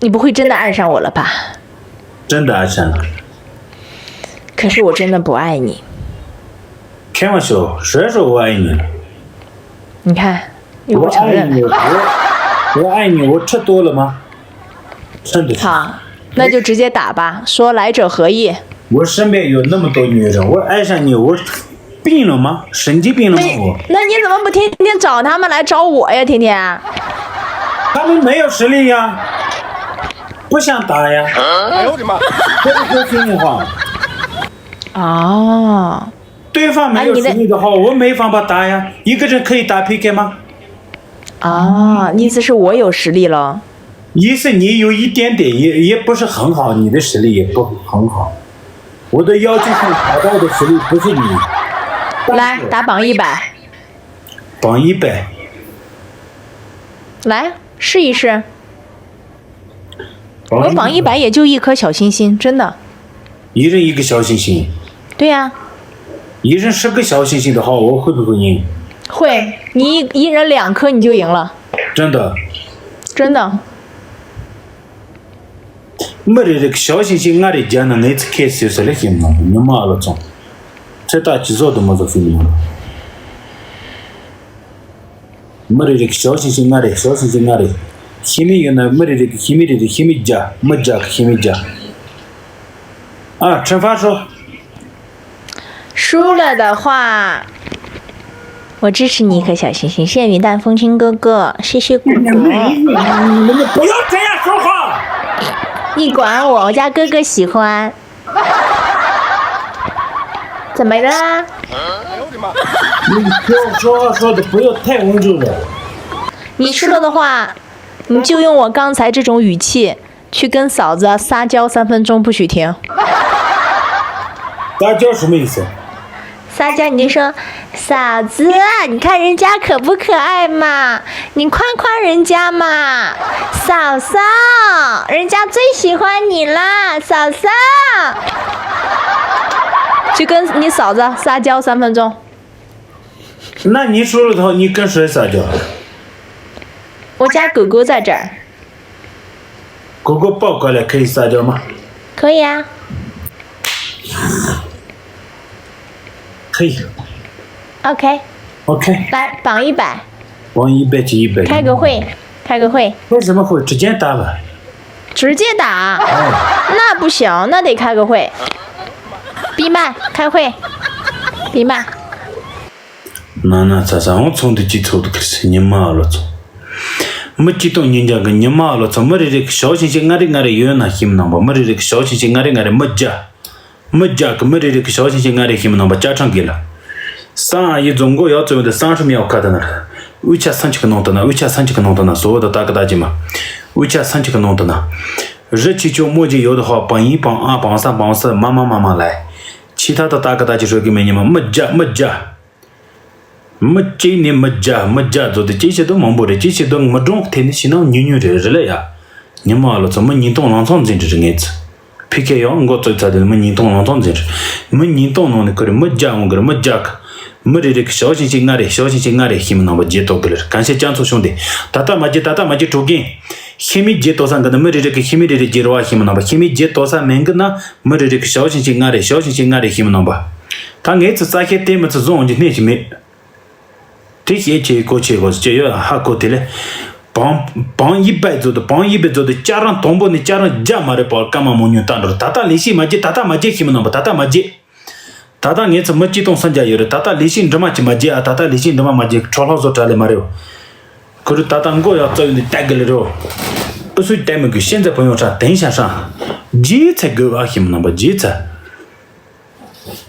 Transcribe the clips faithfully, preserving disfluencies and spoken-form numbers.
你不会真的爱上我了吧？真的爱上了。可是我真的不爱你。开玩笑，谁说我爱你了？你看，又不承认。我爱你，我我爱你，我吃多了吗？真的是。好，那就直接打吧，说来者何意？我身边有那么多女人，我爱上你，我病了吗？神经病了吗？我那你怎么不天天找他们来找我呀？天天，他们没有实力呀，不想打呀。哎呦我的妈！这是说心里话。哦，对方没有实力的话，我没办法打呀。一个人可以打 P K 吗？哦，意思是我有实力了。意思你有一点点，也也不是很好，你的实力也不很好。我的要求是达到的实力不是你。来，打榜一百，榜一百，来试一试。榜我榜一百也就一颗小心心，真的。一人一个小心心，对呀、一人十个小心心的话，我会不会赢？会，你一一人两颗你就赢了，真的。真的。没得这个小心心，俺的家呢，每次开始就是来行了，你妈了种，这大几早都没做生意了。没得这个小心心，俺的小心心，俺的，心里有那没得这个，心里这个，心里家，没家，心里家。啊，陈发说，输了的话，我支持你一颗小心心，谢谢云淡风轻哥哥，谢谢果果。你们不要这样说话。你管我，我家哥哥喜欢。怎么了？你说说话说的不要太温柔了。你输了的话，你就用我刚才这种语气去跟嫂子撒娇三分钟，不许停。撒娇什么意思？撒娇你就说：“嫂子，你看人家可不可爱嘛？你夸夸人家嘛，嫂嫂，人家最喜欢你啦，嫂嫂。”就跟你嫂子撒娇三分钟。那你输了头，你跟谁撒娇？我家狗狗在这儿。狗狗抱过来可以撒娇吗？可以啊。可以。 OK， OK，来榜一百，往一百进一百。开个会，开个会。为什么会直接打了？直接打？那不行，那得开个会。闭麦，开会，闭麦。那那咋咋我从的几头都开始你妈了从。没激动人家个你妈了从，没得这个小心心，俺的俺的有那心那吧，没得这个小心心，俺的俺的没家。 མི་རྒྱ་གི་མི་རེ་རེ་གི་ཞའོ་ཆིན་ཆིན་ང་རེ་ཤི་མི་ནང་པ་ཅ་ཁྲང་གི་ལ། སང་ཨ་ཡི་རྫོང་མགོ་ཡག་བཙོན་དུ་སང་ཧྲི་མི་ཡག་ཁ་དུ་ན། འུ་ཆ་སང་ཆི་གི་ནང་དུ་ན། འུ་ཆ་སང་ཆི་གི་ནང་དུ་ན་སོ་བོ་དུ་ཏ་གི་ཏ་ཅི་མ། འུ་ཆ་སང་ཆི་གི་ནང་དུ་ན། རི་ཆི་ཆོ་མོ་ཅི་ཡོད་དུ་ཧོ་པང་ཡིན་པང་ཨ་པང་ས་པང་ས་མ་མ་མ་མ་ལ། ཆི་ཐ་དུ་ཏ་གི་ཏ་ཅི་ཧྲོ་གི་མེ་ཉི་མ་མི་རྒྱ་མི་རྒྱ། མི་གཅིག་ནས་མི་རྒྱ་མི་རྒྱ་ཛོ་དེ་ཅི་བྱེད་དུ་མང་པོ་རེད། ཅི་བྱེད་དུ་མི་གྲོང་ཁ་ཐེ་ནི་ཤི་ནང་ཉུ་ཉུ་རེད་རེད་ལ་ཡ། ཉི་མ་ཨ་ལོ་ཚོ་མི་ཉིས་སྟོང་ལང་ཚང་འཛིན་རེད་ངེས་ཚུ། ཕི་ཁེ་ཡང་མགོ་ཚོད་ཚ་དེ་མི་ཉིས་སྟོང་ལང་ཚང་འཛིན་རེད། མི་ཉིས་སྟོང་ནང་ནས་ཁོ་རེ་མི་རྒྱ་འོང་གི་རེད། མི་རྒྱ་གི། མི་རེ་རེ་གི་ཞའོ་ཆིན་ཆིན་ང་རེ་ཞའོ་ཆིན་ཆིན་ང་རེ་ཤི་མི་ནང་པ་རྗེ་ཏོ་གི་ལེར་གན་ཤེ་ཅང་ཚོ་བྱུང་སྟེ། ད་ལྟ་མ་རྗེ་ད་ལྟ་མ་རྗེ་གྲོ་གིན། ཤི་མི་རྗེ་ཏོ་ས་འགི་ནི་མི་རེ་རེ་གི་ཤི་མི་རེ་རེ་རྗེ་ར་བ་ཤི་མི་ནང་པ་ཤི་མི་རྗེ་ཏོ་ས་མེན་གི་ན། མི་རེ་རེ་གི་ཞའོ་ཆིན་ཆིན་ང་རེ་ཞའོ་ཆིན་ཆིན་ང་རེ་ཤི་མི་ནང་པ། ད་ངས་ཚུ་རྩ་ཤེ་དེ་མི་ཚུ་བཟུང་འོང་གི་གནས་ཀྱི་མེད། དེ་ཤེས་ཆེ་གོ་ཆེ་གོ་ཅེ་ཡོད་ཧ་གོ་དེ་ལས། བང་བང་ཡིབ་པའི་མཛོད་དུ་བང་ཡིབ་པའི་མཛོད་དུ་ཅ་རང་དང་པོ་ནས་ཅ་རང་རྒྱ་མ་རེད་པར་སྐར་མ་མོ་ཉུང་ལྟ་འགྲོ། ད་ལྟ་ལས་ཤེས་མ་རྗེ་ད་ལྟ་མ་རྗེ་ཤི་མི་ནང་པ་ད་ལྟ་མ་རྗེ། ད་ལྟ་ངས་ཚུ་མི་གཅིག་སྟོང་སུམ་བརྒྱ་ཡོད་རེད། ད་ལྟ་ལས་ཤེས་འདྲི་མ་ཅི་མ་རྗེ་ཨ། ད་ལྟ་ལས་ཤེས་འདྲི་མ་མ་རྗེ་ཁྲོ་ལྷག་བཟོ་གྲ་ལས་མ་རེད། ཁོ་རུ་ད་ལྟ་མགོ་ཡག་རྩ་ཡོད་ནས་བལྟ་གི་ལེ་རོ། ཨུ་སུའི་བལྟ་མི་དགོས་ཤན་ཚ་བུ་ཡོང་ཧྲ་དེང་ཤ་ཧྲ། རྗེས་ཚ་དགོས་ཨ་ཤི་མི་ནང་པ་རྗེས་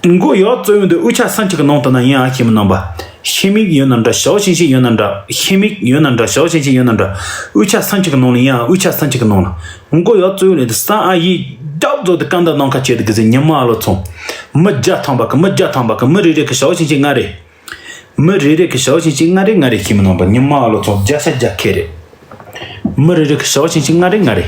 ཚ། མགོ་ཡག་རྩ་ཡོད་འདི་འུ་ཆ་སང་ཆི་གི་ནང་དུ་ན་ཡིན་ཨ་ཤི་མི་ནང་པ། ཤི་མིག་ཡོད་ན་འདྲ་ཞའོ་ཤིན་ཤིན་ཡོད་ན་འདྲ་ཤི་མིག་ཡོད་ན་འདྲ་ཞའོ་ཤིན་ཤིན་ཡོད་ན་འདྲ། འུ་ཆ་སང་ཆི་གི་ནང་ལ་ཡིན་ཨ། འུ་ཆ་སང་ཆི་གི་ནང་ལ། མགོ་ཡག་རྩ་ཡོད་ནས་འདི་སང་ཨ་ཡིས་རྒྱབ་རྫོགས་འདི་ཀ་འདའ་ནང་ཁ་བྱས་འདི་གི་ཟེ་ཉི་མ་ཨ་ལོ་ཚོང་། མི་བརྒྱ་ཐམ་པ་གི་མི་བརྒྱ་ཐམ་པ་གི་མི་རེ་རེ་གི་ཞའོ་ཤིན་ཤིན་ང་རེ། མི་རེ་རེ་གི་ཞའོ་ཆིན་ཆིན་ང་རེ་ང་རེ་ཤི་མི་ནང་པ་ཉི་མ་ཨ་ལོ་ཚོ་བརྒྱ་ཆ་བརྒྱ་ཁེ་རེད། མི་རེ་རེ་གི་ཞའོ་ཆིན་ཆིན་ང་རེ་ང་རེ།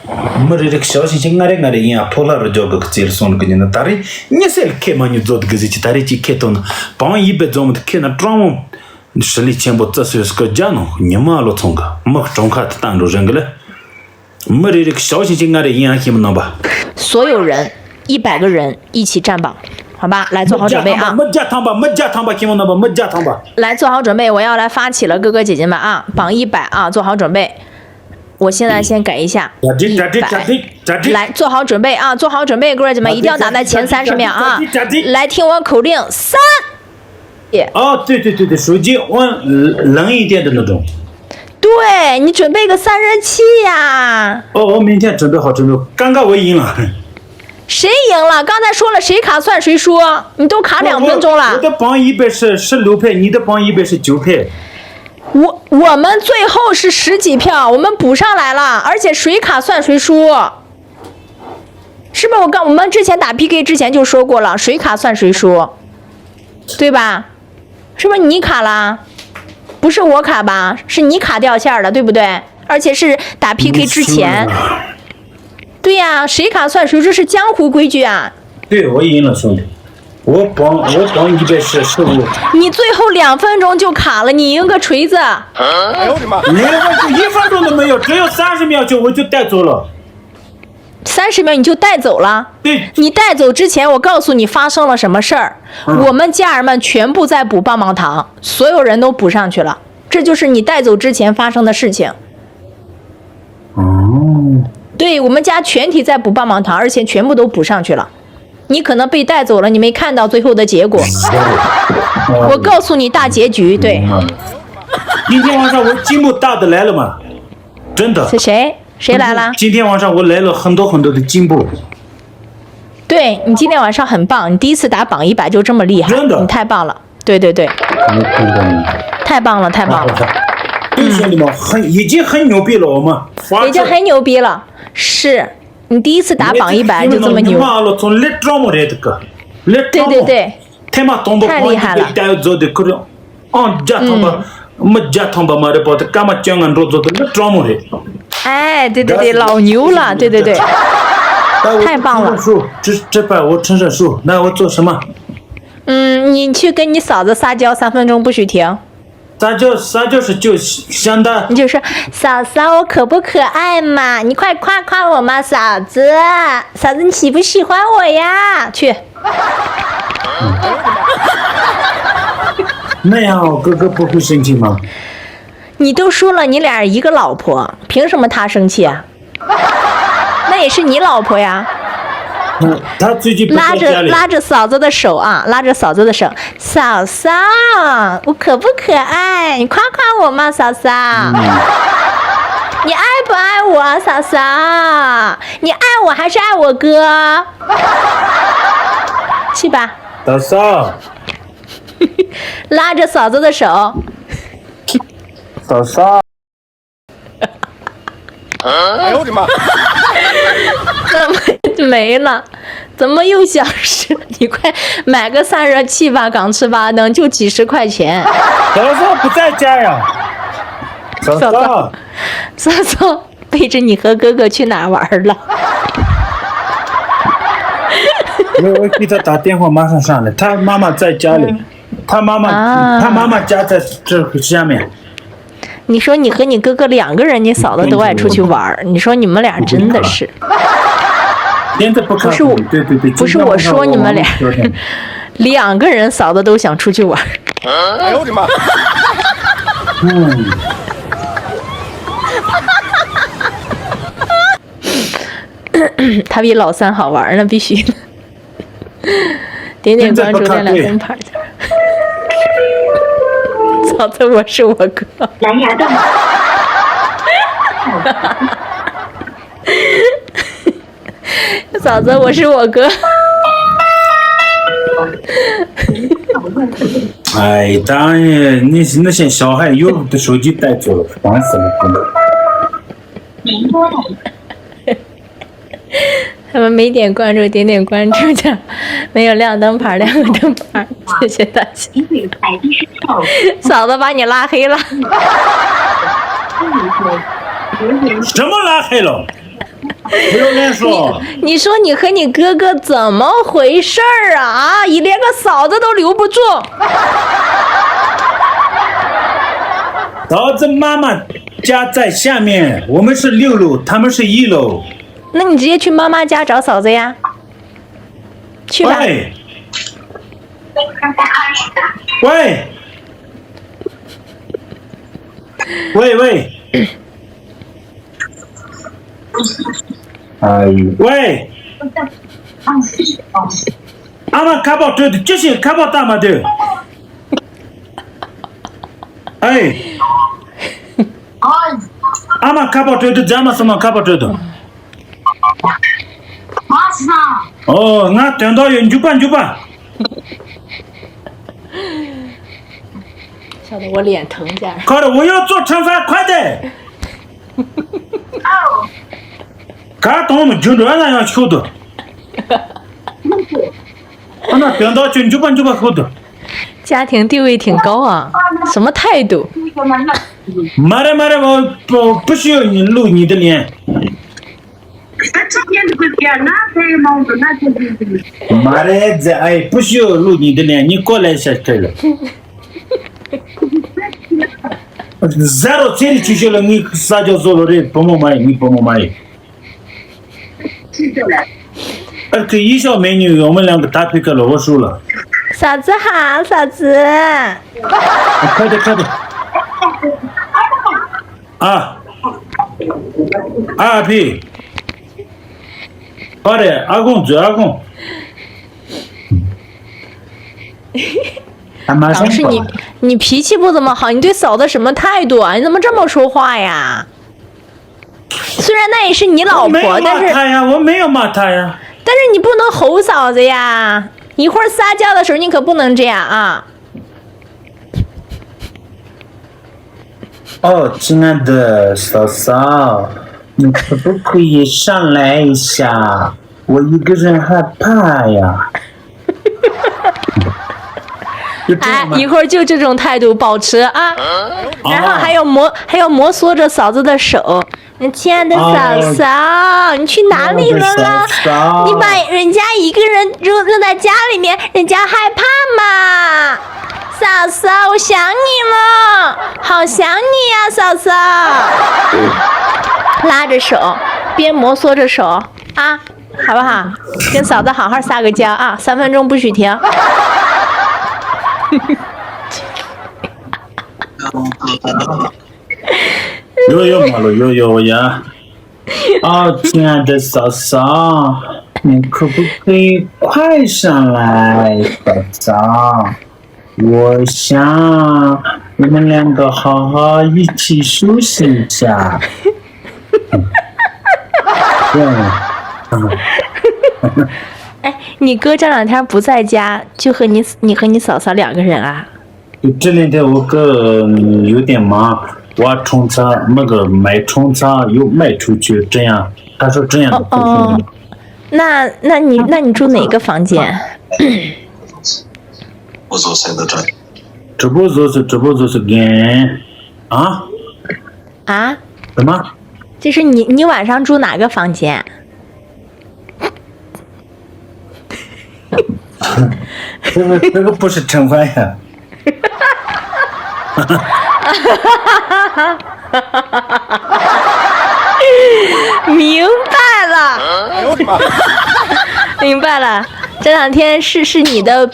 མི་རེ་རེ་གི་ཞའོ་ཆིན་ཆིན་ང་རེ་ང་རེ་ཡིན་ཨ། ཕོ་ལྷ་རུ་རྒྱོ་གི་གི་རྩེ་རུ་སོང་གི་ཉིན་ན་ད་རེས་ཉི་སེལ་ཁེ་མ་ཉུ་རྫོ་དི་གི་ཟི་ཅི་ད་རེས་ཅི་ཁེ་ཏོ་ན་བང་ཡིབ་པའི་རྫོང་མི་དི་ཁེ་ན་ཀྲང་མོ། 实力ཆེན་པོ་བརྩི་སྲོལ་སྐུ་རྒྱ་ནོ་ཉི་མ་ལོ་ཚོང་གི་མི་གྲོང་ཁ་དུ་བཏང་འགྲོ་རན་གི་ལ། མི་རེ་རེ་གི་ཞའོ་ཞིང་ཆེན་ང་རེ་ཡིན་ཡང་ཤེས་མི་ནོ་པ། 所有人，一百个人一起站榜，好吧，来做好准备啊！ མི་བརྒྱ་ཐམ་པ། མི་བརྒྱ་ཐམ་པ། མི་བརྒྱ་ཐམ་པ་ཤེས་མི་ནོ་པ། མི་བརྒྱ་ཐམ་པ། 来做好准备，我要来发起了，哥哥姐姐们啊，榜一百啊，做好准备。我现在先改一下， གྲ་སྒྲིག་གྲ་སྒྲིག་གྲ་སྒྲིག་གྲ་སྒྲིག 来做好准备啊，做好准备，各位姐妹一定要打在前三十秒啊！来听我口令，三。 哦，对对对对，手机往冷一点的那种。 对，你准备个散热器呀。 哦，我明天准备好准备，刚刚我赢了。 谁赢了？刚才说了谁卡算谁输，你都卡两分钟了。我的榜一百是十六票，你的榜一百是九票。 我我们最后是十几票，我们补上来了，而且谁卡算谁输，是不是？我刚我们之前打P K之前就说过了，谁卡算谁输，对吧？是不是你卡了？不是我卡吧？是你卡掉线儿了，对不对？而且是打P K之前。对呀，谁卡算谁输，这是江湖规矩啊。 对，我赢了，兄弟。我榜我榜一百是十五。 你最后两分钟就卡了，你赢个锤子！ 哎呦我的妈！连个一分钟都没有，只有三十秒就我就带走了。 三十秒你就带走了？ 对。 你带走之前，我告诉你发生了什么事儿。我们家人们全部在补棒棒糖，所有人都补上去了。这就是你带走之前发生的事情。 哦。 对，我们家全体在补棒棒糖，而且全部都补上去了。你可能被带走了，你没看到最后的结果。我告诉你大结局，对。 今天晚上我进步大的来了嘛，真的。 是谁？谁来了？ 今天晚上我来了很多很多的进步。 对，你今天晚上很棒，你第一次打榜一百就这么厉害，真的。 你太棒了。 对对对， 我看到了。 太棒了，太棒了。 对兄弟们，很已经很牛逼了，我们发射。 已经很牛逼了，是你第一次打榜一百就这么牛。 你妈了，从来装不来这个，来装不。 对对对， ཐེངས་མ་དང་པོ། 太厉害了。 གང་ཡིན་པའི་ལྟ་བ་བཟོ་དེ་ཁུར་ཡང་བརྒྱ་ཐམ་པ། མི་བརྒྱ་ཐམ་པ་མ་རེད་པ། དེ་སྐར་མ་བཅོ་ལྔ་འགྲོ་བཟོ་དེ་ནི་སྤྲང་མོ་རེད། 哎，对对对，老牛了，对对对，太棒了。 ཁྲི་ཁྲི་པ། 我承认输，那我做什么？ 嗯，你去跟你嫂子撒娇三分钟不许停。 撒娇，撒娇是就像他。 你就说：“嫂嫂，我可不可爱嘛？你快夸夸我嘛，嫂子，嫂子，你喜不喜欢我呀？”去。 那样我哥哥不会生气吗？ 你都输了，你俩一个老婆，凭什么他生气啊？那也是你老婆呀。 嗯，他最近不在家里。 拉着拉着嫂子的手啊，拉着嫂子的手，嫂嫂，我可不可爱？你夸夸我嘛，嫂嫂。你爱不爱我，嫂嫂？你爱我还是爱我哥？去吧。 嫂嫂。 拉着嫂子的手。 嫂嫂。 哎呦我的妈！ 怎么没了？怎么又消失了？你快买个散热器吧，港式巴登就几十块钱。 嫂嫂不在家呀。嫂嫂。 嫂嫂，嫂嫂背着你和哥哥去哪儿玩儿了？ 我我给他打电话，马上上来。他妈妈在家里，他妈妈，啊。 他妈妈家在这个下面。 你说你和你哥哥两个人，你嫂子都爱出去玩儿，你说你们俩真的是。 现在不看。 不是我，对对对，不是我说你们俩，今天晚上我们昨天。 两个人嫂子都想出去玩儿。 哎呦我的妈！ 嗯。 他比老三好玩儿，那必须的。 点点关注，点亮灯牌儿。嫂子，我是我哥。蓝牙断。 嫂子，我是我哥。 哎，当然，那那些小孩有的手机带走了，烦死了，真的。 他们没点关注，点点关注的，没有亮灯牌儿，亮个灯牌儿，谢谢大家。嫂子把你拉黑了。 什么拉黑了？不要乱说。 你说你和你哥哥怎么回事儿啊？啊，你连个嫂子都留不住。嫂子妈妈家在下面，我们是六楼，他们是一楼。那你直接去妈妈家找嫂子呀，去吧。喂，喂，喂喂，哎呦，喂，阿妈卡宝对的，这些卡宝大妈的。哎，阿妈卡宝对的，咱们什么卡宝对的？哦，俺等到有牛半牛半。笑得我脸疼起来。快点，我要做盛饭，快点！刚等我们军转那样求的。那等到就牛半牛半求的。家庭地位挺高啊，什么态度？没得没得，我不不需要你露你的脸。 That's okay, because they are not very long, but not too busy. 没得这哎，不需要露你的脸，你过来一下可以了。Zero 这里取消了，你撒娇做了的，不么买，你不么买。而且一笑美女，我们两个打皮克了，我输了。嫂子好，嫂子。快点快点。啊，阿皮，快点，阿公追阿公。他马上当时你你脾气不怎么好，你对嫂子什么态度啊？你怎么这么说话呀？虽然那也是你老婆，我没有骂但是他呀，我没有骂他呀。但是你不能吼嫂子呀！一会儿撒娇的时候你可不能这样啊！哦，亲爱的嫂嫂，你可不可以上来一下？我一个人害怕呀。哎，一会儿就这种态度保持啊，然后还有摩还有摩挲着嫂子的手。亲爱的嫂嫂，你去哪里了啦？你把人家一个人扔扔在家里面，人家害怕吗？嫂嫂，我想你了，好想你呀，嫂嫂。拉着手，边摩挲着手啊，好不好？跟嫂子好好撒个娇啊，三分钟不许停。有有马路有有呀。哦，亲爱的嫂嫂，你可不可以快上来，嫂嫂？我想我们两个好好一起休息一下。对。哎，你哥这两天不在家，就和你你和你嫂嫂两个人啊？这两天我哥有点忙，挖冲车，那个买冲车又卖出去，这样他说这样的不行。那那你那你住哪个房间？我做谁的这？直播就是直播就是跟啊啊？什么？就是你你晚上住哪个房间？这个这个不是陈欢呀。明白了，明白了。这两天是是你的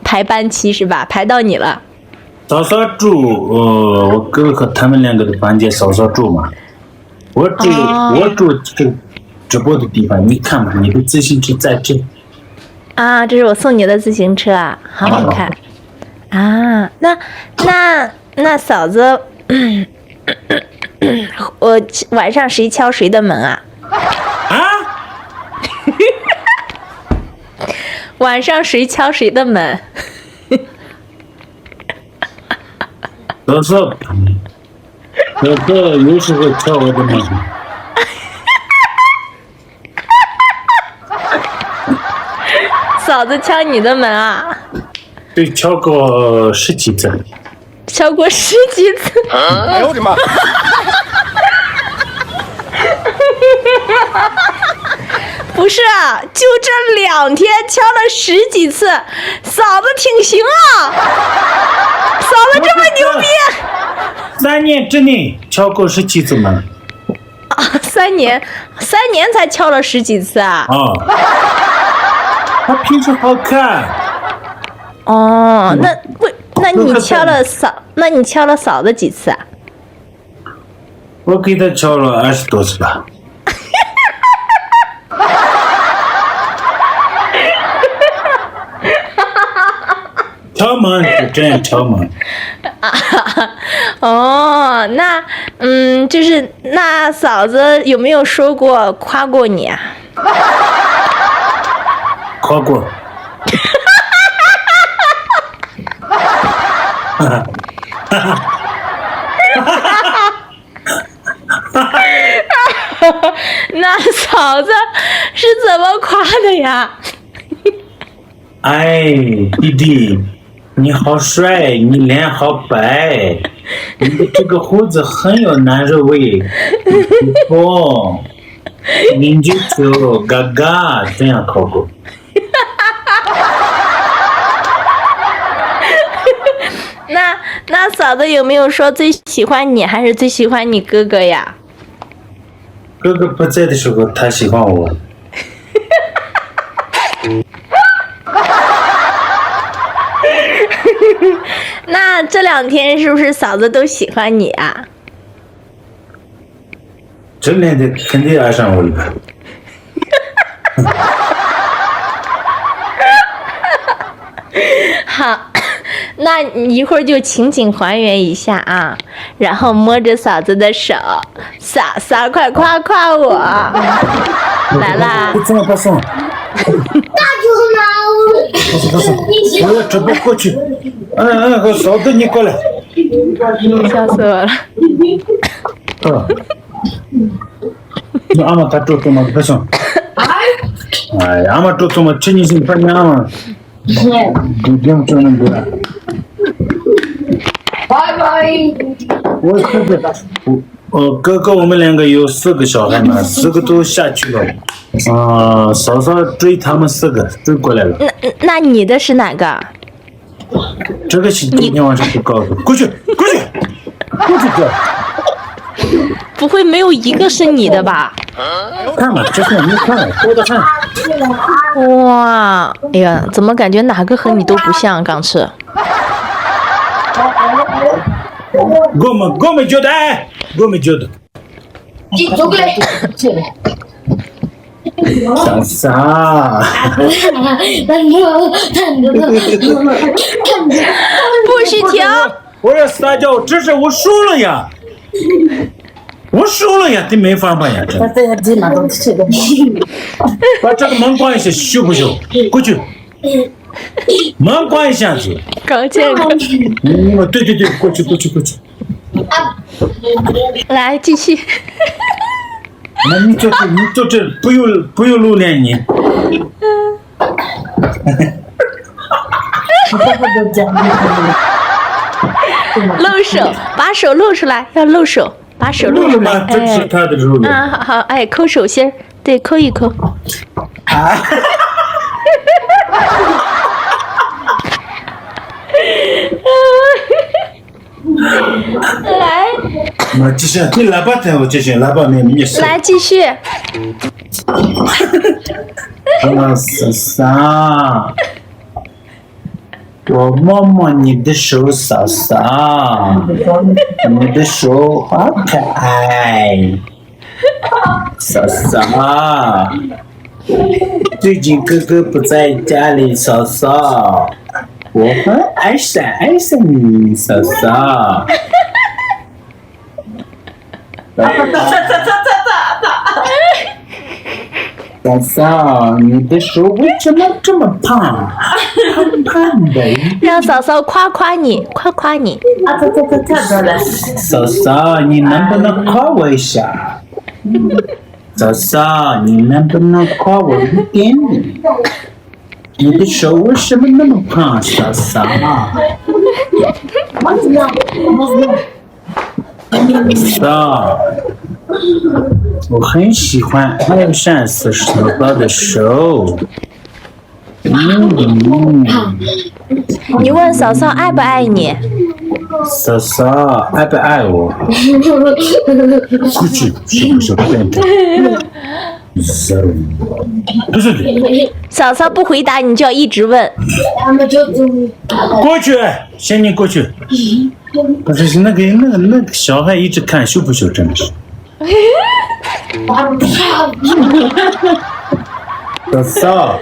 排班期是吧？排到你了。嫂嫂住，呃，我哥和他们两个的房间，嫂嫂住嘛。我住，哦我住这个直播的地方，你看嘛，你的自行车在这。啊，这是我送你的自行车啊，好好看啊。那那那嫂子，我晚上谁敲谁的门啊？啊？晚上谁敲谁的门？嫂嫂，嫂嫂有时候敲我的门。嫂子敲你的门啊？对，敲过十几次。敲过十几次。哎呦我的妈！不是啊，就这两天敲了十几次，嫂子挺行啊，嫂子这么牛逼。三年之内敲过十几次门。啊，三年，三年才敲了十几次啊？啊，他脾气好看。哦，那为那你敲了嫂，那你敲了嫂子几次啊？我给他敲了二十多次吧。敲门是真敲门。哦，那嗯，就是那嫂子有没有说过夸过你啊？夸过。那嫂子是怎么夸的呀？哎，弟弟，你好帅，你脸好白，你的这个胡子很有男人味，你不错，你就就嘎嘎这样考过。那那嫂子有没有说最喜欢你还是最喜欢你哥哥呀？哥哥不在的时候，他喜欢我。那这两天是不是嫂子都喜欢你啊？这两天肯定爱上我了。好，那你一会儿就情景还原一下啊，然后摸着嫂子的手，嫂嫂快夸夸我，来啦！不送了，不送了。不送不送，我要直播过去。嗯嗯，嫂子你过来。笑死我了。嗯，你阿妈她做做嘛，不送。哎，阿妈做做嘛，吃你心，把你阿妈。你这样做那个。拜拜。我这个，我呃，哥哥，我们两个有四个小孩嘛，四个都下去了。啊、嫂嫂追他们四个追过来了。那那你的是哪个？这个是今天晚上不告诉，过去，过去，过去，哥。不会没有一个是你的吧？看了，这是你看了，多的看。哇，哎呀，怎么感觉哪个和你都不像？刚吃。我们我们觉得，哎，我们觉得。啥啥？不许停！我要撒娇，这是我输了呀！我输了呀，这没法办呀，这。把这个门关一下，羞不羞？过去，门关一下子。搞健康。嗯，对对对，过去过去过去。来继续。那你坐这，你坐这，不用不用露脸你。露手，把手露出来，要露手，把手露出来。这是他的肉眼。啊，好，好，哎，抠手心儿，对，抠一抠。啊！来。那继续，你喇叭听我继续，喇叭没没事。来继续。啊，是啥？ 我摸摸你的手，嫂嫂，你的手好可爱，嫂嫂。最近哥哥不在家里，嫂嫂，我很爱上爱上你，嫂嫂。 嫂嫂，你的手为什么这么胖？胖胖的。让嫂嫂夸夸你，夸夸你。嫂嫂，你能不能夸我一下？嫂嫂，你能不能夸我一点点？你的手为什么那么胖，嫂嫂？ 嫂，我很喜欢爱上嫂嫂的手。嗯，你问嫂嫂爱不爱你？嫂嫂，爱不爱我？过去是不是变态？Zero。不是的。嫂嫂不回答，你就要一直问。过去，先你过去。不是，是那个那个那个小孩一直看，羞不羞？真的是。嫂嫂，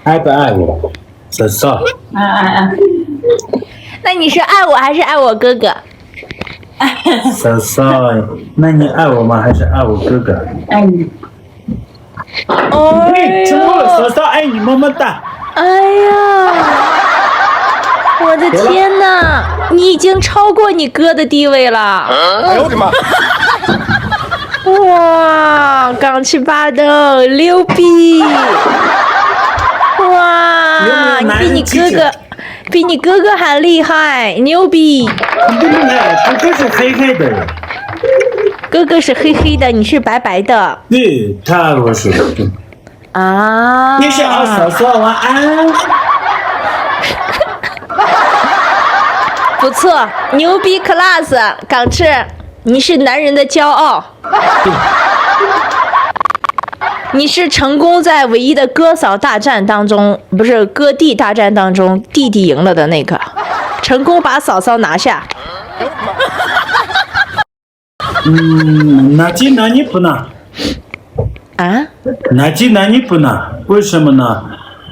爱不爱我？嫂嫂，啊啊啊！那你是爱我还是爱我哥哥？嫂嫂，那你爱我吗？还是爱我哥哥？爱你。哦，对，承诺了，嫂嫂爱你，么么哒。哎呀，我的天哪，你已经超过你哥的地位了。哎呦我的妈！哇，港七八的牛逼！哇，你比你哥哥，比你哥哥还厉害，牛逼！不能，哥哥是黑黑的。哥哥是黑黑的，你是白白的。对，他我是。啊。你是二嫂嫂吗？啊。不错，牛逼 class，港赤，你是男人的骄傲。你是成功在唯一的哥嫂大战当中，不是，哥弟大战当中，弟弟赢了的那个，成功把嫂嫂拿下。嗯，拿金拿你不拿？啊？拿金拿你不拿？为什么呢？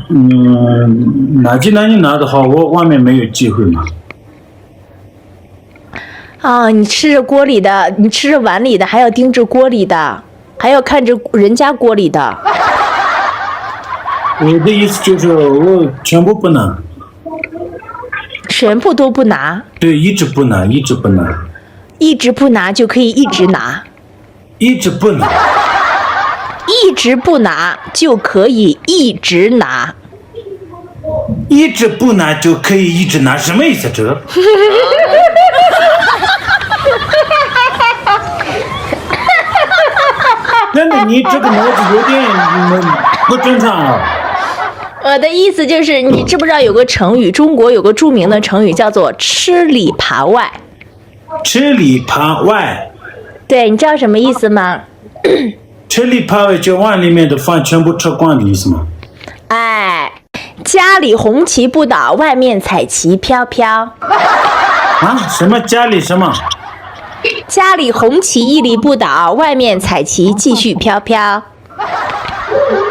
嗯，拿金拿你拿的话，我外面没有机会嘛。啊，你吃着锅里的，你吃着碗里的，还要盯着锅里的，还要看着人家锅里的。我的意思就是，我全部不拿。全部都不拿？对，一直不拿，一直不拿。一直不拿就可以一直拿。一直不拿。一直不拿就可以一直拿。一直不拿就可以一直拿，什么意思？这个？真的，你这个脑子有点，嗯，不正常啊。我的意思就是，你知不知道有个成语，中国有个著名的成语叫做"吃里扒外"。吃里扒外。对，你知道什么意思吗？吃里扒外就碗里面的饭全部吃光的意思吗？哎，家里红旗不倒，外面彩旗飘飘。啊？什么家里什么？家里红旗屹立不倒，外面彩旗继续飘飘。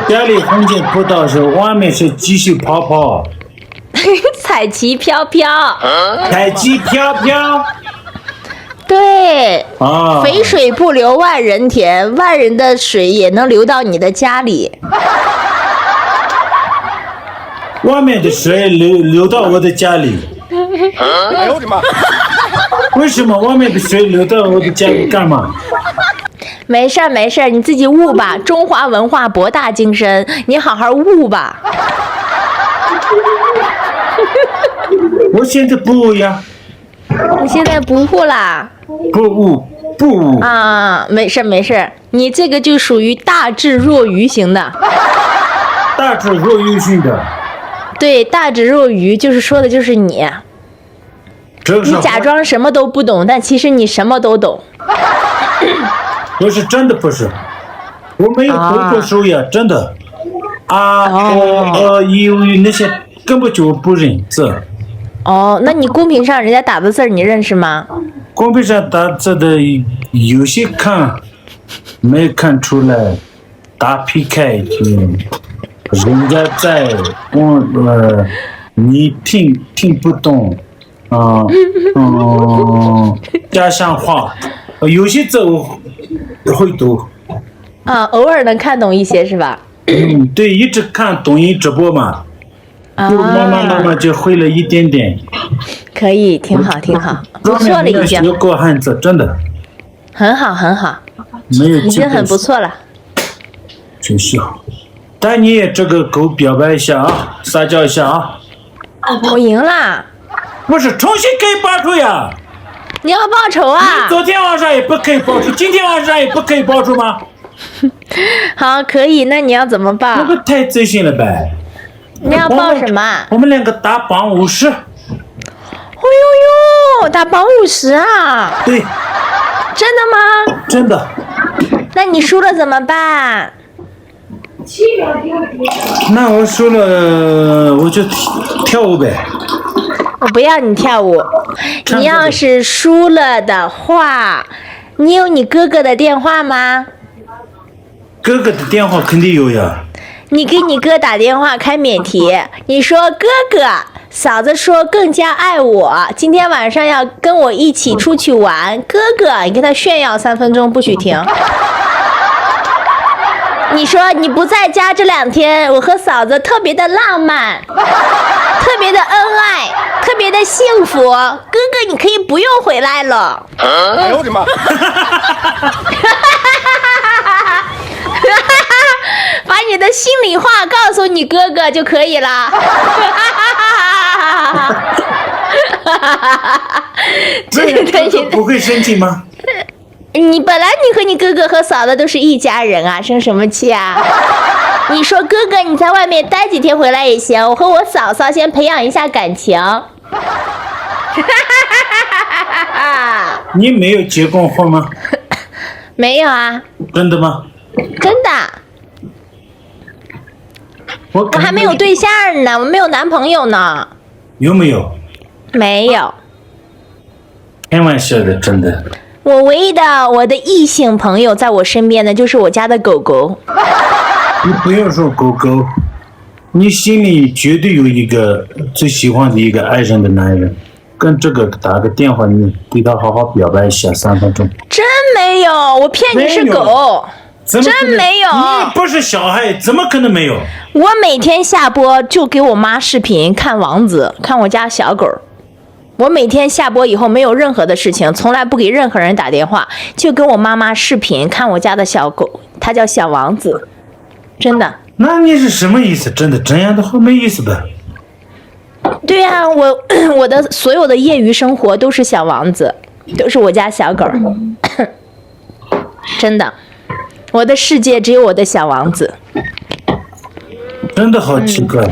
家里红旗不倒是外面是继续飘飘。彩旗飘飘。彩旗飘飘。对，啊。肥水不流外人田，外人的水也能流到你的家里。外面的水流，流到我的家里。哎呦我的妈！为什么外面的水流到我的家里干嘛？没事儿，没事儿，你自己悟吧。中华文化博大精深，你好好悟吧。我现在不悟呀。你现在不悟啦？不悟，不悟。啊，没事儿，没事儿，你这个就属于大智若愚型的。大智若愚型的。对，大智若愚，就是说的就是你。这个是你假装什么都不懂，但其实你什么都懂。不是，真的不是，我没有读过书呀，啊。真的。啊，哦。呃，呃，有，有那些根本就不认字。哦，那你公屏上人家打的字儿你认识吗？公屏上打字的有些看，没看出来。 打 P K 去，人家在问，呃，你听，听不懂，啊，嗯，家乡话，有些字我会读。啊，偶尔能看懂一些是吧？嗯，对，一直看抖音直播嘛，啊。就慢慢慢慢就会了一点点。可以，挺好，挺好，不错了已经。专门没有学过汉字，真的。很好，很好，没有，已经很不错了。真是啊。丹尼，这个狗表白一下啊，撒娇一下啊。我赢了。不是，重新可以报仇呀。你要报仇啊？你昨天晚上也不可以报仇，今天晚上也不可以报仇吗？好，可以，那你要怎么报？那个太自信了呗。你要报什么啊？我们，我们两个打榜五十。哎哦，打榜五十啊？对，真的吗？真的。那你输了怎么办？那我输了，我就跳舞呗。我不要你跳舞。唱歌你要是输了的话，你有你哥哥的电话吗？哥哥的电话肯定有呀。你给你哥打电话开免提，你说：“哥哥，嫂子说更加爱我，今天晚上要跟我一起出去玩。”哥哥，你跟他炫耀三分钟，不许停。你说你不在家这两天，我和嫂子特别的浪漫，特别的恩爱，特别的幸福。哥哥，你可以不用回来了。哎呦我的妈！把你的心里话告诉你哥哥就可以了。这个哥哥不会生气吗？你本来你和你哥哥和嫂子都是一家人啊，生什么气啊？你说：“哥哥，你在外面待几天回来也行，我和我嫂嫂先培养一下感情。”你没有结过婚吗？没有啊。真的吗？真的。我我还没有对象呢，我没有男朋友呢。有没有？没有。开玩笑的，真的。我唯一的我的异性朋友在我身边的就是我家的狗狗。你不用说狗狗，你心里绝对有一个最喜欢的一个爱人的男人，跟这个打个电话，你给他好好表白一下三分钟。真没有，我骗你是狗。怎么可能？真没有。你不是小孩，怎么可能没有？我每天下播就给我妈视频看王子，看我家小狗。我每天下播以后没有任何的事情，从来不给任何人打电话，就跟我妈妈视频看我家的小狗，它叫小王子。真的。那你是什么意思？真的这样的话没意思的。对呀、我我的所有的业余生活都是小王子，都是我家小狗。真的，我的世界只有我的小王子。真的好奇怪。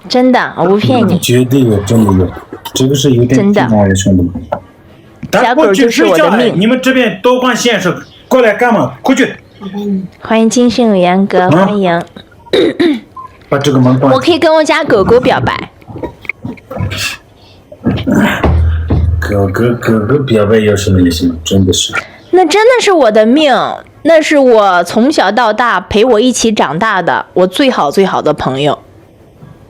真的，我不骗你。绝对有，真的有，这个是有点真的奇怪的，兄弟们。小狗就是我的命。你们这边多管闲事，过来干嘛？过去。欢迎金盛元哥，欢迎。把这个门关。我可以跟我家狗狗表白。狗狗狗狗表白有什么意思吗？真的是。那真的是我的命，那是我从小到大陪我一起长大的我最好最好的朋友。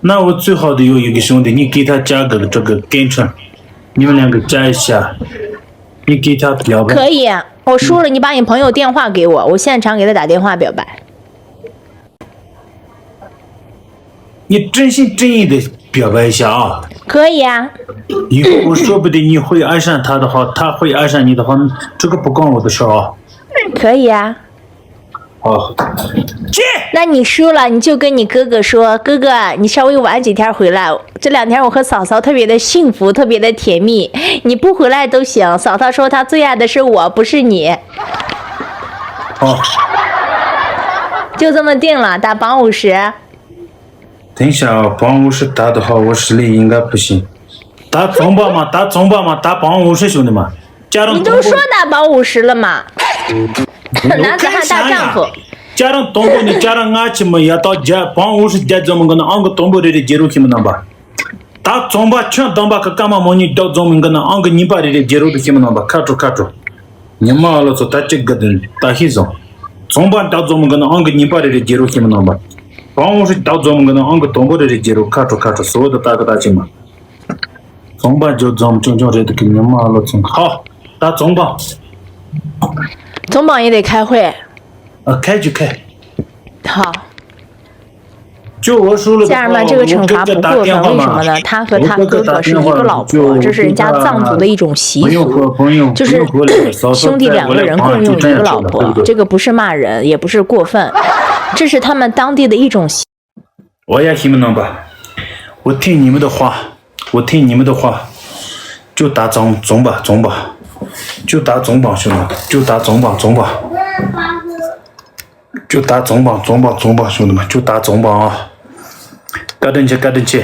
那我最好的有一个兄弟，你给他加个这个跟称，你们两个加一下，你给他表白。可以，我输了，你把你朋友电话给我，我现场给他打电话表白。你真心真意的表白一下啊！可以啊。以后我说不定你会爱上他的话，他会爱上你的话，这个不关我的事啊。可以啊。好，接。那你输了，你就跟你哥哥说：“哥哥，你稍微晚几天回来，这两天我和嫂嫂特别的幸福，特别的甜蜜。你不回来都行。嫂嫂说她最爱的是我，不是你。”好，就这么定了，打榜五十。等一下啊，榜五十打的话，我实力应该不行。打总榜嘛，打总榜嘛，打榜五十，兄弟们，加上你都说打榜五十了嘛，男子汉大丈夫。加上东部，你加上俺去么也到加榜五十加总么个那俺个东部这里介入去么能吧？打总榜全东北个干嘛么你到总么个那俺个你把这里介入的去么能吧？卡住卡住，你妈老子打这个的打黑总，总榜打总么个那俺个你把这里介入去么能吧？榜五十打总么个那俺个东部这里介入卡住卡住，所有的打个打去嘛。总榜就总中中这个你妈老子好，打总榜。总榜也得开会。啊，开就开。好。就我输了的话，家人们，这个惩罚不过分，为什么呢？他和他哥哥是一个老婆，这是人家藏族的一种习俗，就是兄弟两个人共用一个老婆，这个不是骂人，也不是过分，这是他们当地的一种习。我也听不懂吧？我听你们的话，我听你们的话，就打总总吧，总吧，就打总吧，兄弟，就打总吧，总吧。就打总榜，总榜，总榜，兄弟们，就打总榜啊！བཀའ་དྲིན་ཆེ། བཀའ་དྲིན་ཆེ།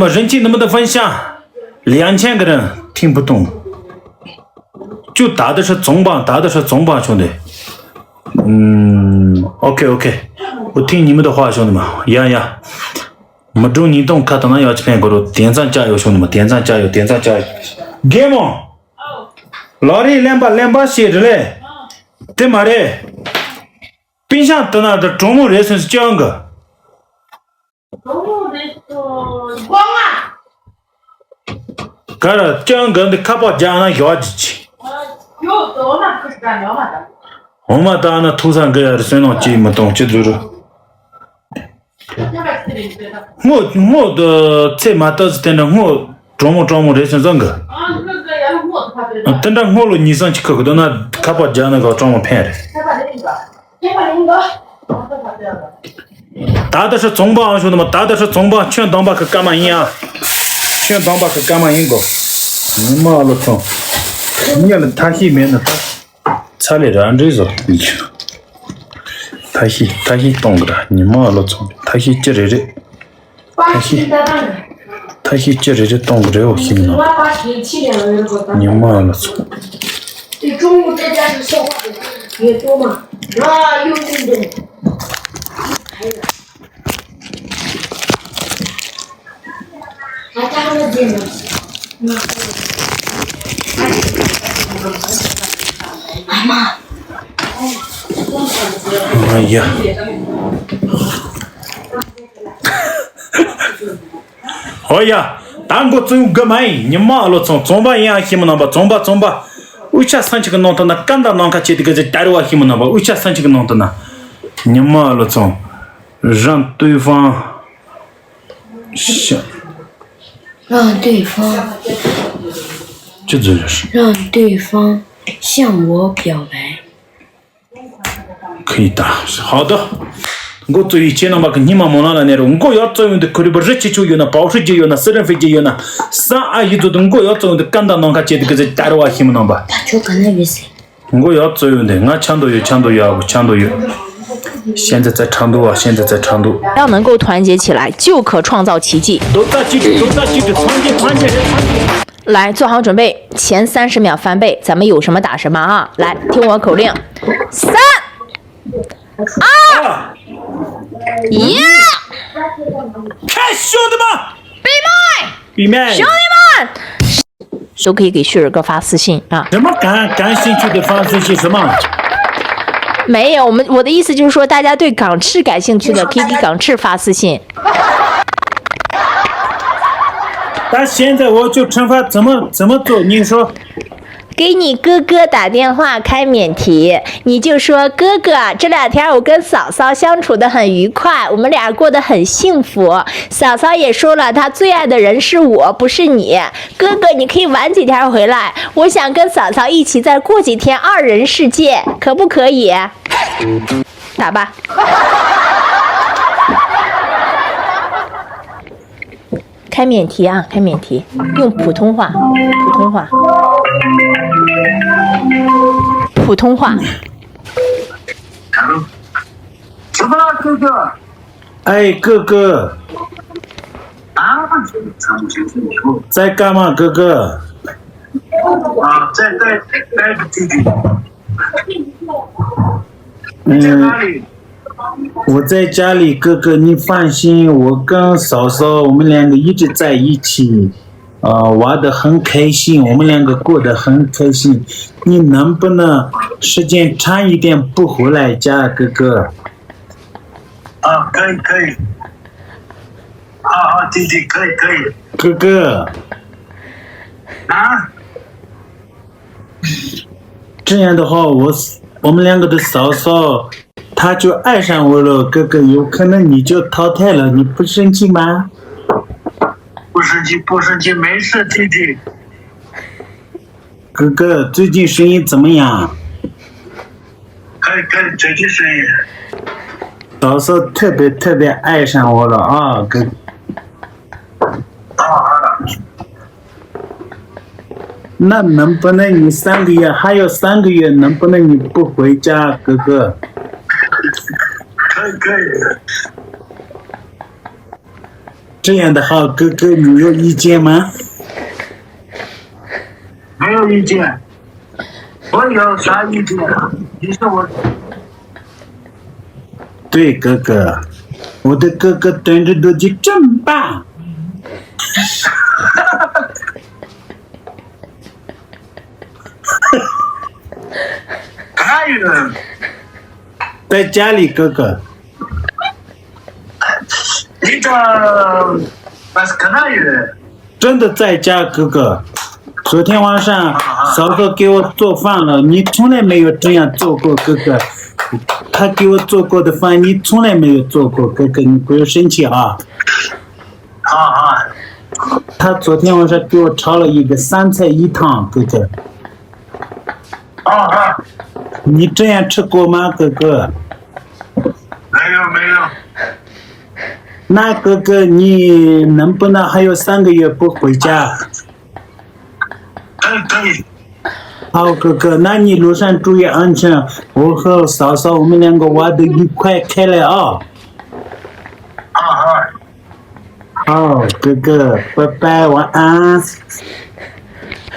么人气那么的分享，两千个人听不懂。就打的是总榜，打的是总榜，兄弟。嗯，OK OK，我听你们的话，兄弟们，呀呀，没中你动看到那要去骗狗肉，点赞加油，兄弟们，点赞加油，点赞加油。Game on，老李连吧连吧写着嘞，对吗嘞？冰箱等那的中午热水是这样个。 ག་ར་ཅང་ག་འདི་ཁ་པར་རྒྱག་ན་ཞོག་ཅི་ཅི། འོ་མ་ད་ན་ཐུག་ས་འགའ་ཡ་རི་སོན་ནང་ཅི་མི་གཏོང་ཅི་ཟུ་རུ། སྔོ་སྔོ་དུ་ཚེ་མ་ལྟ་ཟི་དེ་འདྲ་སྔོ་གྲོང་མོ་གྲོང་མོ་རེ་སོན་ཟང་གི། དེ་འདྲ་སྔོ་ལོ་ཉི་སང་ཅི་ཁ་གི་དོ་ན་ཁ་པར་རྒྱག་ན་ག་གྲོང་མོ་ཕན་རེད། ད་ལྟ་ཧྲི་ཚོང་པ་ཨང་ཞུ་ནི་མ། ད་ལྟ་ཧྲི་ཚོང་པ་ཁྱོད་གདོང་པ་གི་སྐར་མ་ཡིན་ཨ། ཁྱོད་གདོང་པ་གི་སྐར་མ་ཡིན་གོ། ཉི་མ་ཨ་ལོ་ཚོང་། ཉི་ལ་ཐ་ཤི་མེད་ན་ད། ཚ་ལས་ར་འདྲི་བཟོ། ཐ་ཤི་ཐ་ཤི་གཏོང་གི་ར་ཉི་མ་ཨ་ལོ་ཚོང་། ཐ་ཤི་ཅི་རེ་རེད། ཐ་ཤི། ཐ་ཤི་ཅི་རེ་རེ་གཏོང་གི་རེད་འོ་ཤི་མི་ནོ། ཉི་མ་ལ་ཚོ། ཨ་ཡ། ཨོ་ཡ། ད་མགོ་བཙུགས་གི་མ་ཡིན། ཉི་མ་ཨ་ལོ་ཚོང་། ཚོང་པ་ཡིན་ཨ་ཤི་མི་ནང་པ། ཚོང་པ་ཚོང་པ། དབུ་ཆ་སང་ཆི་གི་ནང་དུ་ན་ཀ་འདའ་ནང་ཁ་ཆེ་དི་གི་ཟེ་ད་རུ་བ་ཤི་མི་ནང་པ། དབུ་ཆ་སང་ཆི་གི་ནང་དུ་ན། ཉི་མ་ཨ་ལོ་ཚོང་། རང་ཏུའི་ཧྥང་། ཤ། རང་ཏུའི་ཧྥང་། ཅི་ཟེར། རང་ཏུའི་ཧྥང་། 向我表白། 可以的，好的。མགོ་བཙུགས་ཡིག་ཆེ་ནང་པ་གི་ཉི་མ་མོ་ལ་ལ་ནེ་རུ་མགོ་ཡག་བཙུགས་ཡོང་དུས་ཁོ་རི་བ་རི་ཆེ་ཆུ་ཡོད་ན་པའོ་ཧྲི་རྒྱུ་ཡོད་ན་སི་རན་ཧྥི་རྒྱུ་ཡོད་ན་ས་ཨ་ཡི་ཚོ་དུ་མགོ་ཡག་བཙུགས་ཡོང་དུས་ཀ་འདའ་ནང་ཁ་ཆེ་དི་གི་ཟེ་ད་རུ་བ་ཤི་མི་ནང་པ། ད་ཁྱོད་ག་ལ་བས་སེ། མགོ་ཡག་བཙུགས་ཡོང་དུས་ང་ཆ་འདུག་ཡོད། ཆ་འདུག་ཡོད། ཨ་བུ་ཆ་འདུག་ཡོད། ཤན་ཛ་ཙ་ཁྲང་འདུག་བ། ཤན་ཛ་ཙ་ཁྲང་འདུག 只要能够团结起来，就可创造奇迹。 རྡོག་རྩ་གཅིག་སྒྲིལ། རྡོག་རྩ་གཅིག་སྒྲིལ། ཚང་གི་ཚང་གི་རེད། ཚང་གི། 来，做好准备，前三十秒翻倍，咱们有什么打什么啊！来，听我口令，三、二、一。 看，兄弟们，闭麦，闭麦，兄弟们，都可以给旭日哥发私信啊。什么感感兴趣的发私信？什么？没有，我们我的意思就是说，大家对港式感兴趣的，可以给港式发私信。 他现在我就惩罚怎么怎么做？你说。 给你哥哥打电话开免提，你就说：“哥哥，这两天我跟嫂嫂相处的很愉快，我们俩过得很幸福。嫂嫂也说了，她最爱的人是我，不是你。哥哥，你可以晚几天回来，我想跟嫂嫂一起再过几天二人世界，可不可以？”打吧。 开免提啊，开免提，用普通话，普通话，普通话。什么哥哥？哎，哥哥。啊？在干嘛，哥哥？啊，在在在。 你在哪里？我在家里，哥哥，你放心，我跟嫂嫂，我们两个一直在一起，呃，玩得很开心，我们两个过得很开心。你能不能时间长一点不回来家，哥哥？啊，可以，可以。啊，啊，弟弟，可以，可以。哥哥。啊？这样的话，我我们两个的嫂嫂，她就爱上我了。哥哥，有可能你就淘汰了，你不生气吗？不生气，不生气，没事，弟弟。哥哥，最近生意怎么样？可以，可以，最近生意。嫂嫂特别特别爱上我了啊，哥。啊啊。那能不能你三个月，还有三个月，能不能你不回家，哥哥？可以，可以。这样的话，哥哥，你有意见吗？没有意见。我有啥意见啊？你说我。对，哥哥，我的哥哥等着都去真棒。还有，在家里，哥哥。你这，那是可能有。真的在家，哥哥。昨天晚上，嫂嫂给我做饭了，你从来没有这样做过，哥哥。她给我做过的饭，你从来没有做过，哥哥，你不要生气啊。啊啊。她昨天晚上给我炒了一个三菜一汤，哥哥。啊啊。你这样吃过吗，哥哥？没有没有。那哥哥，你能不能还有三个月不回家？可以可以。好，哥哥，那你路上注意安全，我和嫂嫂我们两个玩的愉快开来啊。啊啊。好，哥哥，拜拜，晚安。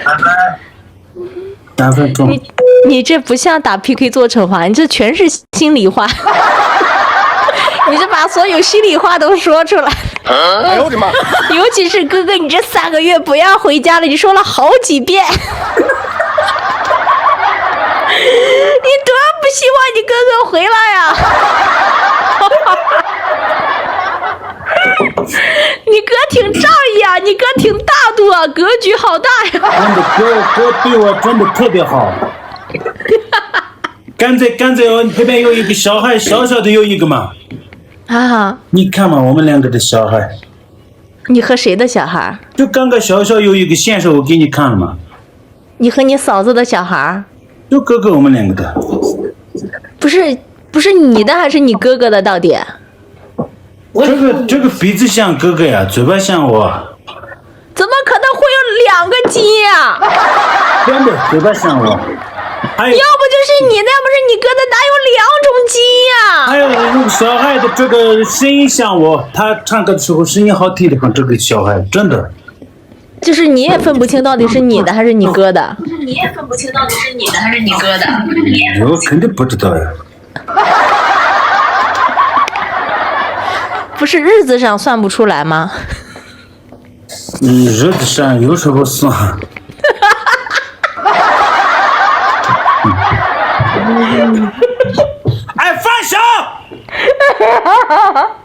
拜拜。三分钟。你你这不像打 P K 做惩罚，你这全是心里话。你这把所有心里话都说出来。哎呦我的妈！尤其是哥哥，你这三个月不要回家了，你说了好几遍。你多不希望你哥哥回来呀！你哥挺仗义啊，你哥挺大度啊，格局好大呀！真的，哥哥对我真的特别好。刚才刚才我那边有一个小孩，小小的有一个嘛，啊，你看嘛，我们两个的小孩。你和谁的小孩？就刚刚小小有一个，现在我给你看了嘛。你和你嫂子的小孩？就哥哥我们两个的。不是，不是你的还是你哥哥的？到底？这个这个鼻子像哥哥呀，嘴巴像我。怎么可能会有两个基因啊？真的，嘴巴像我。还有，要不就是你的，要不是你哥的，哪有两种基因啊？还有那个小孩的这个声音像我，他唱歌的时候声音好听的很，这个小孩真的。就是你也分不清到底是你的还是你哥的。就是你也分不清到底是你的还是你哥的。我肯定不知道呀。不是日子上算不出来吗？嗯，日子上有时候算。哎，放手！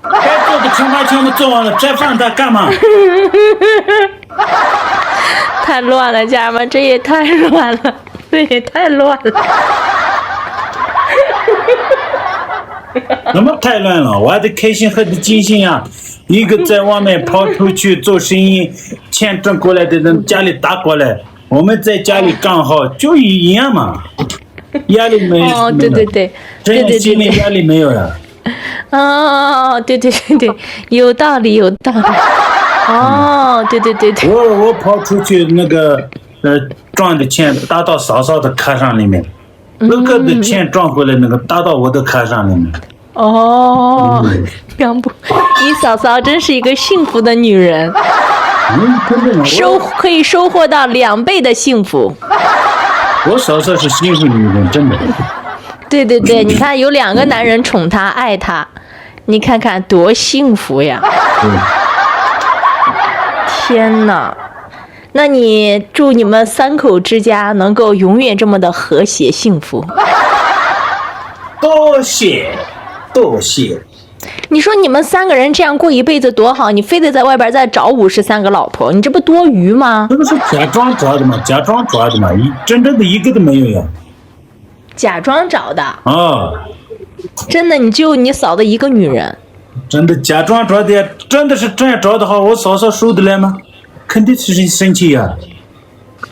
该做的惩罚全部做完了，再放他干嘛？太乱了，家人们，这也太乱了，这也太乱了。什么太乱了？玩的开心，喝的尽兴啊！一个在外面跑出去做生意，钱挣过来的人家里打过来，我们在家里干好，就一样嘛，压力没有。哦，对对对，这样心理压力没有呀。哦，对对对对，有道理，有道理。哦，对对对对。我我跑出去那个呃赚的钱打到嫂嫂的卡上里面，哥哥的钱赚回来那个打到我的卡上里面。哦，两步，你嫂嫂真是一个幸福的女人，嗯，真的吗？收可以收获到两倍的幸福。我嫂嫂是幸福女人，真的。对对对，你看有两个男人宠她、爱她，你看看多幸福呀！天哪！那你祝你们三口之家能够永远这么的和谐幸福。多谢，多谢。你说你们三个人这样过一辈子多好，你非得在外边再找五十三个老婆，你这不多余吗？这个是假装找的嘛，假装找的嘛，一真正的一个都没有呀。假装找的，啊，真的，你只有你嫂子一个女人。真的假装找的呀，真的是这样找的话，我嫂嫂受得了吗？肯定是生气呀。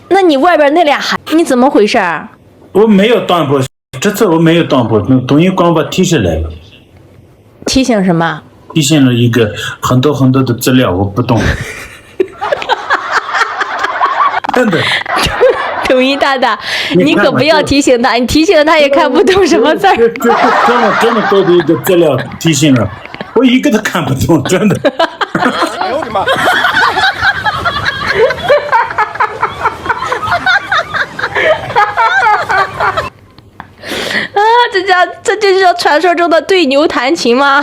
那你外边那俩孩，你怎么回事儿？我没有当铺，这次我没有当铺，等于光把提起来了。提醒什么？提醒了一个很多很多的资料，我不懂。真的，统一大大，你看嘛你可不要提醒他，你提醒了他也看不懂什么字儿。这这这这么这么多的一个资料提醒了，我一个都看不懂，真的。哎呦我的妈！啊，这叫这就是说传说中的对牛弹琴吗？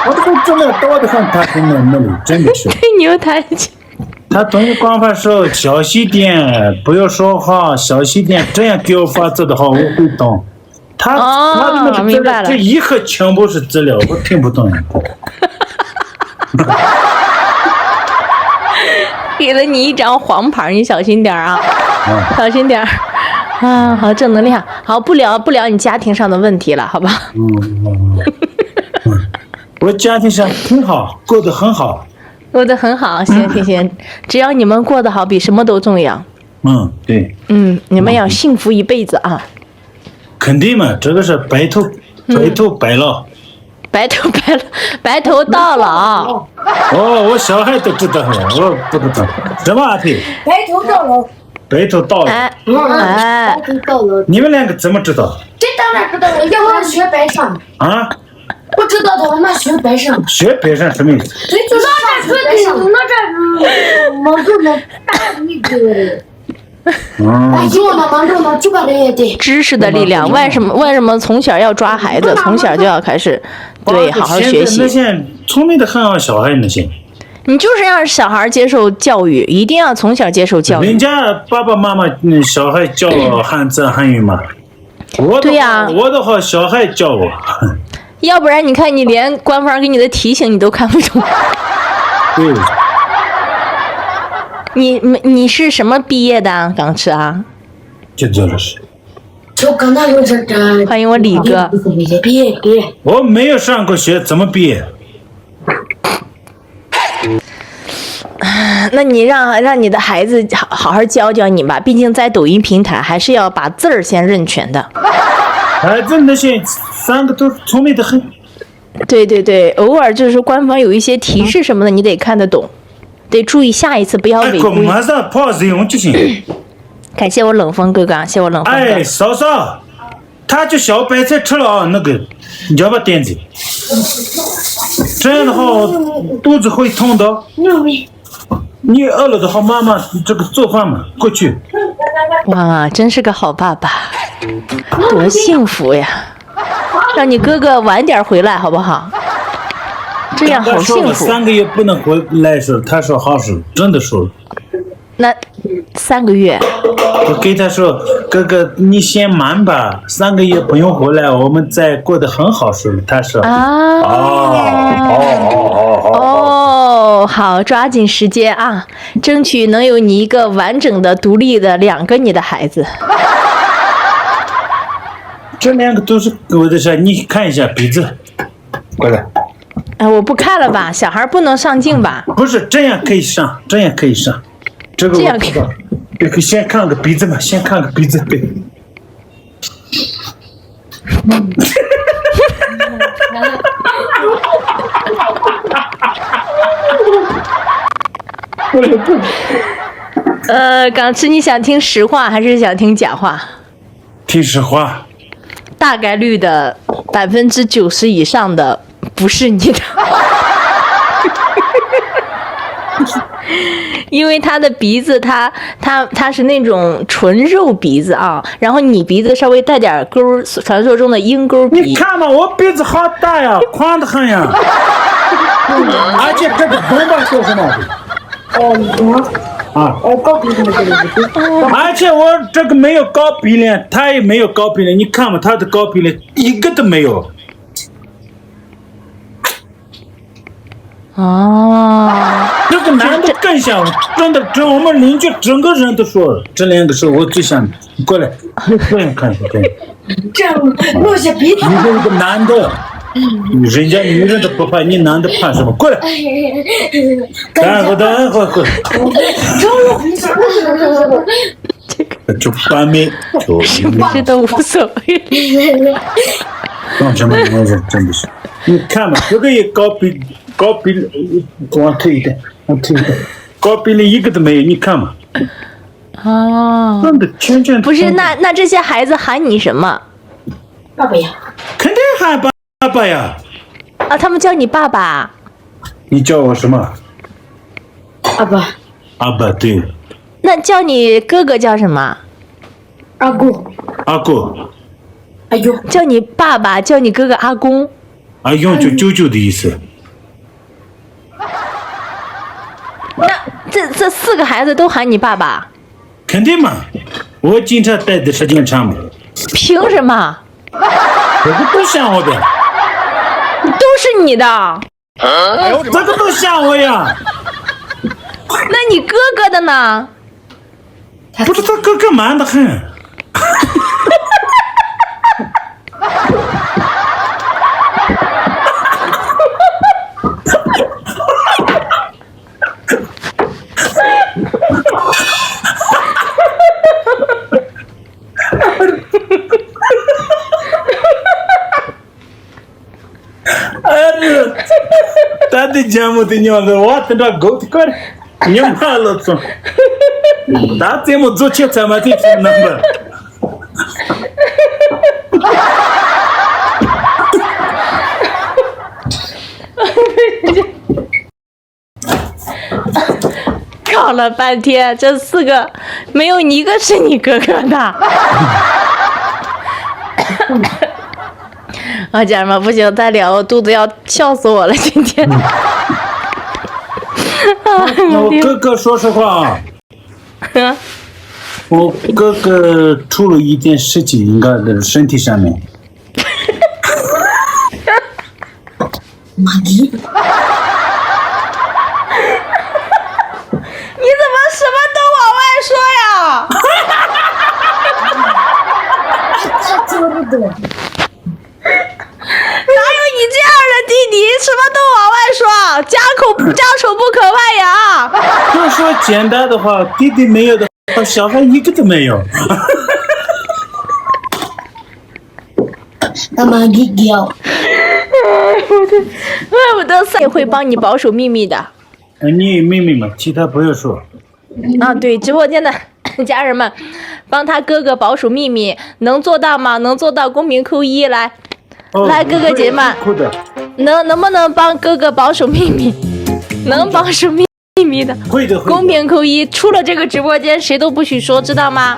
我这个资料多的很，他真的那里真的是。对牛弹琴。他同意官方说小心点，不要说话，小心点，这样给我发字的话，我会懂。他、哦他的那个资料，明白了这一盒全部是资料，我听不懂。给了你一张黄牌，你小心点儿啊，小心点儿啊！好，正能量。好，不聊不聊你家庭上的问题了，好吧？嗯，嗯嗯，我家庭上挺好，过得很好。过得很好，行行行，只要你们过得好，比什么都重要。嗯，对，嗯，你们要幸福一辈子啊！肯定嘛，这个是白头白头偕老。白头白老，白头到老。哦，我小孩都知道了，我不知道什么阿飞，白头到老，白头到老。哎嗯，哎白，头到老，你们两个怎么知道这当然知道了，要不然学白上，啊？不知道的话那学白上，学白上什么意思？所以就是上学白上，那这忙着呢，大一个，嗯哎，给我们忙着呢，这把人也得，知识的力量，为什么为什么从小要抓孩子，从小就要开始对好好学习？现在那些聪明的很啊，小孩那些。你就是让小孩接受教育，一定要从小接受教育人。家爸爸妈妈，嗯，小孩教我汉字汉语嘛。我的话对呀我的话，小孩教我。要不然你看，你连官方给你的提醒你都看不懂。对，你你是什么毕业的啊？港师啊？就做了事。就跟那有这这，欢迎我李哥。别别，我没有上过学，怎么毕业？那你让让你的孩子好好好教教你吧，毕竟在抖音平台还是要把字儿先认全的。孩子那些三个都聪明的很。对对对，偶尔就是说官方有一些提示什么的，你得看得懂，得注意下一次不要哎，违规。可没事，泡子用就行。感谢我冷风哥哥，谢我冷风哥。哎，嫂嫂，他就小白菜吃了啊，那个，你要不要点子？这样的话，肚子会痛的。你饿了的话，妈妈这个做饭嘛，过去。哇，真是个好爸爸，多幸福呀！让你哥哥晚点回来好不好？这样好他说了幸福。三个月不能回来时，他说好使，真的说。那三个月，我跟他说，哥哥，你先忙吧，三个月不用回来，我们再过得很好，是不是？他说。啊。哦哦哦哦哦。哦，好，抓紧时间啊，争取能有你一个完整的、独立的两个你的孩子。这两个都是我的事，你看一下鼻子，过来。哎，我不看了吧，小孩不能上镜吧？不是，这样可以上，这样可以上。这个这样我知道。这个先看个鼻子嘛，先看个鼻子，对。呃，港师，你想听实话还是想听假话？听实话。大概率的百分之九十以上的不是你的。因为他的鼻子，他他他是那种纯肉鼻子啊，然后你鼻子稍微带点沟儿，传说中的鹰钩鼻。你看嘛，我鼻子好大呀，宽的很呀。而且这个东北叫什么？哦，你啊，哦，高鼻子的这个，而且我这个没有高鼻梁，他也没有高鼻梁。你看嘛，他的高鼻梁一个都没有。啊，这个男的更像，真的，这我们邻居整个人都说，这两个是我最像的。过来，过来看一下，对。这样，落下鼻子。你这个男的，人家女人都不怕，你男的怕什么？过来。等会儿，等会儿，过来。就把妹，就什么事都无所谓。放什么东西真的是，你看嘛，这个也高鼻高鼻，往后退一点，往后退一点，高鼻梁一个都没有，你看嘛。哦，真的圈圈不是，那那这些孩子喊你什么？爸爸呀。肯定喊爸爸呀。啊，他们叫你爸爸？你叫我什么？阿爸。阿爸，对。那叫你哥哥叫什么？阿公。阿公。阿勇。叫你爸爸，叫你哥哥阿公。阿勇就舅舅的意思。那这这四个孩子都喊你爸爸？肯定嘛，我经常带的时间长嘛。凭什么？这个不像我的。都是你的。这个不像我呀。那你哥哥的呢？不是，他哥哥忙得很。ཨ་རེ། ད་འདི་ཇ་མོ་དེ་ཉོ་ལ་བ་དེ་འདྲ་དགོས་དེ་ཀར་ཉོ་མ་ལོ་ཚོ། ད་རྩེད་མོ་རྫོགས་ཆེ་ཚ་མ་དེ་ཚོ་རྣམ་པ།搞了半天，这四个没有一个是你哥哥的。啊，家人们，不行，再聊我肚子要笑死我了，今天。啊，我哥哥，说实话啊，我哥哥出了一点事情，应该是身体上面。 妈咪，你怎么什么都往外说呀？他做不懂。哪有你这样的弟弟？什么都往外说，家丑家丑不可外扬。就说简单的话，弟弟没有的话，小孩一个都没有。 他妈给掉。怪不得赛会帮你保守秘密的。呃，你秘密嘛，其他不要说。啊，对，直播间的家人们，帮他哥哥保守秘密，能做到吗？能做到公屏扣一来。哦，来，哥哥姐姐们，可以的。能能不能帮哥哥保守秘密？能保守秘密。 秘密的。会的，会的。公屏扣一，出了这个直播间，谁都不许说，知道吗？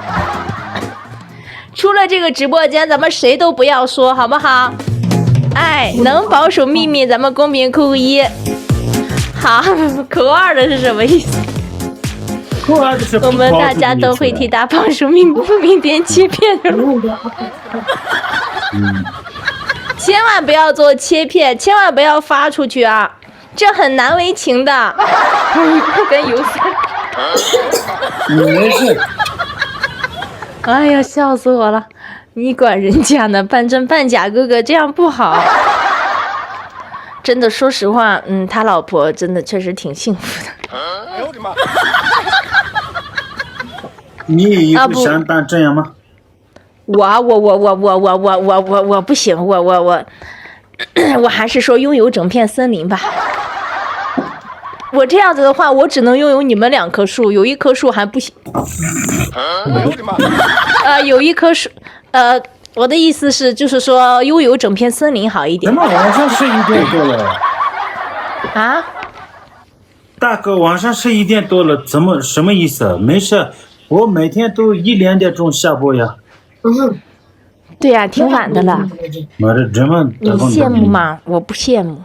出了这个直播间，咱们谁都不要说，好不好？哎，能保守秘密，咱们公屏扣一。好，扣二的是什么意思？扣二的是我们大家都会替他保守秘密，不明天欺骗。千万不要做切片，千万不要发出去啊！ 这很难为情的。跟游戏。没事。哎呀，笑死我了！你管人家呢，半真半假，哥哥这样不好。真的，说实话，嗯，他老婆真的确实挺幸福的。哎呦我的妈！你也不想当这样吗？ 我我我我我我我我我我不行，我我我我还是说拥有整片森林吧。我这样子的话，我只能拥有你们两棵树，有一棵树还不行。呃，有一棵树，呃，我的意思是，就是说拥有整片森林好一点。咱们晚上吃一顿够了。啊？ 大哥，晚上十一点多了，怎么，什么意思啊？没事，我每天都一两点钟下播呀。嗯，对呀，挺晚的了。妈的，这么你羡慕吗？我不羡慕。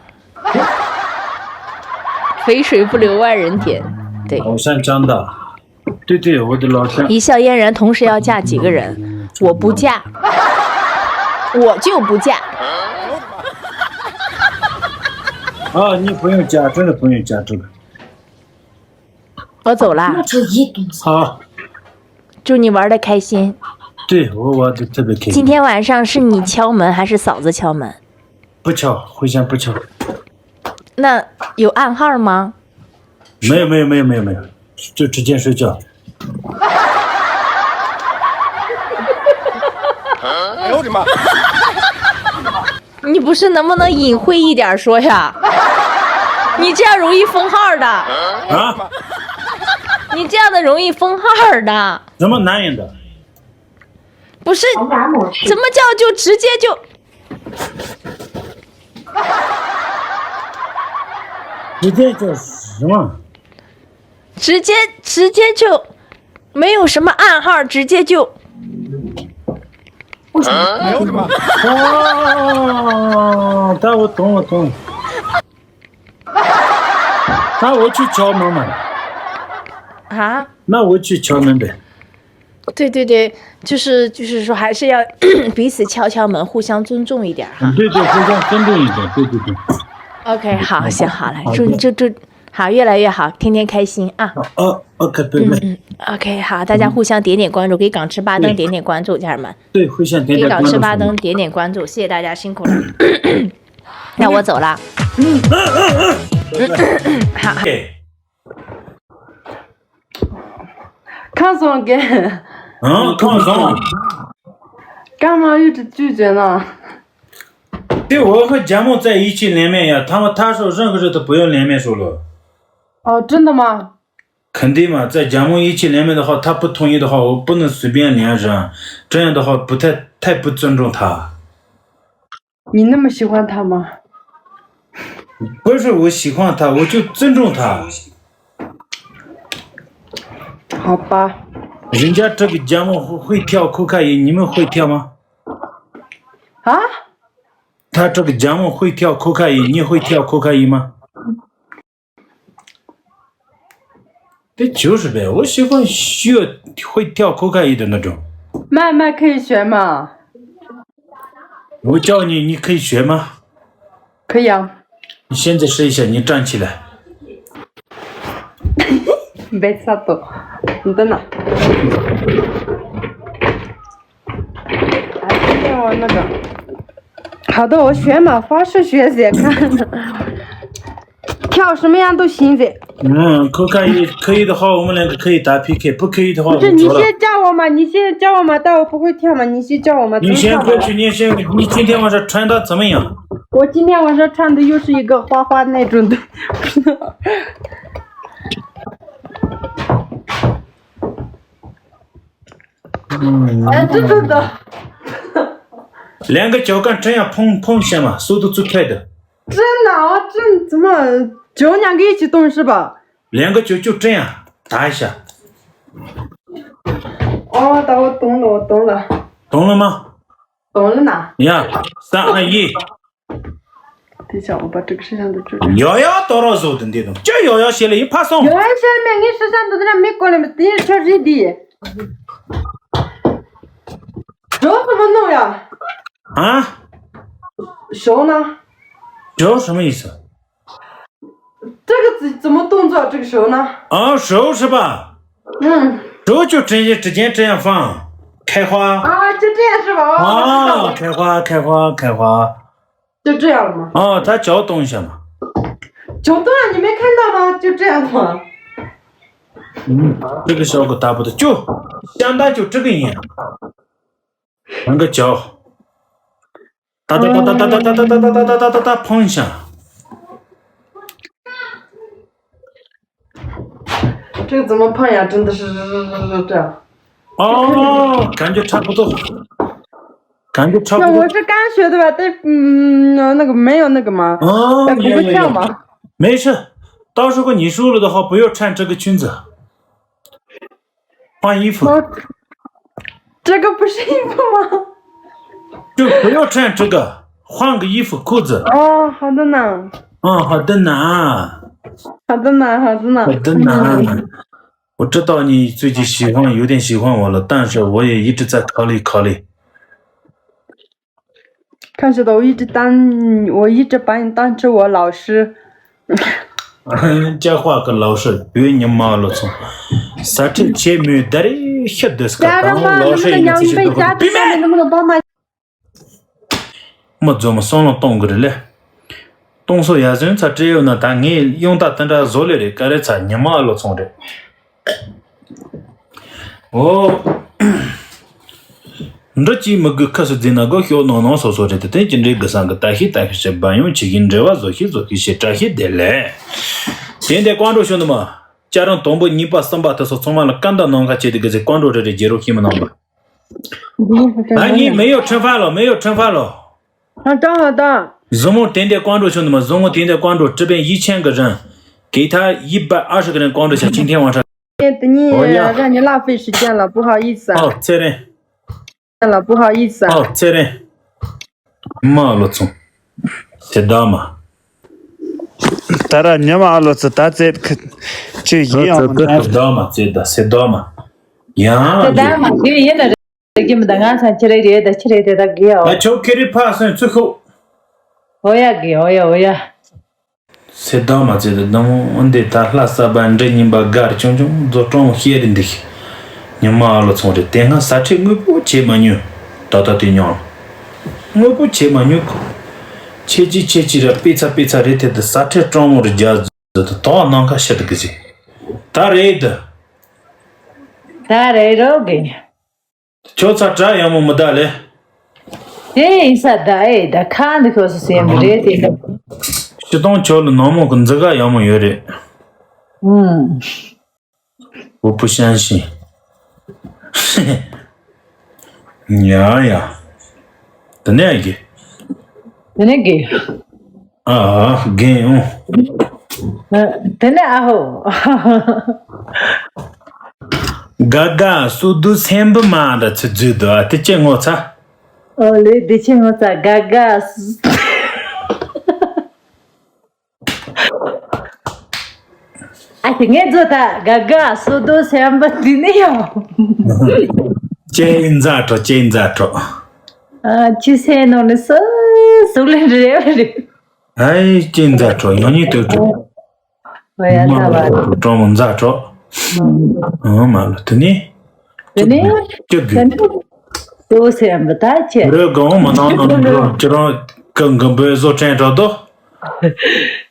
肥水不流外人田。对。老乡长大。对对，我的老乡。一笑嫣然同时要嫁几个人？我不嫁。我就不嫁。啊，你不用加这个，不用加这个。我走了。那就一动作。好。祝你玩的开心。对，我玩的特别开心。今天晚上是你敲门还是嫂子敲门？不敲，互相不敲。那有暗号吗？没有没有没有没有没有，就直接睡觉。哎呦我的妈！你不是能不能隐晦一点说呀？你这样容易封号的。啊？你这样的容易封号的。什么男人的？不是，怎么叫就直接就？直接就什么？直接直接就没有什么暗号，直接就。为什么？哦，那我懂了懂了。那我去敲门嘛。啊？那我去敲门呗。对对对，就是就是说，还是要彼此敲敲门，互相尊重一点哈。对对，互相尊重一点，对对对。OK，好，行，好，来，祝祝祝，好，越来越好，天天开心啊。哦，OK，拜拜。嗯嗯，OK，好，大家互相点点关注，给港吃巴登点点关注，家人们。对，互相点点关注。给港吃巴登点点关注，谢谢大家，辛苦了。那我走了。嗯，好。看上给。嗯，看上。干嘛一直拒绝呢？对我和佳木在一起连麦呀，他们他说任何事都不用连麦说了。哦，真的吗？肯定嘛，在佳木一起连麦的话，他不同意的话，我不能随便连人，这样的话不太太不尊重他。你那么喜欢他吗？不是我喜欢他，我就尊重他。好吧。人家这个节目会会跳扣卡音，你们会跳吗？啊？他这个节目会跳扣卡音，你会跳扣卡音吗？这就是呗，我喜欢学会跳扣卡音的那种。慢慢可以学嘛。我教你，你可以学吗？可以啊。你现在试一下，你站起来。别吓到，你等等。哎，今天我那个，好的，我学嘛，法式学姐看，跳什么样都行姐。嗯，可可以，可以的话，我们两个可以打 P K，不可以的话，不是，你先教我嘛，你先教我嘛，但我不会跳嘛，你先教我嘛，你先过去，你先，你今天晚上穿的怎么样？我今天晚上穿的又是一个花花那种的。哎，真的。两个脚跟这样碰碰一下嘛，速度最快的。真的啊，这怎么脚两个一起动是吧？两个脚就这样打一下。哦，打我懂了，我懂了。懂了吗？懂了呢。呀，三二一。等一下，我把这个摄像头遮住。摇摇多少手的那种，叫摇摇下来一拍送。摇摇下面，你摄像头在那没过来吗？等一下，这是的。手怎么弄呀？啊？手呢？手什么意思？这个怎怎么动作？这个手呢？啊，手是吧？嗯。手就直接直接这样放，开花。啊，就这样是吧？哦，我知道了。开花，开花，开花。就这样了吗？哦，他脚动一下嘛。脚动了，你没看到吗？就这样的嘛。嗯，这个效果达不到，就相当就这个样。两个脚。 哒哒哒哒哒哒哒哒哒哒哒哒哒碰一下。这个怎么碰呀？真的是是是是是这样。哦，感觉差不多，感觉差不多。那我是刚学的吧？对，嗯，那个没有那个嘛，哦，那不会跳嘛。没事，到时候你输了的话，不要穿这个裙子。 换衣服。我这个不是衣服吗？就不要穿这个，换个衣服裤子。哦，好的呢。嗯，好的呢。好的呢，好的呢。好的呢。我知道你最近喜欢，有点喜欢我了，但是我也一直在考虑考虑。看是的，我一直当我一直把你当成我老师。 ཅག་པ་གི་ལའོ་ཧྲི་བོད་ཉི་མ་ལོ་ཚོང་ས་ཁྲལ་ཆེ་མོས་ད་རེས་ཤི་དུས་ཀ་དང་ལའོ་ཧྲི་ཡིན་ཚེ་ཤི་དུས་ཀ་བི་མ། མི་འཛོམས་སང་ལོ་གཏོང་གི་རེད་ལེ། གཏོང་སོ་ཡ་ཟོན་ཚ་སྤྲད་ཡོད་ན་ད་ངས་ཡོང་ད་དེ་འདྲ་བཟོ་ལེ་རེད། ཀ་རེ་ཚ་ཉི་མ་ལོ་ཚོང་རེད། ཨོ། འདྲི་ཅིག་མི་དགོས་ཁ་སུ་འཛིན་ན་དགོས་ཤོག་ནང་ནང་སོ་སོ་རེད་དེ་དེ་ཅི་འདྲའི་དགོས་སང་གི་ལྟ་ཤེས་ལྟ་ཤེས་བྱེད་འབའ་ཡོང་བྱེད་ཀྱི་འབྲེལ་བ་བཟོ་ཤེས་བཟོ་ཤེས་བྱེད་བཀྲ་ཤིས་བདེ་ལེགས། དེ་འདྲའི་ཀོང་ཀྲོ་ཤོ་ནི་མ། ཅ་རང་དང་པོ་གཉིས་པ་གསུམ་པ་དེ་སོགས་ཚང་མ་ལ་སྐད་འདའ་གནང་ཁ་བྱེད་དེ་གི་ཟེར་ཀོང་ཀྲོ་རེ་རེ་རྒྱལ་རོགས་ཤེས་མི་གནང་པ། ད་ངས་མེ་ཡོ་ཁྲིན་ཧྥ་ལོ་མེ་ཡོ་ཁྲིན་ཧྥ་ལོ། ཨ་ཏང་ཨ་ཏང་། བཟང་མོ་དེ་འདྲའི་ཀོང་ཀྲོ་ཤོ་ནི་མ་བཟང་མོ་དེ་འདྲའི་ཀོང་ཀྲོ་ཀྲི་པན་ཡིག་ཆེན་གི་རང་།给他一百二十个人光着小青天往上。 ཉིན་དེ་ཉིན་ཨོ་ཡ། རང་ཉིད་ལ་ཕེ་ཤི་ཅན་ལ་པུ་ཧ་ཡིག་ས། ཨོ་ཚེ་རིང་། ལ་པུ་ཧ་ཡིག་ས། ཨོ་ཚེ་རིང་། མ་ལོ་ཚོང་། སེ་ད་མ། ད་ར་ཉི་མ་ཨ་ལོ་ཚོ་ད་ཚེ་ཁ་ཅི་ཡིན་ཡང་མི་འདྲ། སེ་ད་མ་ཚེ་ད་སེ་ད་མ། ཡང་། སེ་ད་མ་དེ་ཡིན་ན་རེད་གི་མི་ད་ང་ཚང་ཁྱི་རེ་རེད་ད་ཁྱི་རེ་རེད་ད་གི་ཡ། ད་ཆོ་ཁེ་རི་ཕ་སོན་ཚུ་ཤོ། ཨོ་ཡ་གི་ཨོ་ཡ་ཨོ་ཡ། སེ་ད་མ་ཚེ་ད་དང་འོན་ཏེ་ད་ལྷ་ས་པ་འདྲེ་ཉིན་པ་གར་ཆུང་ཆུང་མཛོ་ཀྲོང་ཤེས་རི་འདུག་ཉི་མ་ཨ་ལོ་ཚོང་རེད་དེ་སྔ་ས་ཁྲི་དངོས་པོ་བྱེད་མ་མྱོང་། ད་ལྟ་དེ་མྱོང་། དངོས་པོ་བྱེད་མ་མྱོང་གི་ཆེ་ཅི་ཆེ་ཅི་ར་པི་ཚ་པི་ཚ་རེད་དེ་ད་ས་ཁྲི་ཀྲོང་མོ་རི་རྒྱ་ཟི་ད་དོག་ནང་ཁ་ཤི་འདུག་གི་ཟི། ད་རེད་ད། ད་རེད་རོགས་གི། ཁྱོད་ཚ་དྲ་ཡག་མོ་མི་གདའ་ལེ། དེ་ཡིན་ས་ད་ཨེ་ད་ཁ་འདི་ཁོ་སུ་སེམས་རེད་དེ་ད། སྤྱི་སྟོང་ཁྱོད་ལ་ནང་མོ་གི་འཛི་ག་ཡག་མོ་ཡོད་རེད། ཨུམ། 我不相信。 ཡ་ཡ། དེ་ནས་གི། དེ་ནས་གི། ཨ་ཨ་རྒན་ཨོ། དེ་ནས་ཨ་ཧོ། དགའ་དགའ་སུ་དུ་སེམས་པ་མ་འདྲ་ཚུ་རྫུས་འདུག་ཨ་དེ་ཅི་ངོ་ཚ། ཨོ་ལེ་དེ་ཅི་ངོ་ཚ་དགའ་དགའ། ཨ་ཅེ་ངས་བཟོ་ད་དགའ་དགའ་སོ་དོ་སེམས་པ་འདི་ནི་ཡོང་། ཅེ་འཛའ་གྲོ་ཅེ་འཛའ་གྲོ། ཨ་ཅི་སེ་ནོ་ནི་སོ་སུ་ལེན་རེ་བ་རེ། ཨའི་ཅེ་འཛའ་གྲོ་ཡང་ཉིད་དུ་གྲོ། ཨོ་ཡ་ད་བ། གྲོ་མོ་འཛའ་གྲོ། ཨ་མ་ལོ་དེ་ནི། དེ་ནི། ཅི་དེ་དགོས། ནི། དོ་སེམས་པ་ད་ཅེ། རོས་གང་མ་ནང་ནང་འགྲོ་ཁྱེད་རང་གང་གང་བོད་བཟོ་ཕྲན་དྲག་དོ།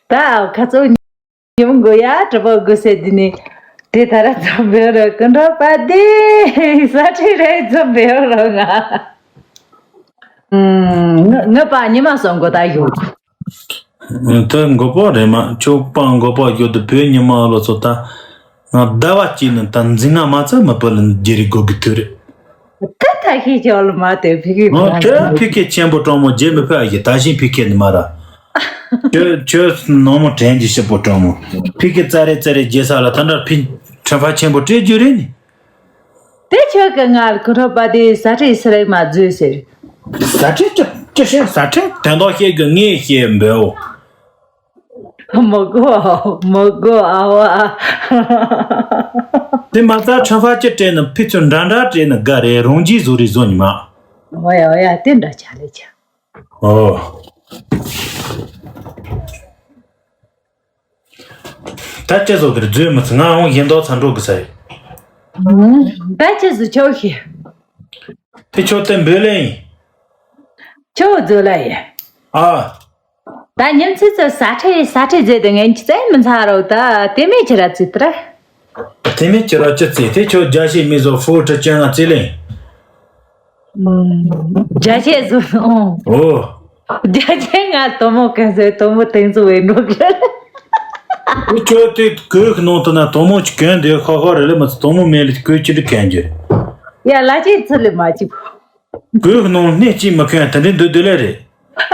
ད་ཁ་ཚོ། ཉིན་མོ་དགོས་ཡ་གྲུ་པ་དགོས་ཟེར་དེ་ནི། དེ་ད་ར་འཛོམས་པའི་ར་ཀུན་གྲོགས་པ་དེ་ས་ཁྲི་རེ་འཛོམས་པའི་ར་ང་། ང་ང་པ་ཉི་མ་སོང་གོ་ད་ཡོད། དེ་མགོ་པོ་རེད་མ་ཁྱོད་པ་མགོ་པོ་ཡོད་དུ་བོད་ཉི་མ་ལོ་ཚོ་ད། ང་ཟླ་བ་གཅིག་ནི་ད་འཛིན་ང་མ་ཚད་མི་བུ་ལ་རྒྱལ་རི་དགོས་གི་དུ་རེད། ད་ཐ་ཁེ་ཅོ་ལ་མ་དེ་ཕི་ཁེ་ཨོ་དེ་ཕི་ཁེ་ཆེན་པོ་གྲོང་མོ་རྗེ་མི་ཕ་ཡི་ད་ཤིང་ཕི་ཁེ་ནི་མ་ར། ཁྱོད་ཁྱོད་ནང་མོ་དྲན་གྱི་ཤི་པོ་གྲོང་མོ། ཕི་ཁེ་ཙ་རེ་ཙ་རེ་རྗེ་ས་ལ་ད་འདྲ་ཕི་ཁྲི་ཕ་ཆེན་པོ་སྤྲད་རྒྱུ་རེད་ནི། དེ་ཁྱོད་ཀྱི་ང་ལ་ཁུ་ཁྲོ་པ་དེ་ས་ཁྲི་སི་རེག་མ་བཟོས་ཟེར། ས་ཁྲི་ཅི་ཅི་ཤེས་ས་ཁྲི་དོན་དག་ཤེས་གི་ངས་ཤེས་འབོད། མོ་གོ་མོ་གོ་ཨ་བ། དེ་མ་ཚད་ཁྲི་ཕ་ཅི་སྤྲད་ན་ཕི་ཚོ་འདྲ་འདྲ་སྤྲད་ན་དགའ་རེད་རང་རྒྱུས་བཟོ་རེད་བཟོ་ཉི་མ། ཨོ་ཡ་ཨོ་ཡ་དེ་འདྲ་ཆ་ལེ་ཆ། ཨོ། ད་ཅི་བཟོ་གི་རེད་བཟོས་མི་ཚེ་ང་འོང་ཡིན་མདོག་ཚ་འགྲོ་གི་ས་ཡིན། ད་ཅི་བཟོ་ཆོག་ཤེས། དེ་ཁྱོད་དེ་འབོད་ལེ་ཡིན། ཁྱོད་བཟོ་ལ་ཡིན། ཨ། ད་ཉིན་ཚེ་ཚེ་ས་ཁྲེ་ས་ཁྲེ་བཟོས་དེ་ངན་གྱི་རྩེ་མི་ཚ་རོ་ད་དེ་མེད་ཀྱི་ར་ཚིག་དེ་ར། དེ་མེད་ཀྱི་ར་ཅི་ཚེ་དེ་ཁྱོད་རྒྱ་ཤེས་མི་བཟོ་ཧྥུ་ཁྲི་ཅན་ང་རྩིས་ལེན། རྒྱ་ཆས་བཟོ་ཨོ། ཨོ། རྒྱ་ཆས་ང་དོ་མོ་ག་ཟེ་དོ་མོ་དེང་ཚོ་བའི་འགྲོ་གི། ཁྱོད་དེ་གོས་ནང་དུ་ན་དོ་མོ་ཅི་གན་དེ་ཁ་ཁ་རེ་ལེ་མ་དོ་མོ་མེ་ལེ་གོས་ཅི་རི་གན་རྒྱུ། ཡ་ལ་ཅི་ཚུ་ལེ་མ་ཅི། གོས་ནང་སྣེ་ཅི་མ་གན་དེ་འདྲི་འདོད་དེ་ལེ་རེད།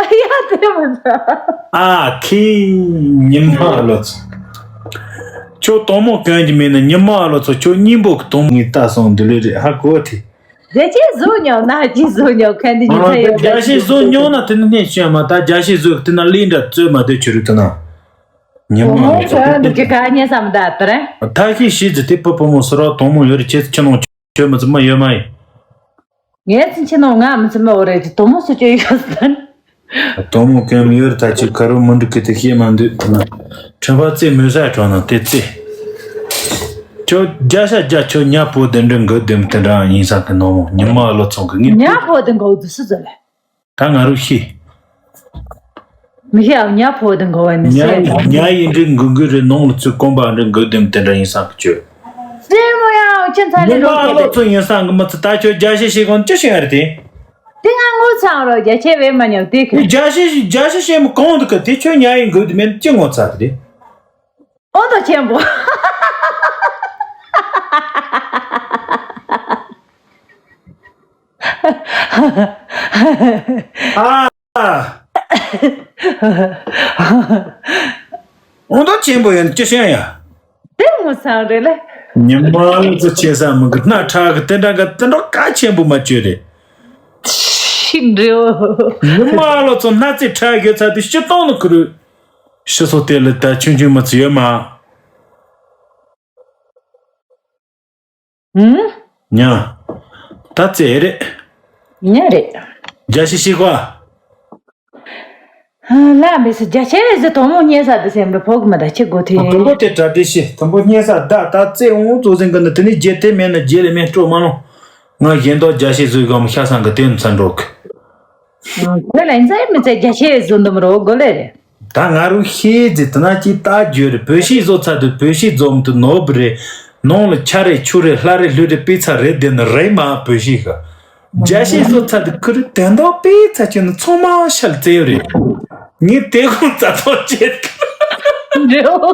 ཡ་དེ་མ་ཚ། ཨ་ཁི། ཉི་མ་ལོ་ཚོ། ཁྱོད་དོ་མོ་གན་གྱི་མེད་ན་ཉི་མ་ལོ་ཚོ་ཁྱོད་སྙིང་པོ་གི་དོ་མོ་ངས་ལྟ་སོང་འདི་ལེ་རེད་ཧ་གོ་ཐི། རྒྱ་ཆས་བཟོ་མྱོང་ན་ཅི་བཟོ་མྱོང་ཁ་འདི་ཉི་ཚ་ཡོད་རྒྱ་ཆས་བཟོ་མྱོང་ན་དེ་ནི་གནས་ཤོད་མ་ད་རྒྱ་ཆས་བཟོ་དེ་ན་ལི་འདྲ་བཙོས་མ་སྡོད་ཆུ་རུ་དེ་ན། ཉི་མ་ལོ་ཚོ་དེ་ནི་གནས་ཤོད། ད་ཁྱི་ཤི་ཛི་དེ་པུ་པུ་མོ་སོ་ར་དོ་མོ་ཡོད་རེད་ཁྱེད་ཚོ་ཁྱི་ནང་ཆོས་མི་ཚོ་མ་ཡོད་མ་ཡིན། ངས་ཚིན་ཆེ་ནོ་ང་མི་ཚེ་མ་འོ་རེད་དེ་དོ་མོ་སུ་ཅོ་ཡོད་ཟེར། དོ་མོ་གན་ཡོད་ད་ཅི་ཁ་རུ་མུ་འདུག་གི་དེ་ཤེས་མ་འདུག་ན། ཁྲམ་པ་ཙེ་མོས་ས་གྲོང་ན་དེ་ཙེ། ཁྱོད་རྒྱ་ཤ་རྒྱ་ཁྱོད་ཉ་པོ་དེ་འདྲ་འགོད་དེམ་དེ་འདྲ་ཡིན་ས་གི་ནོ་མོ་ཉི་མ་ལོ་ཚོང་གི་ངས་ཉ་པོ་དེ་འགོད་དུ་སུ་ཟེར་ལེ། ད་ང་རུ་ཤི། མི་ཤི་ཨ་ཉ་པོ་དེ་འགོད་བ་ནི་ཉ་སུ་ཡིན་ཉ་ཡིན་འདྲི་འགུ་འགུ་རེ་ནོང་ལ་ཚུད་གོམ་པ་འདྲ་འགོད་དེམ་དེ་འདྲ་ཡིན་ས་གི་ཁྱོད། ཙེ་མོ་ཡང་ཁྱེད་ཚ་ལེ་ཉི་མ་ལོ་ཚོང་ཡིན་ས་གི་མི་ཚུ་ད་ཁྱོད་རྒྱ་ཤ་ཤི་གོང་ཅི་ཤི་ཡ་རེད་དེ། དེ་ང་ངོ་ཚ་རོ་རྒྱ་ཆེ་བས་མ་ཉོ་དེ་ཁ། རྒྱ་ཤ་རྒྱ་ཤ་ཤེས་མི་གང་འདུག་གི་དེ་ཁྱོད་ཉ་ཡིན་དགོས་དུ་མེད་ཅི་ངོ་ཚ་གི་དེ། ཨོ་ཏོ་ཆེན་པོ། ཨ། ཨོ་ཏོ་ཆེན་པོ་ཡོད་ཅི་ཤེས་ཡ། དེ་ངོ་ཚ་རེད་ལ། ཉི་མ་ལོ་ཚོ་ཆེ་ས་མི་གི་སྣ་ཁྲག་གི་དེ་འདྲ་གི་དེ་འདྲ་ག་ཆེན་པོ་མ་བཅོས་རེད། ཤིག་འདྲེའོ། ཉི་མ་ལོ་ཚོ་སྣ་རྩེ་ཁྲག་ཡོད་ཚ་དུས་སྤྱི་སྟོང་ལ་ཁུ་རུ། ཕྱི་སོ་དེ་ལ་ད་ཆུང་ཆུང་མ་ཚོ་ཡོད་མ། ཧུམ། ཉ། ད་ཙེ་རེད། ཉ་རེད། རྒྱ་ཤི་ཤི་གོ། ལ་མི་སི་རྒྱ་ཆེ་རེད་ཟེར་དོ་མོ་ཉེ་ས་དུ་སེམས་ལ་ཕོག་མ་ད་ཆེ་གོ་ཐུ། དུམ་བུ་དེ་གྲ་སྒྲིག་ཤི་དུམ་བུ་ཉེ་ས་ད་ད་ཙེ་འོང་ཙོ་ཟིན་གི་ནི་དེ་ནི་རྒྱལ་དེ་མེད་ན་རྒྱལ་ལས་མེད་སྤྲོ་མ་ལོང་། ང་གཞན་དོ་རྒྱ་ཤི་བཟོས་གམ་ཤ་སང་གི་དེ་ནི་ཚ་འགྲོ་གི། ཁོས་ལན་ཚ་མི་ཚེ་རྒྱ་ཆེ་བཟོ་འདུམ་རོ་གོ་ལེ་རེད། ད་ང་རུ་ཤེས་ཟེར་དེ་ན་ཅི་ལྟ་རྒྱུ་རེད། བོད་ཤེས་བཟོ་ཚ་དུས་བོད་ཤེས་རྫོམ་དུ་ནོར་བུ་རེད། ནང་ལ་ཆ་རེ་ཆུ་རེ་ལྷ་རེ་ལྷུ་རེ་པི་ཚ་རེད་དེ་ནི་རེད་མ་བོད་ཤེས་ག་རྒྱ་ཤེས་བཟོ་ཚ་དུས་ཁུ་རུ་དན་དོ་པི་ཚ་ཆུ་ནི་ཚང་མ་ཤལ་ཙེ་རེད། ངས་དེ་ཁོང་རྩ་ཐོག་བྱེད། རེད་འོ།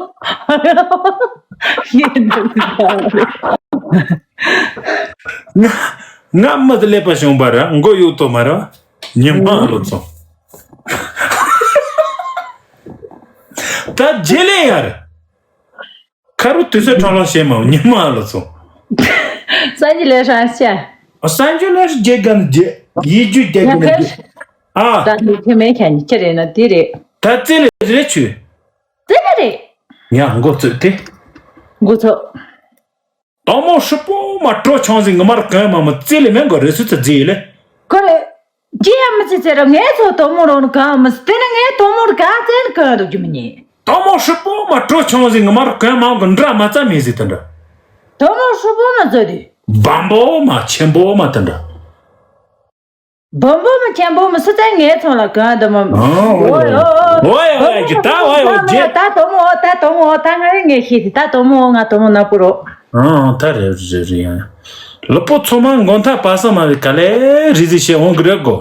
ཤེས་འདུག་ང་ང་མི་ལེ་པ་བྱུང་བ་ར་མགོ་གཡུག་ཏོ་མ་ར། ཉི་མ་ལོ་ཚོ། ད་རྗེས་ལེན་ཡར། ཁ་རུ་དུས་ཚོད་འཕྲོ་བརླག་བྱེད་མ་ཉི་མ་ལོ་ཚོ། སང་ཉིན་ལས་ཧྲང་ཤ། སང་ཉིན་ལས་རྗེས་ག་ནི་རྗེས། ཡིད་རྒྱུད་རྒྱ་གི་ནི་རྗེས། ཨ། ད་ནི་ཁྱེད་མེད་ཁྱེད་ཉིད་ཁྱེད་རེད་ན་དེ་རེད། ད་རྩེ་ལེ་རེད་ཆུ། རྩེ་ལེ་རེད། ཡ་མགོ་ཚོད་དེ། མགོ་ཚོད། དོ་མོ་ཧྲི་པོ་མ་གྲོ་ཆང་ཟིག་ངི་མར་གོན་མ་མི་རྩེ་ལེ་མེན་གོ་རེ་སུ་ཚ་རྫི་ཡི་ལེ། ཁོ་རེ། ཅི་ཡང་མི་ཚེ་ཚེ་ར་ངས་ཚོ་དོ་མོ་རོ་ནི་གང་མི་ཚེ་དེ་ནི་ངས་དོ་མོ་རི་གང་ཚེ་ནི་གང་འདུག་རྒྱུ་མི་ཉན། དོ་མོ་ཧྲི་པོ་མ་གྲོ་ཆང་ཟིག་ངི་མར་གོན་མ་གི་འདྲ་མ་ཙ་མི་ཟིག་དེ་འདྲ། དོ་མོ་ཧྲི་པོ་མ་ཚོ་དུས། བམ་པོ་མ་ཆེན་པོ་མ་དེ་འདྲ། བམ་པོ་མ་ཆེན་པོ་མི་སུ་ཚེ་ངས་ཚོ་ལ་གང་འདུག་མ། ཨོ་ཡ་ཡ་ད་ཨོ་ཡ་ཡ་ད་ད་དོ་མོ་ཨོ་ད་དོ་མོ་ཨོ་ད་ང་རེ་ངས་ཤེས་ཏེ་ད་དོ་མོ་ཨོ་ང་དོ་མོ་ནག་པོ་རོ། ཨང་ད་རེད་རེད་རེད་ཡང་། ལུ་པོ་ཚོ་མ་མགོ་མཐའ་པ་ས་མ་རེད་ག་ལེ་རི་ཟི་ཤེ་འོང་གི་རེད་གོ།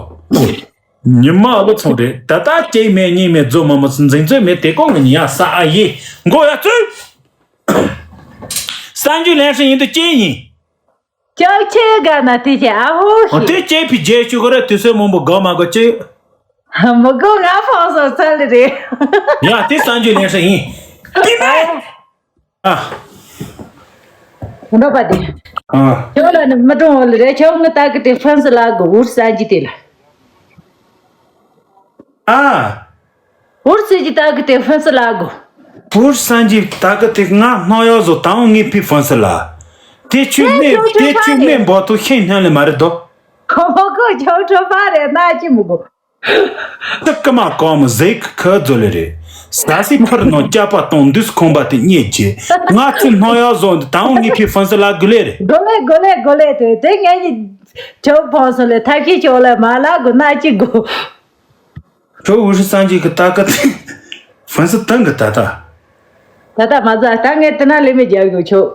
ཉི་མ་ཨ་ལོ་ཚོང་རེད་ད་ལྟ་སྐྱེས་མེད་གཉིས་མེད་རྫོ་མ་མོ་སུ་འཛིང་རྩོད་མེད་དེ་ཀོང་གི་ཉི་ཡ་ས་ཨ་ཡེ་མགོ་ཡ་ཚུལ། ས་འཇུ་ལན་ཧྲི་ཡིན་དུ་སྐྱེས་ཡིན། ཅག་ཆེ་ག་ན་དེ་ཅེ་ཨ་ཧོ་ཨོ་ཤི། དེ་སྐྱེས་པའི་རྗེས་ཆུ་གོ་ར་དུས་ཚོད་མང་པོ་དགོས་མ་དགོས་ཅི། མི་དགོས་ང་ཕོག་སོ་ཚར་ལེ་རེད། ཡ་དེ་ས་འཇུ་ལན་ཧྲི་ཡིན། དེ་མེད། ཨ། འགྲོ་པ་དེ། ཨ། ཁྱོད་ལ་ནི་མི་གྲོང་བ་ལ་རེ་ཁྱོད་ངི་ལྟ་གི་དེ་ཧྥན་སི་ལ་གི་འུར་ས་འཇི་དེ་ལ། ཨ། འུར་ས་འཇི་ལྟ་གི་དེ་ཧྥན་སི་ལ་གི། འུར་ས་འཇི་ལྟ་གི་དེ་ང་སྣང་ཡོད་བཟོ་དང་ངི་ཕི་ཧྥན་སི་ལ། དེ་ཆུ་དེ་མེ་ཁྱོད་དེ་ཆུ་ཁྱོད་མེ་འབོ་ཐུ་ཤེས་སྣང་ལེ་མ་རེད་དོ། ཁོ་མོ་ཁོ་ཁྱོད་ཁྲོ་པ་རེད་ན་ཅི་མི་གོ། ཏི་ཀི་མ་ཀོ་མོ་ཟེ་ཁི་ཁི་ཛོ་ལེ་རེ། ས་སི་ཕུར་ནང་སྐྱ་པ་གཏོང་དུས་ཁོང་པ་དེ་རྙེད་ཀྱི། ང་ཚོའི་སྣང་ཡག་བཟོ་འདི་དང་ངའི་ཕི་ཧྥན་སི་ལ་གུ་ལེ་རེ། གོ་ལེ་གོ་ལེ་གོ་ལེ་དེ་དེ་ངས་ནི་ཁྱོད་ཕོང་སོ་ལེ་ཐབས་ཤེས་ཁྱོད་ལ་མ་ལ་གོ་ན་ཅི་གོ། ཁྱོད་འུ་ཧྲི་སང་གི་གི་ཏ་ཀ་དེ་ཧྥན་སི་ཏང་གི་ད་ད། ད་ལྟ་མ་ཟ་ད་ངས་དེ་ན་ལེ་མེ་རྒྱག་དགོས་ཆོག་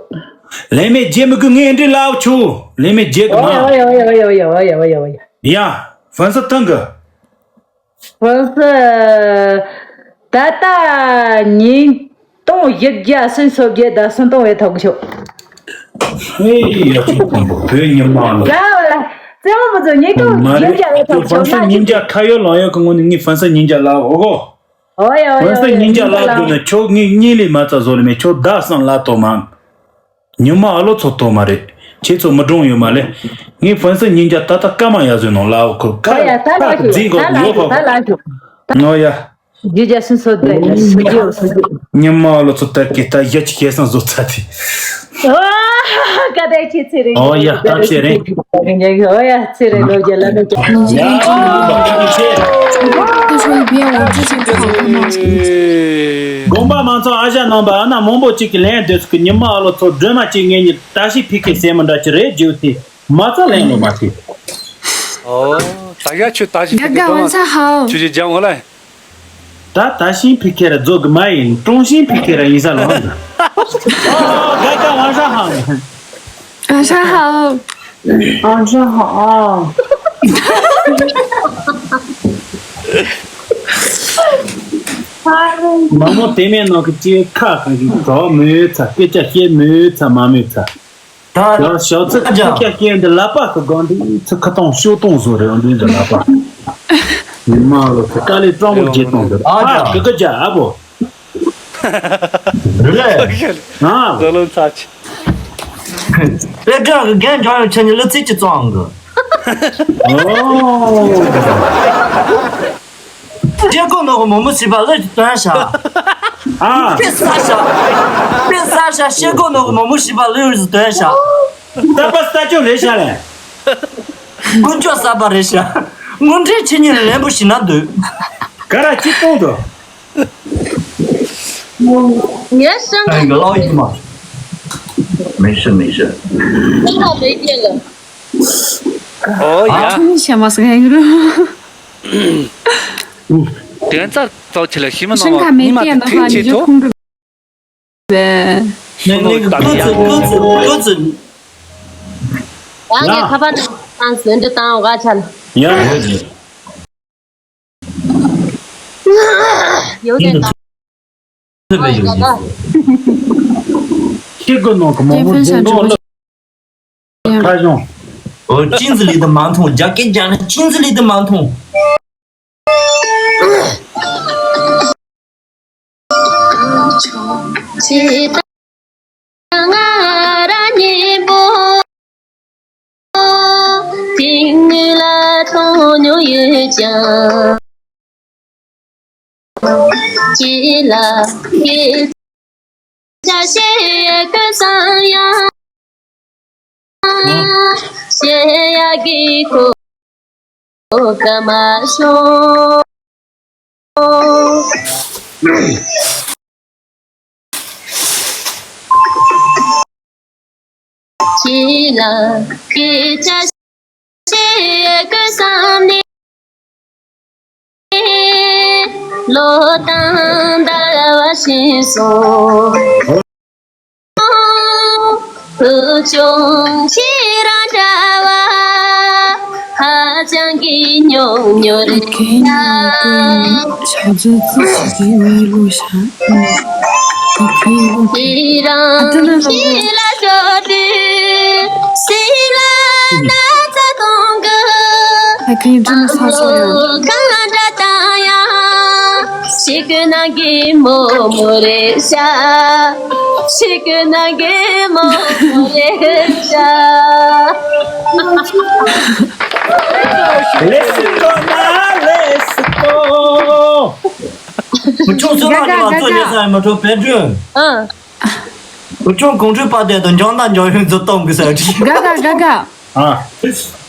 ལེ་མེ་རྒྱེ་མི་དགོས་ངས་འདྲི་ལའོ་ཆུ། ལེ་མེ་རྒྱེ་གི་མ། ཨོ་ཡ་ཨོ་ཡ་ཨོ་ཡ་ཨོ་ཡ་ཨོ་ཡ་ཨོ་ཡ། ཡ། ཧྥན་སི་ཏང་གི། ཧྥན་སི། ད་ལྟ་ཉིས་སྟོང་བཞི་བརྒྱ་སུམ་ཅུ་སོ་བརྒྱད་དང་སུམ་སྟོང་བའི་ཐོག་ཆོག་ཧེ་ཡ་ཆུ་ཁོང་པོ་བོད་ཉི་མ་ལ། ཡ་ལ། རྩེད་མོ་མི་ཚོ་ཉིས་སྟོང་བཞི་བརྒྱ་བའི་ཐོག་ཆོག་ཧྥན་སི་ཉིན་རྒྱ་ཁ་ཡོད་ལང་ཡོད་གི་ངོ་ནས་ངས་ཧྥན་སི་ཉིན་རྒྱ་ལ་འོ་གོ། ཨོ་ཡ་ཨོ་ཡ་ཧྥན་སི་ཉིན་རྒྱ་ལ་དགོས་ན་ཁྱོད་ངས་གཉིས་ལས་མ་རྩ་བཟོ་ལ་མེད་ཁྱོད་བདག་སང་ལ་ཏོ་མ། ཉི་མ་ཨ་ལོ་ཚོ་ཏོ་མ་རེད། ཁྱེད་ཚོ་མི་གྲོང་ཡོད་མ་ལེ། ངས་ཧྥན་སི་ཉིན་རྒྱ་ད་ལྟ་སྐར་མ་ཡ་བཟོས་ནང་ལ་འོ་ཁོ་ཨོ་ཡ་ད་ལ་ཁོ་ཞུ་རྫིག་ད་གོ་ལ་ཡོད་ཞུ་ཁོ་ད་ལ་ཞུ། ཨོ་ཡ། བཞི་བརྒྱ་སུམ་ཅུ་སོ་བརྒྱད་ལ་སུམ་ཅུ་སོ་བརྒྱད། ཉི་མ་ཨ་ལོ་ཚོ་ལྟར་གི་ད་ཡ་ཅི་སྐལ་བཟང་བཟོ་ཚར་དེ། ཨོ། ཀ་ད་ཁྱེད་ཚེ་རིང་། ཨོ་ཡ་ད་ཚེ་རིང་། ཨོ་ཡ་ཚེ་རིང་ལོ་བརྒྱ་ལ་ལོ་བརྒྱ། ཡ་ཁྱེད་ཚོ་ལ་བཀའ་དྲིན་ཆེ། དགོངས་པ་མང་ཚོགས། ཨ་ཞང་རྣམ་པ། ཨ་ན་མང་པོ་ཅིག་གིས་ལན་འདེབས་སོང་གི། ཉི་མ་ཨ་ལོ་ཚོ་སྒྲོལ་མ་གཅིག་ངེད་གཉིས་ད་ཤི་ཕི་ཁེ་ཟེར་མི་འདྲ་ཅི་རེད་བརྗོད་དེ་མ་ཚོ་ལན་ལོ་མ་ཐེ། ཨོ། ད་ཡ་ཁྱོད་ད་ཤི་ཕི་ཁེ། ག་ག་ཝན་ས་ཧའོ། ཁྱོད་ཀྱི་ལྗང་བ་ལ། ད་ད་ཤིང་ཕི་ཁེ་ར་རྫོགས་གི་མ་ཡིན། ཀྲུང་ཤིང་ཕི་ཁེ་ར་ཡིན་ས་ལོ། ག་ག་ཝན་ས་ཧའོ། ཝན་ས་ཧའོ། ཨང་ཧྲང་ཧའོ། མ་མོ་དེ་མེད་ནོ་གི་ཅི་ཁ་གི་གྲོགས་མོས་ཚ། སྐད་ཆ་བཤད་མོས་ཚ་མ་མོས་ཚ། ད་ཡང་ཞོགས་ཚུལ་ཨ་ཅག་ཁ་སྐྱེ་འདི་ལ་པ་གི་སྒང་འདི་ཚུ་ཁ་སྟོང་ཤོག་སྟོང་བཟོ་རེད། འདི་འདི་ལ་པ་ཉི་མ་ལོ་ཚུ་དཀའ་ལས་སྤྲང་པོ་བྱེད་སྟངས་འདི། ཨ་ཨ་ཅག་གི་གི་ཅག་ཨ་བོ། རེད་ལས། ཨ། བཟོ་ལོ་ཚ་ཆེ། དཔེ་སྐྲག་གི་རྒན་འཇོག་ཡོང་ཆེ་ཉི་ལོ་ཚིག་གཅིག་བཙོང་གི། ཨོ། ཤེལ་སྒོ་ནོར་གི་མོ་མོ་ཞིག་པ་ལོས་ཀྱི་དོན་བྱ། ཨ། དཔེ་ས་ཤ། དཔེ་ས་ཤ་ཤེལ་སྒོ་ནོར་གི་མོ་མོ་ཞིག་པ་ལོས་ཀྱི་དོན་བྱ། ད་པ་ས་ཅོ་རེད་ཤ་ལས། དཀོན་མཆོག་གསར་པ་རེད་ཤ། དངོས་འབྲེལ་ཆེ་ཉིད་ལེན་པོ་ཞིག་ན་འདོད། ག་ར་ཅི་གཏོང་དོ། ངས་སེམས། ཨ་ཡིན་གི་ལའོ་ཡིན་མ། མི་ཤི་མི་ཤི། སེམས་ཁ་མེད་ཀྱི་ལ། ཨོ་ཡ། ཁྲུང་ཤ་མ་སི་ཧེང་རུ། དོན་རྩ་རྩ་ཆེ་ལ་ཤི་མ་ཁྲུང་ཤ་མེད་ཀྱི་ལ་ཧ་ཉི་ཁྲུང་རུ། ནས་ནས་ཀྱི་ཀོ་ཙི་ཀོ་ཙི་ཀོ་ཙི། ང་ངས་ཁ་པར་ནང་བཏང་ཟིན་འདྲི་བཏང་འོ་ག་ཆ་ལ། ཡ། ཡོད་དེ་ད། ཁྱེད་ཀྱི་ནང་གི་མང་པོ་ལྗང་མདོག་ལ་ཁ་གཞུང་། ཨོ་ཅིན་ཟི་ལི་དུ་མ་མཐོང་། རྒྱ་སྐད་རྒྱག་ན་ཅིན་ཟི་ལི་དུ་མ་མཐོང་། ང་རང་གཉིས་པོ། དེ་སྔོན་ལ་མཐོང་མྱོང་ཡོད་ཀྱང་། ཁྱེད་ལ་སྐད་ཆ་བཤད་དགོས་བསམ་ཡང་། བཤད་ཡག་གི་གོ་སྐབས་མ་བྱུང་། ཁྱེད་ལ་སྐད་ཆ་བཤད་དགོས་བསམ་ནས། ལོ་དང་ཟླ་བ་ཕྱིན་སོང་། བུ་ཆུང་ཁྱེད་རང་འདྲ་བ་ཧ་ཅང་གི་ཉུང་ཉུང་རེད་ན། ཁྱེད་རང་ཁྱེད་ལ་ཞོགས་དུས་སྲིད་ལ་ན་ཚ་གཏོང་གི། ཨ་ཁུ་ཡིན་ཁྲིད་ནས་ས་སོ་ཡང་། གང་འདྲ་བཏང་ཡང་། ཤི་གི་ན་གི་མོ་མོ་རེད་ཤག་ཤི་གི་ན་གི་མོ་མོ་རེད་ཤག་ལེ་སི་ཀོ་ན་ལེ་སི་ཀོ། བུ་ཆུང་སུ་མ་ནི་མ་ཚོ་ཉེ་ས་མ་ཚོ་བེད་སྤྱོད། ཨ། བུ་ཆུང་གོང་ཁྲོས་པ་དེ་དང་འཇང་དང་འཇང་ཡོན་ཚོ་གཏོང་གི་ས་ཁྲི། ག་ག་ག་ག་ཨ།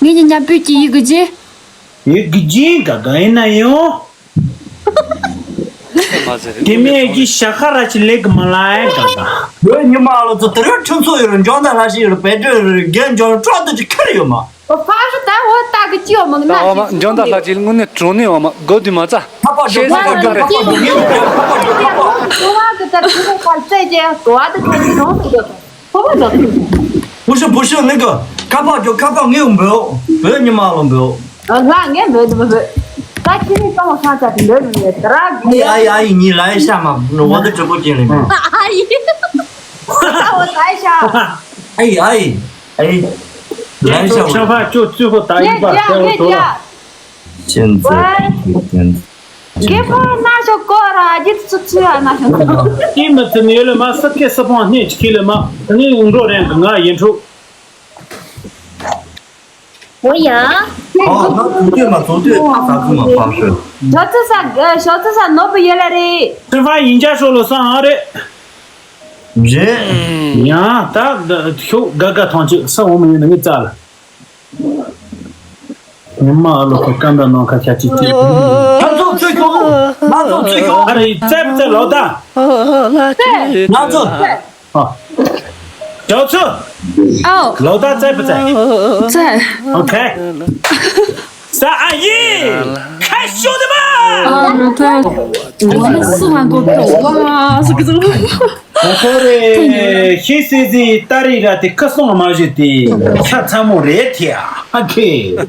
ངེད་ཀྱི་ཉ་སྤུས་ཀྱི་ཡི་གུ་ཅི། ཡི་གུ་ཅི་ག་ག་ཡིན་ན་ཡང་། དེ་མེད་ཀྱི་ཤ་ཁ་ར་ཅི་ལེགས་མ་ལ་ཨེ་ག་ག་ཡོད་ཉི་མ་ལོ་ཚོ་དེ་རིང་ཁྲིམས་ཚོགས་ཡོད་རུ་འཇང་དང་ལྷ་ཞིག་ཡོད་རུ་བེད་སྤྱོད་ཡོད་རུ་རྒན་འཇང་ཡོད་ཁྲག་ཏུ་ཅི་ཁེར་ཡོད་མ། ཕ་ཧ་ད་འོ་ད་གི་ཅི་ཡོད་མང་ན་ད་འོ་མ་ཅི་འཇང་དང་ལྷ་ཅི་དངོས་གནས་གྲོང་ནས་འོ་མ་དགོས་དུས་མ་ཚ། ཁ་པར་ཞོག་ཁ་པར་ཞོག་ངས་ཁ་པར་ཞོག་ཁ་པར་ཞོག་ཁ་པར། བུ་ཤོ་བུ་ཤོ་ནི་གི་ཁ་པར་ཞོག་ཁ་པར་ངས་འབོད་འབོད་ཉི་མ་ལོ་འབོད། ལ་ངས་འབོད་འབོད་འབོད། ད་ཁྱི་ནི་གཏོང་ཁ་ཚ་དེ་འབོད་འབོད་དེ་ར། ཨ་ཡི་ཨ་ཡི་ཉི་ལ་ཡི་ཤ་མ་ནོ་བ་དུ་གྲོགས་པོ་ཅན་ལེ་མི། ཨ་ཡི། ཨ་ཡི་ཨ་ཡི་ཨ་ཡི། ལ་ཡི་ཤ་ཆ་ཕ་ཅོ་ཙུ་ཧོ་ད་ཡི་པ་ཤ་ཧོ་དོ་ལ། ཅན་ཙེ་ཅན་ཙེ། རྒྱལ་པོ་ན་ཤོ་ཀོ་ར་རྒྱུད་ཚུ་ཚུ་ཡ་ན་ཤོ་ཀོ། ཀྱེ་མི་ཚེ་ནས་ལ་མ་སི་ཀེ་སི་ཕོང་སྣེ་ཅི་ཁི་ལ་མ་ནི་འུང་འགྲོ་རན་གི་ང་ཡིན་ཕྲུག་འོ་ཡ། ཨ་ན་ཚོ་དུས་མ་ཚོ་དུས་ད་ཚ་ཚུ་མ་ཕ་ཤོད། ཤོ་ཚི་ས་ཤོ་ཚི་ས་ནོ་བུ་ཡོད་ལ་རེད། ཚེ་ཕ་ཡིན་ཅག་ཤོ་ལོ་སང་ཨ་རེད། རེད། ཡང་ད་ཤོ་ག་ག་ཐང་ཅིག་ས་འོ་མ་ཡོད་ན་ངི་རྩ་ལ། ཉི་མ་ཨ་ལོ་ཁོ་སྐད་འདྲ་ནང་ཁ་ཤ་ཅིག་ཅིག་ང་ཚོ་ཚུད་སོང་། ང་ཚོ་ཚུད་སོང་། ཨ་རེ་ཙེབ་ཙེ་ལོ་ད། ང་ཚོ། ཨ། ཅོ་ཚུ། ཨའོ། ལོ་ད་ཙེབ་ཙེ། ཙེ། ཨོ་ཁེ། ས་ཨ་ཡི། ཁ་ཤོ་དེ་མ། ཨ་ལོ་ད། ང་ལ་སུ་མ་གོ་ཏོ། ཨ་སུ་གི་སུ། ཨོ་ཁོ་རེ། ཤི་སི་སི་ཏ་རི་ར་དེ་ཁ་སོང་མ་བཞི་དེ། ཤ་ཚ་མོ་རེད་དེ། ཨ་ཁེ།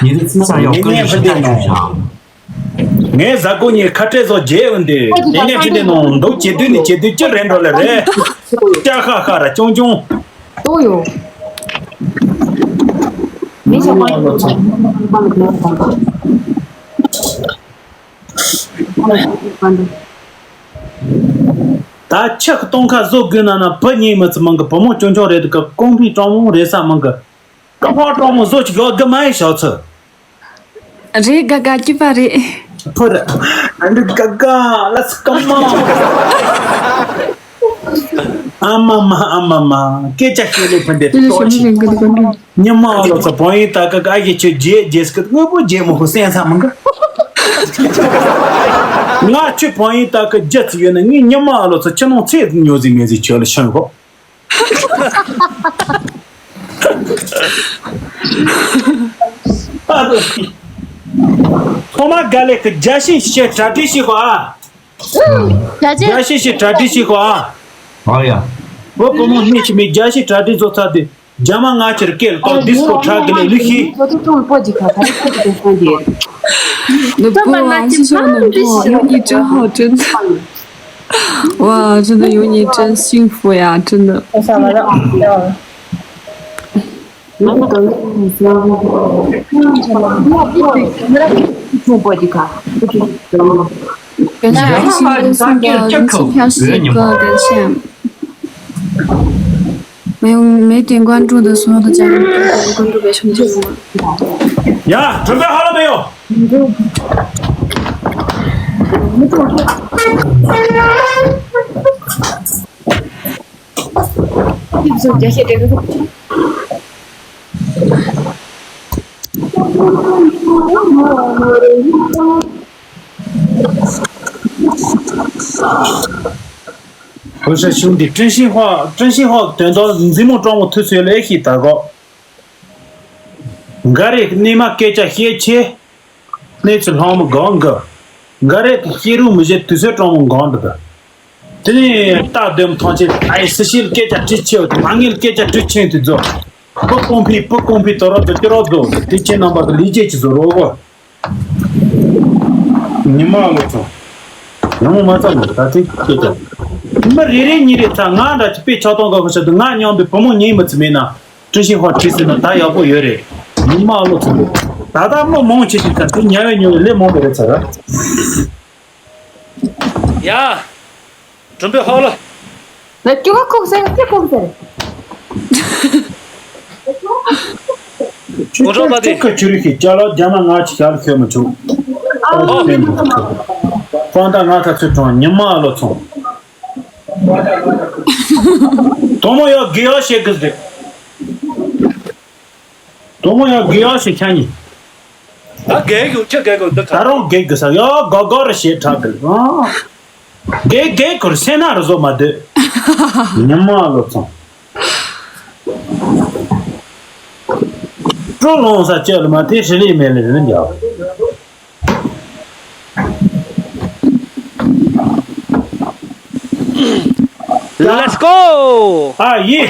ཉིན་ཚེ་ས་ཡོང་ཀུན་ཞིག་ལྟ་བྱུང་ཞིང་། ངས་གཟའ་གོ་ཉིན་ཁ་བྲལ་བཟོ་རྒྱས་འོན་ཏེ་དེ་ནས་ཕྱི་དེ་ནང་འདུག་བྱེད་དུས་ནི་བྱེད་དུས་ཅི་རེད་འགྲོ་ལེ་རེད། ཀྱ་ཧ་ཧ་ར་ཅུང་ཅུང་། ཏོ་ཡོ། མི་ཤོག་པ། ད་ཆག་སྟོང་ཁ་བཟོ་དགོས་ན་ན་བུ་ཉིད་མི་ཚེ་མང་གི་བུ་མོ་ཅུང་ཅུང་རེད་གི་ཀོང་ཕི་ཀྲོང་མོ་རེད་ས་མང་གི་ཀ་ཕ་ཀྲོང་མོ་བཟོ་ཅིག་ཡོད་གི་མ་ཡིན་ཤོག་ཚུ། རེད་ག་ག་སྐྱིད་པ་རེད། ཕུར། ཨ་འདི་ག་ག་ལ་སི་ཀ་མ། ཨ་མ་མ་ཨ་མ་མ་སྐད་ཆ་བཤད་ལེ་ཕུར་འདི་ཏོ་ཆི། ཉི་མ་ལོ་ཚ་བོན་ཡིན་ད་ག་ག་ཨ་ཡེ་ཆོས་རྗེས་རྗེས་སྐད་དངོས་པོ་རྗེས་མོ་ཧུ་སེན་ས་མང་ག་ང་ཆོས་བོན་ཡིན་ད་ག་རྒྱ་ཚི་ཡོད་ན་ངས་ཉི་མ་ལོ་ཚ་ཆི་ནང་ཚེ་ཉོ་ཟིག་མེད་ཟིག་ཆོས་ལ་ཤང་གོ། ཐོག་མ་དགའ་ལེགས་ཀྱི་རྒྱ་ཤིང་ཞེས་གྲ་སྒྲིག་བྱེད་དགོས་ཨ། རྒྱ་ཤིང་ཞེས་གྲ་སྒྲིག་བྱེད་དགོས་ཨ། ཨ་ཡ། བུ་བུ་མོ་གཉིས་ཀྱི་མི་རྒྱ་ཤིང་གྲ་སྒྲིག་བཟོ་ཚར་ཏེ་རྒྱ་མ་ང་ཕྱིར་སྐད་ལ་ཏོག་ཌིས་ཀོ་ཁྲག་གི་ལས་ལུགས་ཤིག 我都中了过几颗，反正这个都送的。那不啊，是说那不，有你真好，真的。 哇，真的有你真幸福呀，真的。我想完了，不要了。中过几颗。感谢爱心送的人气飘喜哥，感谢。没有没点关注的所有的家人，点关注给兄弟们。呀，准备好了没有？ཧུ་ཧྲ་ཞུང་འདི་ཀྲིན་ཤིན་ཧྭ། ཀྲིན་ཤིན་ཧྭ་གི་དོན་དག་མཛེས་མོ་སྤྲང་བོ་ཐུགས་སུ་ལས་ཤིག་ད་གོ། འགའ་རེ་གནས་མ་སྐད་ཆ་བཤད་ཆེ། གནས་ཚུལ་ལྷང་མོ་གང་གི། འགའ་རེ་གི་བཤད་རུང་མི་བཤད་དུས་ཚོད་སྤྲང་བོ་གང་འདུག་དེ་ནས་རྟ་སྡོམ་ཐང་ཆེན་ཨའི་སི་ཤིལ་སྐད་ཆ་དྲི་ཆེ་བ་དེ་མ་ངེལ་སྐད་ཆ་དྲི་ཆེན་དུ་རྫོགས། བུ་ཀོང་ཕི་བུ་ཀོང་ཕི་དོ་ར་དོ་ཅི་རོ་རྫོགས་དེ་ཁྱེད་རྣམ་པ་གི་ལས་བྱེད་ཀྱི་བཟོ་རོགས་གོ། ཉི་མ་ལོ་ཚོ། ཡང་མ་ཚ་མོ་ད་ཚིག་སྐད་ཆ། མི་རེ་རེ་གཉིས་རེ་ཚ་ང་འདྲ་ཅི་པའི་ཆགས་སྟངས་ག་ག་ཤ་དུ་ང་མཉམ་པའི་བུ་མོ་ཉིད་མི་ཚི་མེད་ན། ཀྲི་ཤིང་ཧོ་ཁྲི་སི་ན་ད་ཡག་པོ་ཡོད་རེད། ཉི་མ་ཨ་ལོ་ཚོ། ད་ལྟ་མི་མང་ཆེ་ཞིག་ཚ་དེ་ཉལ་བའི་ཉོ་བའི་ལས་མང་པོ་རེད་ཚ་ར། ཡ། གྲུམ་པའི་ཧོ་ལོ། ལ་ཀྱུ་བ་ཁོག་ཟེར་ཀྱུ་ཁོག་ཟེར། ཁོ་ཁྲོ་པ་དེ། ཁ་ཆུ་རིགས་ཀྱི་ཅ་ལག་རྒྱ་མ་ང་ཅི་ཞག་ལ་ཤོད་མི་ཆུག་ཨོ་ལེན་པོ་ཁ་ཁྲོ། ཀོང་ཏ་ང་ཁ་ཚུད་གྲོང་ཉི་མ་ཨ་ལོ་ཚོང་། དོ་མོ་ཡ་གི་ཡ་ཤེ་གི་ཟེར། དོ་མོ་ཡ་གི་ཡ་ཤེ་ཁྱ་ཉི། ད་རྒས་གི་ཁྱ་རྒས་གི་འདི་ད་རུང་རྒས་གི་ས་ཡ་ག་ག་ར་ཤེ་ཁྲ་གི། རྒས་རྒས་གི་སེ་ན་རུ་བཟོ་མ་སྡོད། ཉི་མ་ཨ་ལོ་ཚོང་། སྤྲོ་ལོང་ས་བཅད་ལ་མ་དེ་ཧྲི་ལི་མེ་ལི་རི་འཇག Let's go! ཨ་ཡེ།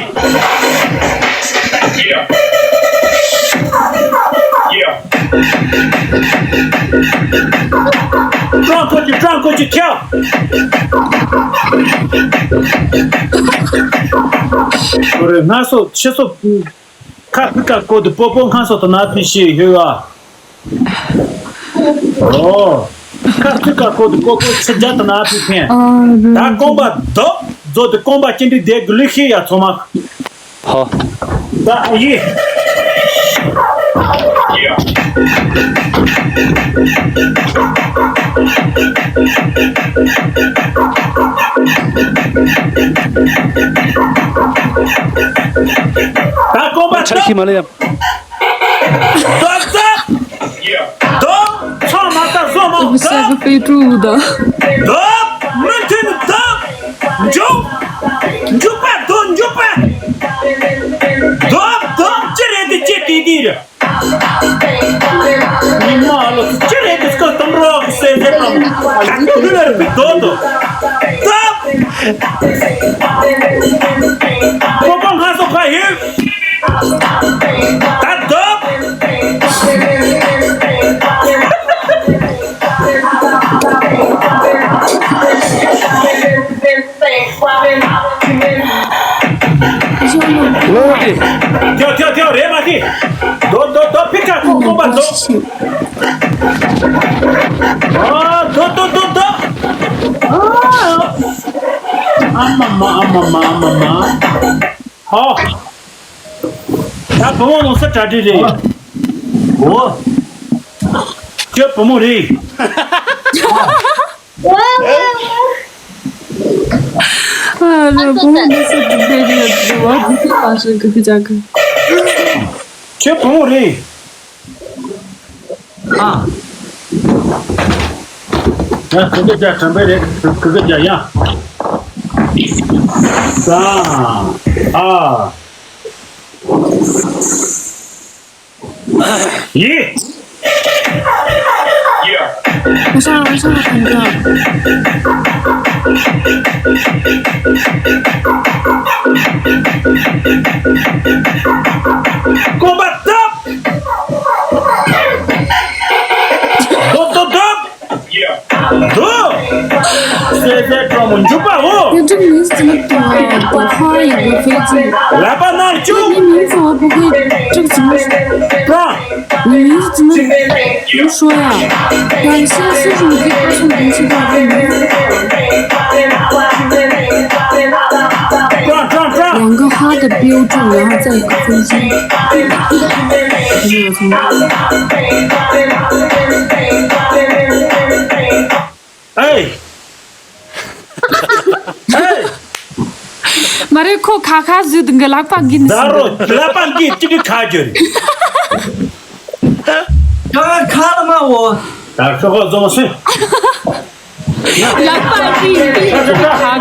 ཀྲང་ཀོ་ཅི་ཀྲང་ཀོ་ཅི་ཁྱབ། ཁོ་རེ་ང་སོ་ཆེ་སོ། ཁ་ཕི་ཀ་ཀོ་དུ་པོ་པོ་ཁང་སོ་དུ་ན་ཕི་ཤི་ཧེ་ཝ། ཨོ། ཁ་ཕི་ཀ་ཀོ་དུ་པོ་པོ་ཆི་ཇ་དུ་ན་ཕི་ཕན། ད་ཀོང་པ་དོ་ཛོ་དུ་ཀོང་པ་ཅི་འདྲི་དེ་གུ་ལི་ཤི་ཡ་ཚོ་མ། ཧོ། ད་ཡི། ད་ཀོང་པ་ཆ་ཤི་མ་ལ་ཡ། ད་ད་ ས་གི་དཔེ་དྲུག་དང་། སྡོབ། མུ་མཐུད་ནས་སྡོབ། མགྱོགས། མགྱོགས་པ་སྡོབ། མགྱོགས་པ། སྡོབ། སྡོབ། ཅི་རེད་དེ། ཅི་དེ་དེ་རེད། ཉི་མ་ལོ་ཅི་རེད་དེ། སྐུ་གཏམ་རོགས་སེ་ཟེར་ནམ། ད་ཁྱོད་ལུས་ལ་རུ་སྡོབ་སྡོབ། སྡོབ། ཀོ་པ་ང་སོ་ཁ་ཡོད། ད་སྡོབ། ལོ་དེ། ཐེའོ་ཐེའོ་ཐེའོ་རེད་མ་ཐེ། སྡོབ་སྡོབ་སྡོབ། ཕི་ཁ་ཁོ་ཀོ་པ་སྡོབ། ཨ་སྡོབ་སྡོབ་སྡོབ་སྡོབ། ཨ་ཨ་མ་མ་ཨ་མ་མ་ཨ་མ་མ། ཧོ། ད་བུ་མོ་ལོ་ས་གྲ་སྒྲིག་རེད། འོ། ཁྱོད་བུ་མོ་རེད། ཨ་ལ་བུ་མོ་ལོ་ས་གྲ་སྒྲིག་རེད། འོ་འདི་ཚོ་ཕ་ཤོད་གི་གི་ཅག་གི། ཁྱོད་བུ་མོ་རེད། ཨ། ཡ་ཁུ་གེ་ཅག་དྲན་པའི་རེད། ཁུ་གེ་ཅག་ཡ། ས། ཨ། ཡི། ང་ཤ་ང་ཤ་ང་ཤ། ཀོ་པ་སྡོབ། སྡོབ་སྡོབ་སྡོབ། སྡོབ། སེ་སེ་ཀྲོང་མོ་མཇུག་པའོ། 有这个名字怎么读啊？朵花有个飞字。来吧，那就。你名字我不会，这个怎么？ 你名字怎么不说呀？感谢，谢谢你可以告诉我们知道这名字。两个花的标注，然后再一个分身。哎。 མ་རེད། ཁོ་ཁ་ཁ་བཟོས་འདུག་གི། ལག་པ་འགི་ནི། ད་རོ་ལག་པ་འགི་ཅི་གི་ཁ་གྱོན། ཁ་ཁ་ལ་མ་འོ། ད་ཁ་ཁ་བཟོ་སོང་། ལག་པ་འགི་ཅི་གི་ཁ་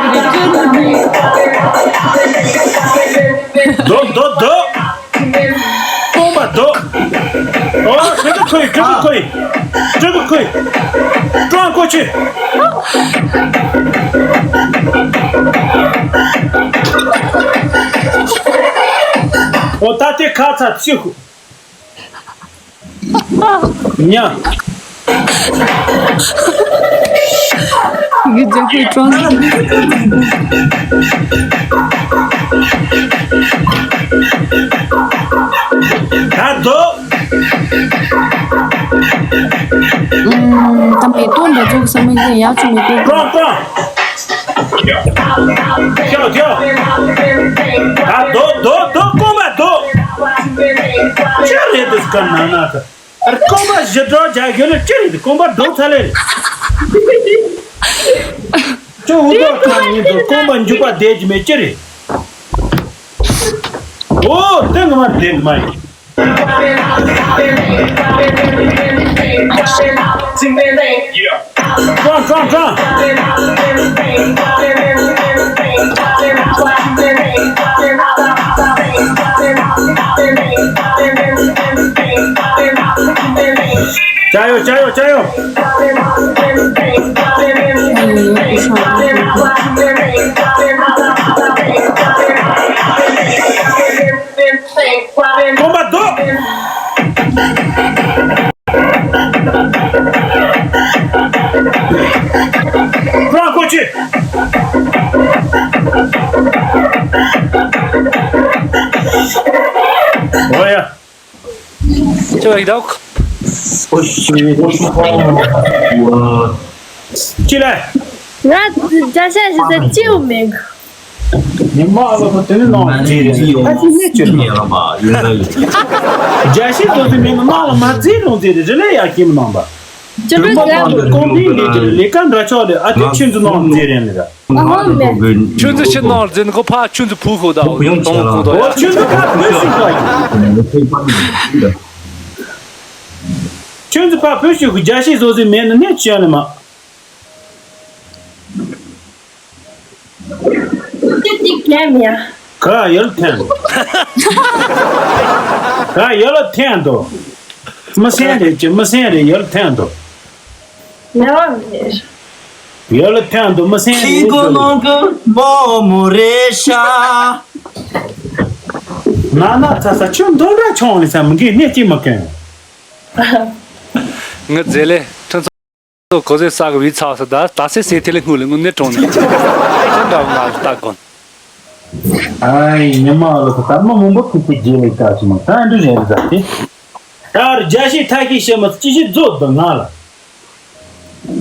གི་རེད། གྱོན་འདུག་གི། རྡོ་རྡོ་རྡོ། སྟོང་པ་རྡོ། ཨོ། ཕྲུ་གུ་ཁོ་ཡི། ཕྲུ་གུ་ཁོ་ཡི། ཕྲུ་གུ་ཁོ་ཡི། ཀྲོང་ཀོ་ཆེ། ཨོ། ད་དེ་ཁ་ཚ་ཚིག་ཉ། ཡི་གེ་རྒྱག་པའི་གྲོང་། ད་རྡོ། ཨུམ། ད་མེ་ཏོག་འདྲ་ཚོགས་ས་མིག་དེ་ཡག་ཚོ་མེ་ཏོག་ཀྲོང་ཀྲོང་། ཁྱོད་ཁྱོད། ད་རྡོ་རྡོ་རྡོ། རྐང་པ་རྡོ། ཅི་རེད་འདི་སྐར་ནང་ན་ད། རྐང་པ་བཞི་སྒྲོག་རྒྱག་གི་ལ་ཅི་རེད། རྐང་པ་སྒྲོག་ཚར་ལེ་རེད། ཅི་འུ་ཐོག་ཐོག་ཉིན་དུ་རྐང་པ་མཇུག་པ་བསྡད་ཀྱི་མེད་ཅི་རེད། ཨོ། དེ་ངོ་མ་བསྡད་གི་མ་ཡིན། ཀྲང་ཀྲང་ཀྲང་།加油，加油，加油！ཀོང་པ་རྡོ། རང་ཁོ་ཆེ། ཨོ་ཡ། ཅོ་ཡིག་འདུག་ཨོ་ཤི། ཅི་ལ། ང་བརྒྱ་ཆ་བཞི་ཚད་ཅི་ཡོད་མེད། ཉི་མ་ཨ་ལོ་ཁོ་དེ་ནི་ནང་རྫས་རེད། ཨ་ཅི་ནས་ཅི་ནས་ར་མ་ཡོད་ན་ཡོད། བརྒྱ་བཞི་ཚོ་དེ་མིན་ནང་ལ་མ་རྫས་རུང་རྫས་རེད། རེད་ལས་ཡ་ཁྱིམ་ནང་པ། ཅི་རེད་ཟེར། ཀོང་པིན་འདི་ལས་ཀ་འདྲ་ཆོག་ལས། ཨ་དེ་ཁྱོད་ཚོ་ནང་རྫས་རེད་ནི་ར། ཨ་ཧོ་མེད། ཁྱོད་ཚོ་ཕྱི་ནང་རྫས་ནི་ཁོ་ཕ་ཁྱོད་ཚོ་བུ་ཁོ་ད་གཏོང་ཁོ་ད་ཡ། ཁྱོད་ཚོ་ཁ་བུ་སུ་ད་ཡ། ཁྱོད་ཚོ་ཕར་བོད་ཤོག་གི་རྒྱ་ཤེས་བཟོ་ཟིན་མེད་ན་ནས་ཅི་ཡང་ལས་མ། ཅི་ཏིག་གན་མི་ཡ། ག་ཡལ་ཐན། ག་ཡལ་ཐན་དོ། མི་སེང་རེད་ཀྱི་མི་སེང་རེད་ཡལ་ཐན་དོ། ལས་བ་མེད། ཡལ་ཐན་དོ་མི་སེང་རེད་ཁྱི་གོ་ཡལ་ནང་གི་མོ་མོ་རེད་ཤ། ན་ན་ཚ་ཚ་ཁྱོད་འདོན་ར་ཆོང་ལི་ས་མི་གི་གནས་ཀྱི་མི་གན། ངི་རྫས་ལས་ཁྲིན་ཚོ་གོ་ཟེ་ས་གི་བི་ཚ་བ་ས་ད་ད་སེ་སེ་ཐེ་ལེ་སྔུ་ལེ་ངུ་ནེ་གྲོང་ནེ་ཁྱེད་འདྲ་བ་ང་ལ་ལྟ་གོ། ཨའི་ཉི་མ་ལོ་ཁ་ད་མ་མང་པོ་ཁུག་ཁུག་རྒྱལ་ལེ་ཀ་ཅི་མ་ད་འདྲི་རེད་ཟ་དེ། ད་རྒྱ་ཤི་ཐ་ཁི་ཤི་མ་ཅི་ཞིག་རྫོགས་འདུག་ང་ལ།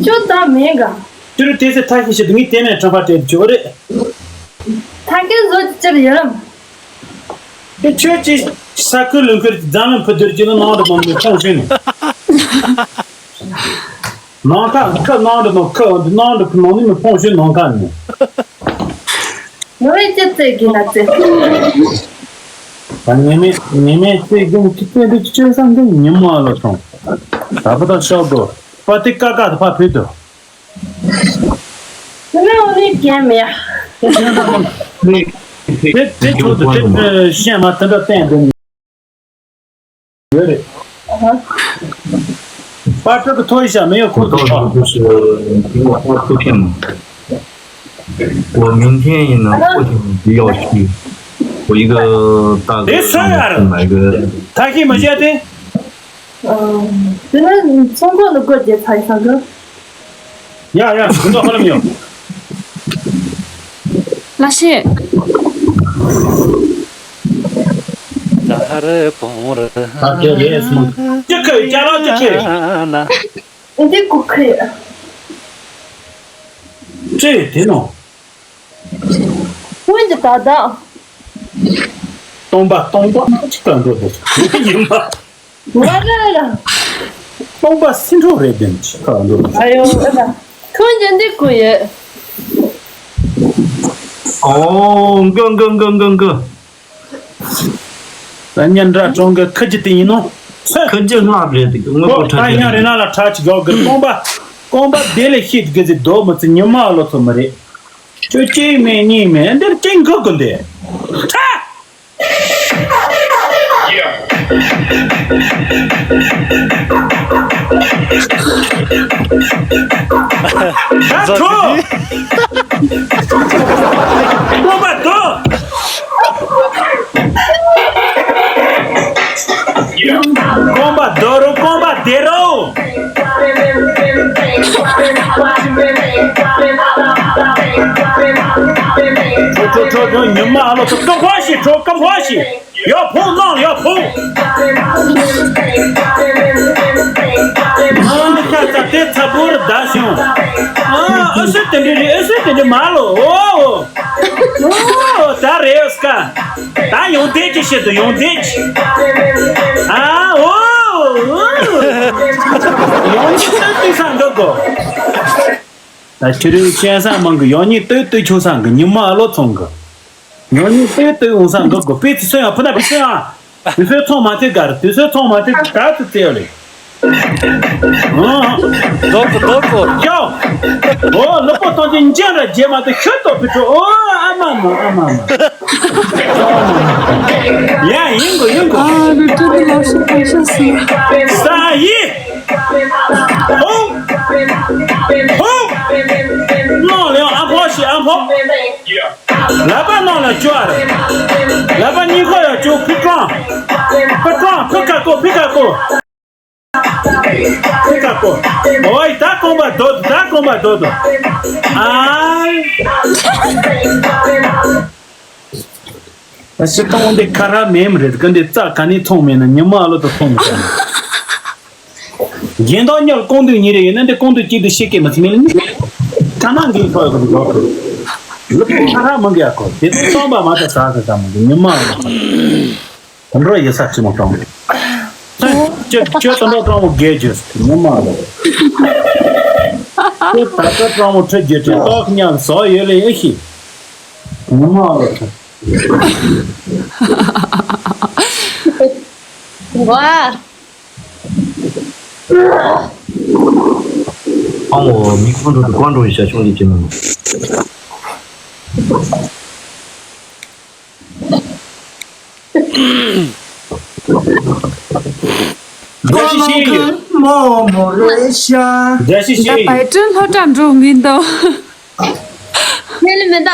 ཁྱོད་ད་མེད་ག་ཅི་རུ་དེ་ཚེ་ཐ་ཁི་ཤི་དུ་ངི་དེ་ནས་གྲོགས་པ་སྤྲད་ཆོག་རེད། ཐ་ཁི་བཟོ་ཅི་ཅི་རེད་ཡ། དེ་ཁྱོད་ཀྱིས་ས་ཁུལ་ལུང་ཁུལ་གྱི་འཛམ་གླིང་ཕུ་དུར་གྱི་ནང་དུ་མང་པོ་མཐོང་ཤེས་ནས། ནང་ཁ་ཁ་ནང་དུ་ནང་ཁ་འོན་ཏེ་ནང་དུ་ཁ་ནང་ནས་མི་མཐོང་ཤེས་ནང་ཁ་ནས། ངོ་བོས་ཅི་བཙལ་གི་ན་བཙལ། ད་ཉི་མའི་ཉི་མའི་ཚེ་གང་ཅི་བཙལ་འདི་ཅི་བཙལ་བསམ་གི་ཉི་མ་ལ་སོང་། ད་པ་ད་ཤོག་གོ་པ་དེ་ཀ་ཀ་དུ་ཕ་ཕུད་དུ། ཁྱོད་ནི་འོ་ནི་རྒན་མེད། དེ་དེ་ཚོ་དེ་དེ་བཤད་མ་དེ་འདྲ་བསྟན་དེ་ཡོད་རེད། པར་ཏྲ་གི་ཐོ་ཡི་ཤ་མེ་ཡོད་ཁོ་ཐོ་ཤ། 我明天也能不停地要去，我一个大哥让我去买个。 ད་ཤི་མ་བཤད་དེ། དེ་ནི་ཚོང་ཁང་དུ་སྒོ་བརྒྱབ་ཚར་ཡིན་ས་གི། ཡ་ཡ་གུ་ནོ་ཧ་ལམ་ཡོང་། ལ་ཤེས། ད་ཧ་རེ་པོང་རེ། ད་ཁྱེད་རེད་སོང་། ཅི་ཁེ་ཅ་ལག་ཅི་ཁེ། འདི་གུ་ཁེ། ཅི་དེ་ནོ། སྔོན་གྱི་ད་ལྟ། སྟོང་པ་སྟོང་པ་ཅི་གང་འགྲོ་དེ་ཡིན་པ། ང་ར་ར། སྟོང་པ་སྲིན་འཕྲོ་རེད་དེ་ཅི་གང་འགྲོ་དེ། ཨ་ཡོ་ཨ་ད། ཁོང་ཀྱི་འདི་གུ་ཡོད། ཨོ་གི་གི་གི་གི་གི། ད་ཉན་འདྲ་གྲོང་གི་ཁི་ཅི་དེ་ཡིན་ནོ། ཁི་ཅི་ལྔ་རེད་དེ་དངོས་པོ་ཁྲ་ད་ཡང་རེ་ན་ལ་ཁྲ་ཅི་གོ་གི་སྟོང་པ། སྟོང་པ་དེ་ལས་ཤེས་གི་ཟི་རྡོ་མི་ཚི་ཉི་མ་ལོ་ཚོ་མི་རེད། ཁྱོད་གཅིག་མེད་གཉིས་མེད་འདིར་གཅིག་འགུག་དགོས་འདི། ཁྲ། ད་ཁྲོ། རྐང་པ་རྡོ། རྐང་པ་རྡོ་རུ་རྐང་པ་རྡེ་རུ། ཁྲོ་ཁྲོ་ཁྲོ་ཁྲོ་ཉི་མ་ཨ་ལོ་ཚོ་སྐམ་ཕོ་ཞིག་ཁྲོ་སྐམ་ཕོ་ཞིག་ཡ་ཕོ་ནང་ཡ་ཕོ། ཨ་ཤ་ཚ་དེ་ཚ་བོར་ད་བྱུང་། ཨ་ཨ་སུ་དེ་འདྲི་རེད་ཨ་སུ་དེ་འདྲི་མ་ལོ་ཨོ་ཨོ་ད་རེད་སྐ་ད་ཡོང་དེ་ཅི་བྱེད་དུ་ཡོང་དེ་ཅི་ཨ་ཨོ་ཨོ་ཡོང་ཅི་ད་དུས་སང་འགྲོ་དགོ། ད་ཁྱེད་རིགས་ཤན་སང་མང་གི་ཡང་ཉིད་ལྟོས་ལྟོས་ཆོག་སང་གི་ཉི་མ་ཨ་ལོ་ཚོང་གི་ཡང་ཉིད་ལྟོས་ལྟོས་འོང་སང་གི་གོ་པེ་ཚི་སོན་ཡང་ཕུ་ན་ཕི་སོན་ཡང་དུས་ཚོད་ཚོང་མ་ཐེ་གར་དུས་ཚོད་ཚོང་མ་ཐེ་གར་དུ་ཚེ་ཡོད་ལེ། ཨང་། རྡོ་གོ་རྡོ་གོ་ཅའོ། ཨོ་ལོ་པོ་གཏོང་ཅན་འཇན་ར་རྗེས་མ་དུ་ཤོད་དོ་ཕི་ཁྲོ་ཨོ་ཨ་མ་མ་ཨ་མ་མ། ཡ་ཡིན་གོ་ཡིན་གོ། ཨ་རུ་ཏྲུ་གི་ལོ་སུ་ཕ་ཤ་སི། ས་ཡི། ཧོ། ཧོ། ནང་ལ་ཡང་ཨ་ཕོ་ཞིག་ཨ་ཕོ། ལ་པ་ནང་ལ་བཅོ་ཨ་རེ། ལ་པ་གཉིས་ཁོ་ཡང་བཅོ་ཕི་ཀྲང་། ཕི་ཀྲང་ཕི་ཀ་ཀོ་ཕི་ཀ་ཀོ། ཕི་ཀ་ཀོ། ཨོ་ཡི་ད་རྐང་པ་རྡོ་ད་རྐང་པ་རྡོ་དོ། ཨ། ད་ཕྱི་གཏོང་འདི་ཁ་ར་མེམ་རེད་གི་འདི་རྩ་ག་ནས་ཐོང་མེད་ན་ཉི་མ་ཨ་ལོ་དུ་ཐོང་མེད་ན། རྒན་དང་ཉལ་ཀོང་དུ་ཉི་རེ་ཡིན་ན་འདི་ཀོང་དུ་གཅིག་ཏུ་ཤེས་ཀྱི་མི་ཚེ་མེད་ལ་ཉི་ཁ་ན་འགན་ཁོ་ཡོད་གི་ལོག་གི་ལུག་ཁ་ར་མི་འགའ་ཁོ་དེ་ཚོ་སྟོང་པ་མ་ད་ཟ་ཟ་ཟ་མི་འདུག་ཉི་མ་ཨ་ལོ་ཁོ། དུད་འགྲོ་ཡི་ས་ཆི་མོ་སྤྲང་མོ། ཁྱོད་ཁྱོད་དུད་འགྲོ་སྤྲང་མོ་རྒས་རྒྱུ་ཉི་མ་ལ། ཁྱོད་ད་ལྟ་སྤྲང་མོ་ཁྲི་རྒྱུ་ཁྲི་ཏོག་ཉག་བཟོ་ཡོད་ལེ་ཨེ་ཤི། ཉི་མ་ལ། ཝ། ཨང་འོ་མི་ཁོང་ཁྲོ་དུ་ཁོང་ཁྲོ་ཡི་བྱ་ཆུང་ལི་ཅི་མི། བཀྲ་ཤིས་བདེ་ལེགས། ལགས་སོ། བཀྲ་ཤིས་བདེ་ལེགས། ད་བའི་ཀྲིན་སློབ་གྲྭ་འགྲོ་ངེས་འདུག་ངས་ལ་མེ་ད།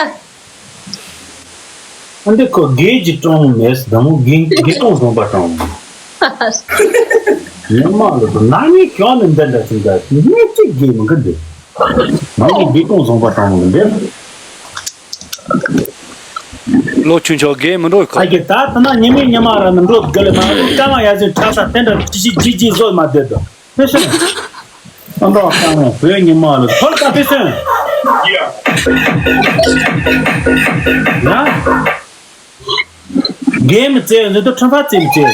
ཨ་འདི་ཁོ་དགེ་གི་གྲོང་མེད་ཟླ་མོ་དགེ་དགེ་གྲོང་བཟང་པ་གྲོང་མེད། ཉི་མ་ལ་དུ་ན་ནི་གྱོང་ནི་འདི་འདྲ་ཅིག་འདྲ་ནི་གཅིག་དགེ་མི་གི་འདི། ང་ནི་དགེ་གྲོང་བཟང་པ་གྲོང་མེད་འདི། ལོ་ཆུང་ཆོག་དགེ་མི་འགྲོ་ཁོ། ཨ་ཀྱེ་ད་ད་ན་ཉི་མའི་ཉི་མ་ར་ནི་འགྲོ་དགེ་ལ་མ་རེད། ཀ་མ་ཡ་ཟིན་ཁྲ་ས་དེ་འདྲ་ཅི་ཅི་ཅི་ཅི་བཟོ་མ་བསྡད་དོ། ཕེ་སོན། ཨ་འདྲ་བཏང་བའི་བོད་ཉི་མ་ལ་ཐོལ་ཀ་ཕེ་སོན། ཡ། རྒན་མི་བཙལ་འདི་དུ་ཁྲིམས་ཕ་བཙལ་མི་བཙལ།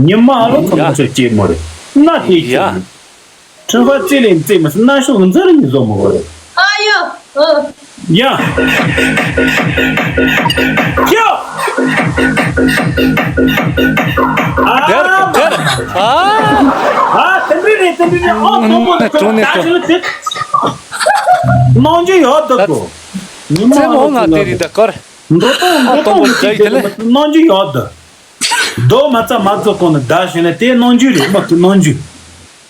ཉི་མ་ལ་ཁོ་མི་ཚོ་སྐྱེས་མོ་རེད། ན་དེ་ཡ། ཁྲིམས་ཕ་བཙལ་ལེ་བཙལ་མི་སྲིད་ན་ཤོག་འཛར་ཉི་བཟོ་མོ་གོ་རེད། ཨ་ཡོ། ཡ། ཡ། ཨ། དེར་དེར། ཨ། ཨ། དེ་འདྲ་རེད་དེ་འདྲ་རེད། ཨོ་དོ་པོ་དེ་གྲོང་ནས་ད་ཞུ་དེ། ནང་ཅི་ཡོད་དོ་གོ། ཉི་མ་ཚེ་མོ་ང་དེ་རི་ད་ཀར། འགྲོ་དོ་ཨ་འགྲོ་དོ་དོ་པོ་མི་ཚེ་ད་ཡི་དེ་དེ་ལེ། ནང་ཅི་ཡོད་དོ། རྡོ་མ་ཚ་མ་ཚོ་གོང་ནས་བདའ་ཞོན་ནས་དེ་ནང་འཇུ་རེད། མ་ཐུ་ནང་འཇུ།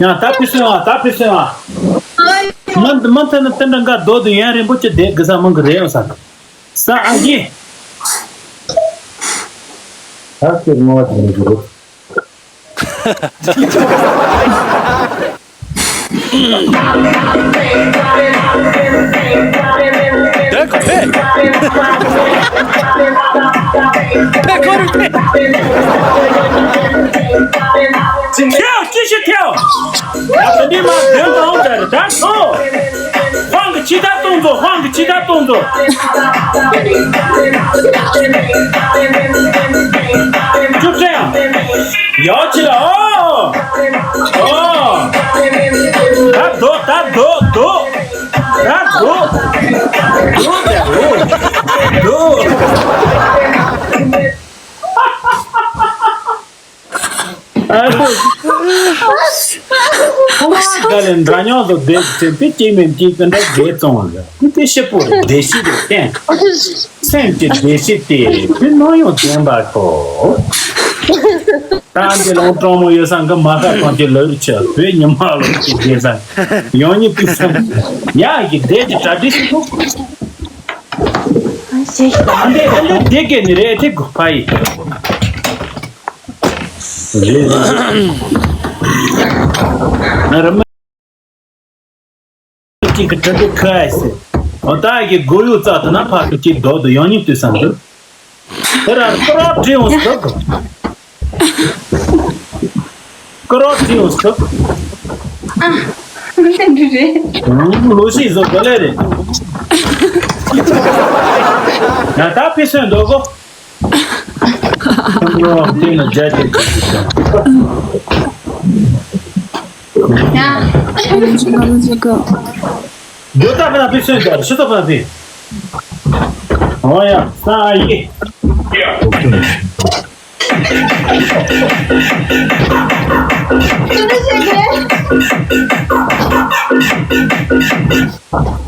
ཡང་ད་ཕི་སོན་ཨ། ད་ཕི་སོན་ཨ། མ་མ་ཐ་ན་ཏན་ཏན་འགའ་རྡོ་དུ་ཡན་རིན་པོ་ཆེ་དེ་གི་ས་མང་གི་རེད་ཡོང་ས། ས་ཨ་གི། ད་ཁྱེད་ངོ་བ་དེ་འཇུ་རེད། དེ་ཁོ་ཕེ། ཕེ་ཁོ་རུ་ཕེ། ཐེའོ་ཅི་ཞིག་ཐེའོ། ད་འདི་མ་དོན་དང་ཟེར་ད་ཁོ། ཧོང་གི་ཕྱི་ད་གཏོང་ཚོ། ཧོང་གི་ཕྱི་ད་གཏོང་ཚོ། ཅུ་ཕྲེང་། ཡོ་ཆི་ལ་ཨོ། ཨོ། ད་དོ་ད་དོ་དོ། ད་དོ། དོ་དེ་དོ། དོ། ཨ་དོ། ཁོ་མ་དགའ་ལས་འདྲ་མཉམ་དུ་བསྡད་ཚེ་དེ་སྐྱེ་མེད་ཀྱི་ཀི་འདྲ་བསྡད་སོང་ལ། དེ་ཤི་པོ་རེད། བདེ་སྐྱིད་དེ་བསྟན། སེམས་ཀྱི་བདེ་སྐྱིད་དེ་དེ་ནམ་ཡང་བདེན་པ་གོ། ད་འདི་ལོང་གྲོང་མོ་ཡོད་སང་གི་མ་ཁ་གང་གི་ལོ་རུ་ཆ་བོད་ཉི་མ་ལོ་གི་རྒྱལ་སང་ཡང་ཉི་པི་སང་ཡ་གི་བདེ་གི་གྲ་སྒྲིག་ཞིག་གོ། ཨ་འདི་ཨ་འདི་བདེ་གི་ནི་རེད་དེ་གོ་ཕ་ཡི་རེད། ན་ར་མ། གཅིག་གི་གྲི་གུ་ཁ་ཨེ་སི། འོ་ད་ཡི་གོ་ཡུ་རྩ་དུ་ན་ཕ་གི་གཅིག་རྡོ་དུ་ཡང་ཉིད་དུ་བསམ་དུ། དེ་ར་ཀ་རོ་བྲིས་འོང་སྐབས། ཀ་རོ་བྲིས་འོང་སྐབས། ཨ། ལྟ་འདྲི་རེད། ལོ་ཤི་བཟོ་ག་ལེ་རེད། ན་ད་ཕི་སོན་འདོད་གོ། ཡ། ང་ལ་ཅི་གོ། རྒྱུ་ད་ཕན་ན་ཕི་སོན་ད་ཕྱི་ཚོ་ཕན་ཕི། ཨོ་ཡ། ས་ཨ་ཡི། ཡ།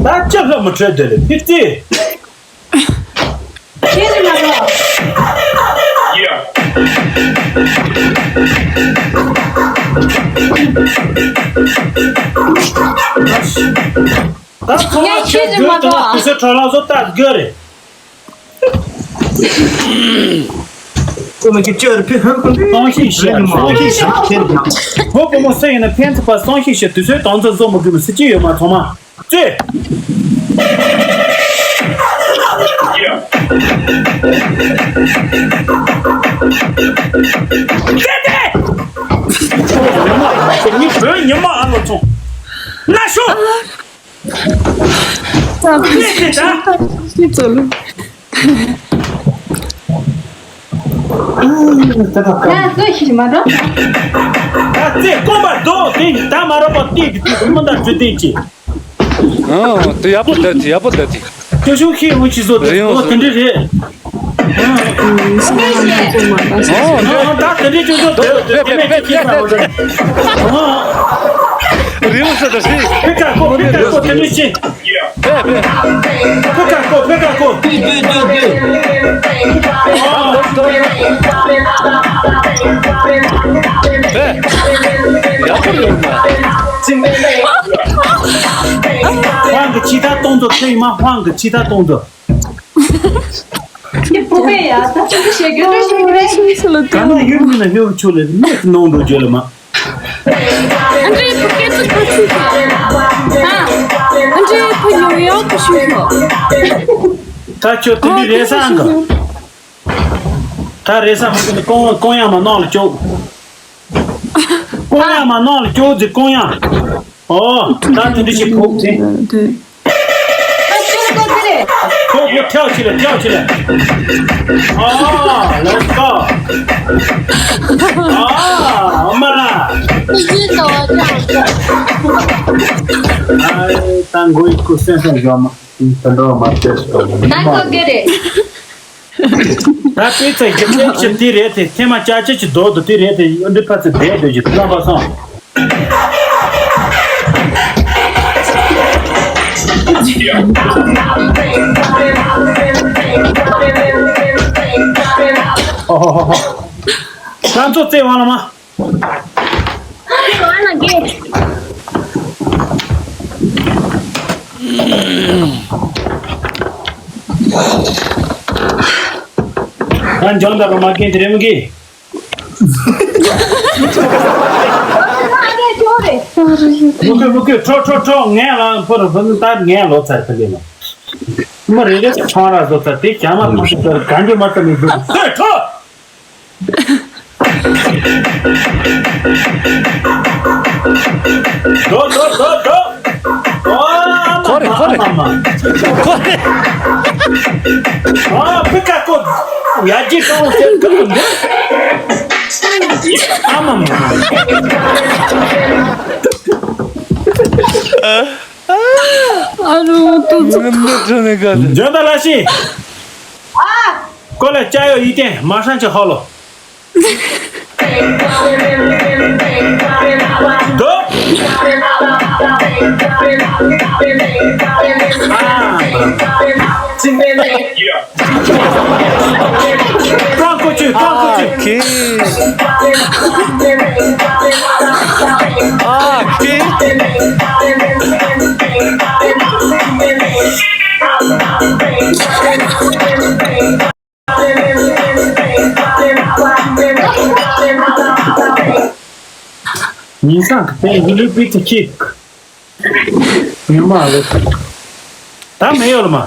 ད་ཅི་ལ་མི་ཁྲེལ་དེ་ལས་ཕི་ཙི། ཁྱེད་ཀྱི་མ་རོ། ཡ། ད་ཚང་མ་ཁྱེད་ཀྱི་མ་རོ། དུས་ཚོད་འཕྲོ་བརླག་བཟོ་ལྟ་དགོས་རེད། ཁོ་མ་ཁྱེད་ཅི་རེད་ཕི་ཧན་ཁོ། སང་ཤི་ཤི། སང་ཤི་ཤི། ཁྱེད་ཀྱི་མ་རོ། ཁོ་བུ་མོ་སེ་ཡིན་ན་ཕན་ཚུན་པ་སང་ཤི་ཤི། དུས་ཚོད་དང་ཚོད་བཟོ་མི་དགོས་མི་སྲིད་ཀྱི་ཡོད་མ་ཚང་མ། ཙེ། ཙེ་ཙེ། ཉི་མ་ཉི་མ་ཨ་ལོ་ཚོང་། ན་ཤོ། ཙེ་ཙེ་ད། ཙེ་ཙེ་ལོ། ང་ཙོ་ཤི་མ་འགྲོ། ད་ཙེ་ཀོ་མ་རྡོ་དེ་ད་མ་རོ་པ་ཏི་ཏི་ཏི་མོ་ད་ཙེ་ཏི་ཅི། ཨང་། དེ་ཡག་པོ་བསྡད་དེ། ཡག་པོ་བསྡད་དེ། ཀྱོ་ཤུ་ཁི་འུ་ཆི་བཟོ་དེ་རེད་ཡོང་། ཨོ་དེ་འདྲ་རེད། ཨ་ད་དེ་འདྲའི་ཅུང་ཙམ་དེ་དེ་དེ་མེད་ཅིག་ཤེས་པ་འོ་དེ། རིའུ་སུ་དུ་ཤི། ཕི་ཀ་ཀོ་ཕི་ཀ་ཀོ་དེ་འདྲའི་ཤེས། ཕི་ཀ་ཀོ་ཕི་ཀ་ཀོ། ཧོང་གི་ཕྱི་ཐག་སྟོང་དུ་ཁེ་ཡིན་མ། ཧོང་གི་ཕྱི་ཐག་སྟོང་དུ། འདི་ཕོ་བས་ཡ་ད་ཅི་ཞིག་བཤད་རྒྱུ་འདྲ་ཞིག་རེད། ཤུགས་ཆེ་ལ་ག་ན་ཡུལ་མི་ན་ཡུལ་ཆུ་ལ་མི་ནང་འགྲོ་རྒྱུ་ལ་མ། ཨ་འདྲའི་ཕོ་སྐད་ཚོ་ཁ་ཚིག་ག་ཨ་ཨ་འདྲའི་ཕོ་ཉོ་ཡག་གི་ཤུགས་ཤོག་ད་ཁྱོད་དེ་འདྲའི་རེད་ས་ཨང་གི། ད་རེད་ས་མི་ཀུན་ཀོང་ཀོང་ཡང་མ་ནང་ལ་ཅོག་ཀོང་ཡང་མ་ནང་ལ་ཅོག་ཟེར་ཀོང་ཡང་། ཨོ། ད་དེ་འདྲ་ཞིག་ཕོག་ཚེ། ཕོག་ཕོག་ཐལ་ཆེ་ལ་ཐལ་ཆེ་ལ། ཨོ། Let's go. ཨོ། ཨོ་མ་ལ། ཨ་ད་མགོ་ཡི་ཁུ་སེམས་སེམས་འཇོག་མ། དེ་འགྲོ་མ་ཐེབས་སོ། ད་ཁོ་གི་རེད། ད་དཔེ་ཚེ་རྒྱུ་ཆེན་ཞིག་དེ་རེད་དེ་ཐེངས་མ་ཅག་ཅག་ཅིག་རྡོག་ཏུ་དེ་རེད་དེ་ཨ་འདྲི་ཕ་ཚེ་བསྡད་སྡོད་ཀྱི་རྣམ་པ་སོང་། ཧོ་ཧོ་ཧོ་ཧོ། ང་ཚོ་རྩེ་བ་ལ་མ། ང་འཇོན་དང་རོ་མ་ཀེན་དེ་རེ་མི་གི། མུ་གུ་མུ་གུ་ཁྲོ་ཁྲོ་ཁྲོ་ངས་ལ་ཕོ་རུ་ཕོ་ནི་ད་ངས་ལོ་ཚར་ཕ་ལེ་ལ། མི་རེ་རེ་ཚོང་ར་བཟོ་ཚར་དེ་བྱ་མ་མ་ཤི་ཚར་གང་འདྲ་མ་ཚར་མི་བཟོ་ཚེ་ཁྲོ། རྡོ་རྡོ་རྡོ་རྡོ། ཨོ་ཁོ་རེ་ཁོ་རེ། ཨ་མ་མ། ཁོ་རེ། ཨ་ཕི་ཀ་ཀོ། ཡ་ཇི་ཀའོ་ཅན་ཀའོ་འདི། ཨ་མ་མ། ཨ་རོ་ཏུ་ཙུ། ངན་ནི་ཁྲོ་ནི་ག་ལ། འཇོན་ད་ལ་ཤི། ཨ། ཀོ་ལ་ཅ་ཡོ་ཡི་ཏེ་མ་ཧྲན་ཅི་ཧོ་ལོ། ཀྲང་ཀོ་ཅུ། ཀྲང་ཀོ་ཅུ། ཨ་ཁེ། ཨ་ཁེ། ཉིན་སང་གི་དེ་ཡི་ལུས་པི་ཏི་ཅིག་ཉི་མ་ལོ། ད་མེ་ཡོད་ལ་མ།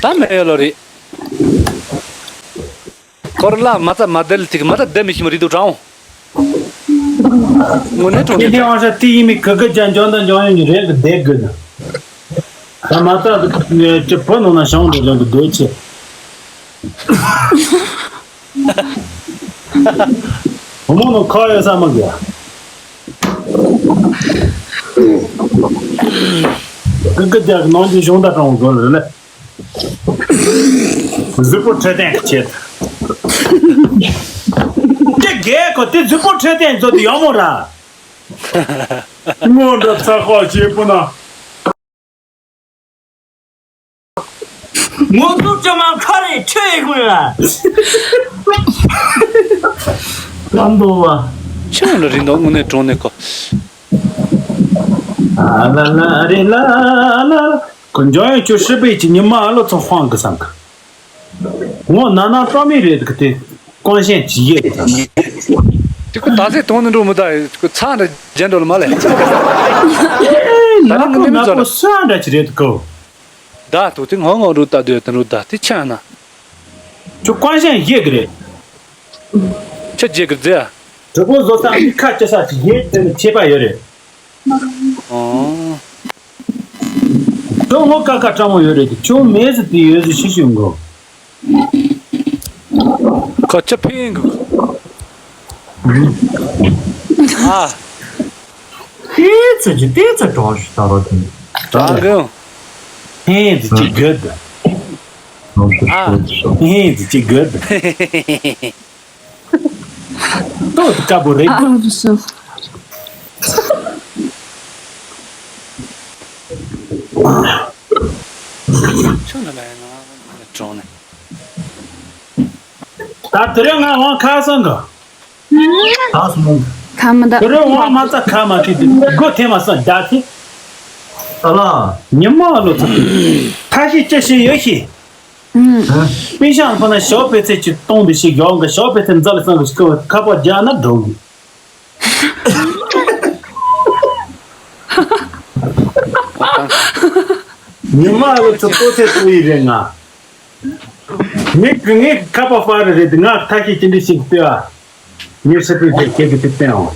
ད་མེ་ཡོད་ལོ་རེད། ཁོར་ལ་མ་ཚ་མ་དལ་ཅིག་མ་ཚ་དལ་མི་ཤི་མ་རི་དུ་དྲང་། དངོས་གནས་དྲང་ནས་དེ་དབང་ཆ་དེ་ཡིན་མི་གི་གི་ཅན་འཇོན་དང་འཇོན་ཡོད་ནི་རེད་གི་བསྡད་དགོས་ན། ད་མ་ཚ་ཅི་བུ་ནང་ན་ཤང་དུ་ལོན་གི་སྡོད་ཆེ། བུ་མོ་ནང་ཁ་ཡོད་ས་མ་གི། གི་གི་ཅན་ནང་གི་གཞུང་ད་དྲང་དགོས་ལ་ལས། གཟུགས་པོ་འཕྲོད་བསྟེན་གྱི་ཆེད། དེ་རྒས་གོ་དེ་གཟུགས་པོ་འཕྲོད་བསྟེན་བཟོ་དུ་ཡོང་མོ་ར། སྔོན་འགྲོ་ཚ་ཁོག་བྱེད་པོ་ན། ངོ་ཚུགས་ཅི་མ་ཁ་རེ་ཁྲེ་ཡི་ཁུང་ལ། ལམ་འདུག་བ། ཆུང་ལ་རིན་དོག་དངོས་གནས་གྲོང་ནས་གོ། ཨ་ལ་ལ་རེ་ལ་ལ། ཁོ་འཇོན་ཡོད་ཁྱོད་ཧྲི་པེ་ཅི་ཉི་མ་ཨ་ལོ་ཚོ་ཧོང་གི་སང་གི། ངོ་ན་ན་སྤྲོ་མི་རེད་གི་དེ་ཀོང་ཤན་ཅི་ཡེ་གི་ད། དེ་ཁོ་ད་ཟེ་དོང་ནི་འགྲོ་མི་ད་ཁོ་ཚང་རེ་རྒྱན་འགྲོ་ལ་མ་ལེ། ད་ནི་ངོ་ནི་མི་ཚོ་ལ་སུ་ཨ་འདྲ་ཅི་རེད་གོ། ད་དུ་དེ་ངོ་ངོ་རུ་ད་དུ་དུ་རུ་ད་དེ་ཆ་ན། ཁྱོད་ཀོང་ཤན་ཡེ་གི་རེད། ཁྱོད་རྒྱལ་གི་རྫས། གྲོགས་པོ་བཟོ་ས་མི་ཁ་ཅི་ས་ཅི་ཡེ་དེ་ནི་ཁྱད་པར་ཡོད་རེད། ཨོ། ཁྱོད་ངོ་ཀ་ཁ་སྤྲང་མོ་ཡོད་རེད་དེ་ཁྱོད་མེད་ཟི་དེ་ཡོད་ཟི་ཤི་ཤི་འགོ། ཁ་ཆ་ཕིང་གི། ཨ། ཏེ་ཙི་ཅི་ཏེ་ཙི་གྲོགས་ཤི་ད་རོ་དེ། གྲང་གི། ཧེ་ཙི་ཅི་གི་དེ། ཨ། ངས་ཅི་དགོས། ཏོག་ཙམ་དཀར་པོ་རེད། ཨ་རོ་བུ་སུ། ཆུ་ནི་ལ་ཡང་ང་གྲོང་ནས། ད་དེ་རིང་ང་འོང་ཁ་སང་གི། ད་སོང་། ཁ་མི་འདའ། དེ་རིང་འོང་མ་ཚ་ཁ་མ་ཁྲིད་དེ་སྒོ་ཐེ་མ་སང་རྒྱ་ཐེ། ཨ་ལ། ཉི་མ་ལོ་ཚ། ཐ་ཤི་ཅི་ཤི་ཡོད་ཤི། ཨུམ། པིན་ཤང་ཁོ་ན་ཞའོ་པེ་ཚེ་ཅིག་གཏོང་དེ་ཞིག་ཡོང་གི། ཞའོ་པེ་ཚེ་མཛའ་ལ་སང་གི་ཁ་པར་རྒྱག་ན་འགྲོ་གི། ཉི་མ་ལོ་ཚོ་ལྟོ་ཚེ་ལྟོ་ཡི་རེད་ང་། ངས་ངས་ཁ་པར་ཧྥ་རི་རེད་ང་ཐ་ཤི་ཅི་འདྲི་ཞིག་སྟེ་ཨ། ངས་ཧྲི་ཕི་ཞིག་ཁྱེད་ཀྱི་ཐིག་བསྟན་འོང་།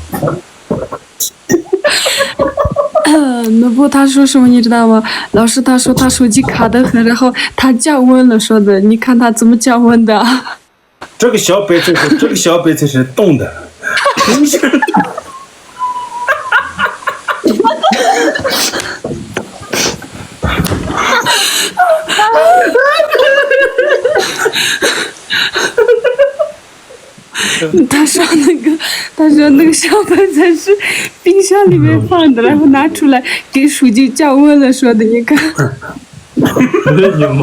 奴婆他说什么你知道吗？老师他说他手机卡得很，然后他降温了说的，你看他怎么降温的？这个小白菜是，这个小白菜是冻的。他说那个，他说那个小白菜是冰箱里面放的，然后拿出来给手机降温了说的，你看。 འདི་ཉི་མ།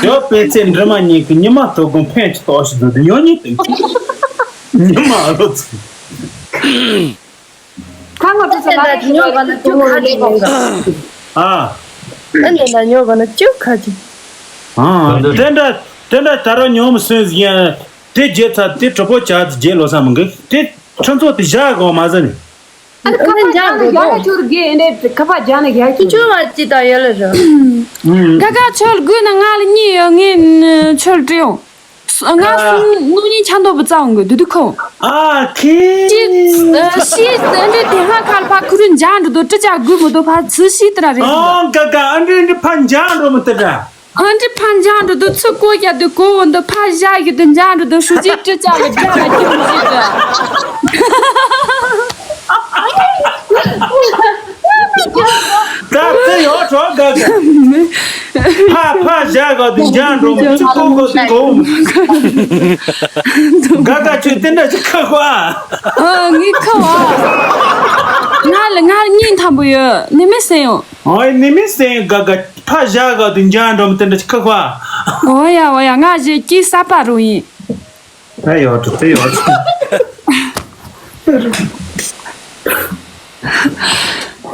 ཡོད་པའི་ཚེ་འདྲི་མ་ཉིད་ཀྱི་ཉི་མ་ཐོག་གུང་ཕན་གྱི་ཏོག་ཞིག་འདུག་ཉོ་ཉིད་དུ། ཉི་མ་རོ་ཚུ། ཁ་ངོ་ཏུ་ཚེ་ལ་ཉོ་ག་ན་ཅུ་ཁ་ཅིག་ཨ། ཨ་ནི་ན་ཉོ་ག་ན་ཅུ་ཁ་ཅིག་ཨ། དེ་འདྲ་དེ་འདྲ་ད་རུང་ཉོ་མི་སོན་ཟིན་ཡ། དེ་རྗེས་ཚ་དེ་གྲོད་པོ་ཆག་དེ་རྗེས་ལོ་ས་མི་འགི་དེ། ཁྲིམས་ཚོགས་དེ་བཞག་དགོས་མ་ཟད་ནི། ཨ་ནི་ཁ་པར་རྒྱག་ན་རྒྱག་ཡ་ཁྱོར་དགེ་ཨེ་འདྲས་ཁ་པར་རྒྱག་ན་རྒྱག་ཁྱོར། ཁྱོད་བ་ཅི་ད་ཡ་ལ་ར། ཨུམ། ད་ག་ཁྱོད་དགོས་ན་ང་ལ་གཉིས་ཡོད་ངས་ཁྱོད་སྤྲད་ཡོང་། ང་ཨ། སུ་ནུ་གཉིས་ཆ་མདོག་བུ་བཙའ་འོང་གི་དུ་དུ་ཁོ། ཨ་ཁི། ཤི་ཨ་འདྲས་དེ་ཧ་ཁ་ལ་ཕ་ཁུ་རུ་འཇག་འགྲོ་དོ་ཀྲི་ཅག་དགོས་མོ་དོ་ཕ་ཚུ་ཤི་དེ་ར་རེད། ཨང་ག་ག་ཨ་འདྲས་འདྲས་ཕ་འཇག་འགྲོ་མོ་དེ་ར། ཨ་འདྲི་ཕ་འཇང་འགྲོ་དུ་ཚུ་ཀོ་རྒྱ་དུ་ཀོ་འོན་དུ་ཕ་ཞག་གི་དུ་འཇང་འགྲོ་དུ་ཧྲུ་ཅི་ཀྲི་ཅག་གི་རྒྱ་ལ་ཁྱོད་མི་ཤེས་གི། ད་དེ་ཡོད་གྲོགས་ག་ག་ཕ་ཕ་ཞག་ག་དུ་འཇང་འགྲོ་མི་ཚུ་ཀོ་ཀོ་དུ་ཀོ་ག་ག་ཁྱོད་དེ་འདྲ་ཅིག་ཁ་ཁོ་ཨ། ཨ་ངའི་ཁ་བ། ང་ལ་ང་ལ་གཉིས་ཐམ་པོ་ཡོད་ནི་མི་སེ་ཡོང་། ཨོ་ནི་མི་སེ་ཡོང་ག་ག་ཕ་ཞག་ག་དུ་འཇང་འགྲོ་མི་དེ་འདྲ་ཅིག་ཁ་ཁོ་ཨ། འོ་ཡ་འོ་ཡ། ང་ཞེ་སྐྱིད་གསར་པ་རུ་ཡིན། ཨ་ཡོད་དུ་དེ་ཡོད།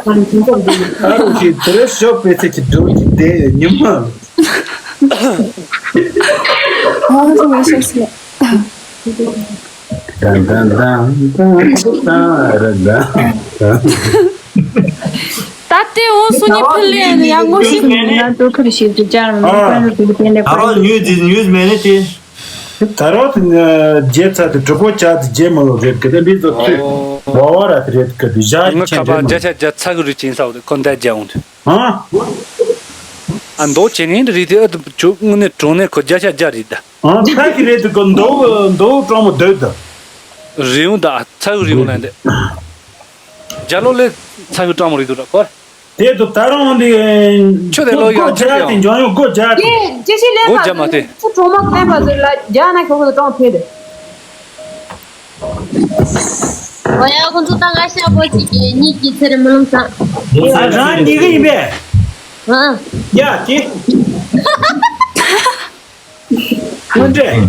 ཨ་རུ་ཞིག་དེ་རེ་ཞོག་པའི་ཚེ་གི་འགྲོ་གི་དེ་ཉི་མ། ཨ་ཟོ་མ་ཤོག་སི། དང་དང་དང་དང་དང་ར་དང་། ད་ལྟའི་འོང་སོང་ནི་ཕུལ་ལེ་ཡང་ངོ་ཤེས། ང་ཏོ་ཁུར་ཞིག་ཏུ་ཅར་མི་ཨ། ཕན་རུ་ཏུ་ཏན་ལེ་ད་རོ་ཉུས་ཏི་ཉུས་མེ་ནི་ཏི། ད་རོ་ཏི་རྗེ་ཚ་ཏི་གྲུ་པོ་ཆ་ཏི་རྗེ་མ་ལོ་རེད་ཀི་ཏི་འདི་ཚོ་ཏི་ཨོ། བ་བ་ར་ཏི་རེད་ཀི་ཏི་ཞག་ངི་ཁ་པ་རྒྱ་ཆ་རྒྱ་ཚ་གི་རུ་ཅིན་ས་འོ་ཏི་ཁོ་འདའ་རྒྱ་འོང་ཏི། ཨ། ཨ་མདོ་ཆེ་ནི་རི་ཏི་ཨ་ཏི་ཆུ་ངུ་ནི་གྲོང་ནི་ཁོ་རྒྱ་ཆ་རྒྱ་རི་ད། ཨང་ཚ་གི་རེད་དུ་གོ་མདོ་མདོ་གྲོང་མོ་སྡོད་དུ། རི་བོང་ད་ཚ་གི་རི་བོང་ལ་འདི། རྒྱ་ལོ་ལེ་ཚ་གི་གྲོང་མོ་རི་དུ་ར་གོ། དེ་དུ་ད་རུང་འདི། ཆུ་དེ་ལོ་ཡང་ཆུ་དེ་སྒོ་རྒྱ་དེ་འཇོང་ཡོང་སྒོ་རྒྱ་དེ། དེ་ཅི་ཞིག་ལེན་སྒོ་པ་རྒྱ་མ་དེ། ཚུ་གྲོང་མོ་ལེན་པ་ཚུ་ལ་རྒྱ་ན་ཁོ་གི་གྲོང་ཕེ་དེ། འོ་ཡ་ཁོང་ཚོ་ད་ང་ཤ་པོ་ཅིག་གི་གཉིད་ཀྱི་ཚེ་རེ་མི་ལོང་ས། ཨ་རང་འདི་གི་ཡིན་པས། ཨ། ཡ་དེ། སྔོན་འདྲེ།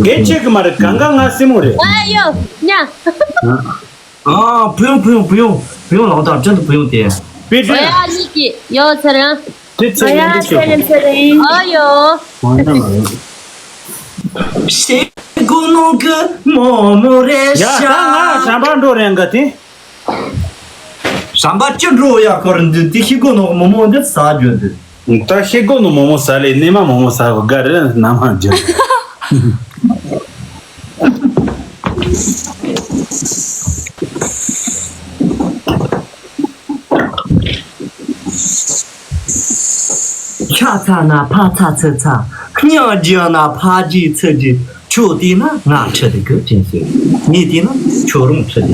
དེ་ཆེ་གི་མ་རེད་གང་ག་ང་སྲིན་མོ་རེད། ཨ་ཡོ། ཉ། ཨ་བུ་ཡོང་བུ་ཡོང་བུ་ཡོང་བུ་ཡོང་ལག་དང་ཅན་དུ་བུ་ཡོང་དེ། པི་ཏི། ཨ་ཡ་གཉིས་ཀྱི་ཡོ་ཚེ་རང་། དེ་ཚེ་རང་དེ་ཆེ་གི། ཨ་ཡོ། ཤེས་དགོས་ནོ་གི་མོ་མོ་རེད་ཤག་ཡ་ད་ང་ཞམ་པ་འགྲོ་རེད་འགའ་དེ། ཞམ་པ་ཅི་འགྲོ་ཡ་ཁོར་འདི་དེ་ཤི་གོ་ནོ་མོ་མོ་འདི་ཟ་རྒྱུ་འདི། ད་ཤི་གོ་ནོ་མོ་མོ་ཟ་ལེ་ནི་མ་མོ་མོ་ཟ་གོ་ག་རེ་ན་མ་རྒྱུ། ཆ་ཚ་ན་ཕ་ཚ་ཚི་ཚ། སྙིང་རྗེ་ན་ཕ་རྗེ་ཚི་རྗེ། ཁྱོད་བལྟས་ན་ང་ཁྲི་དེ་གི་ཅན་ཟེར། ངས་བལྟས་ན་ཁྱོད་རང་ཁྲི་དེ།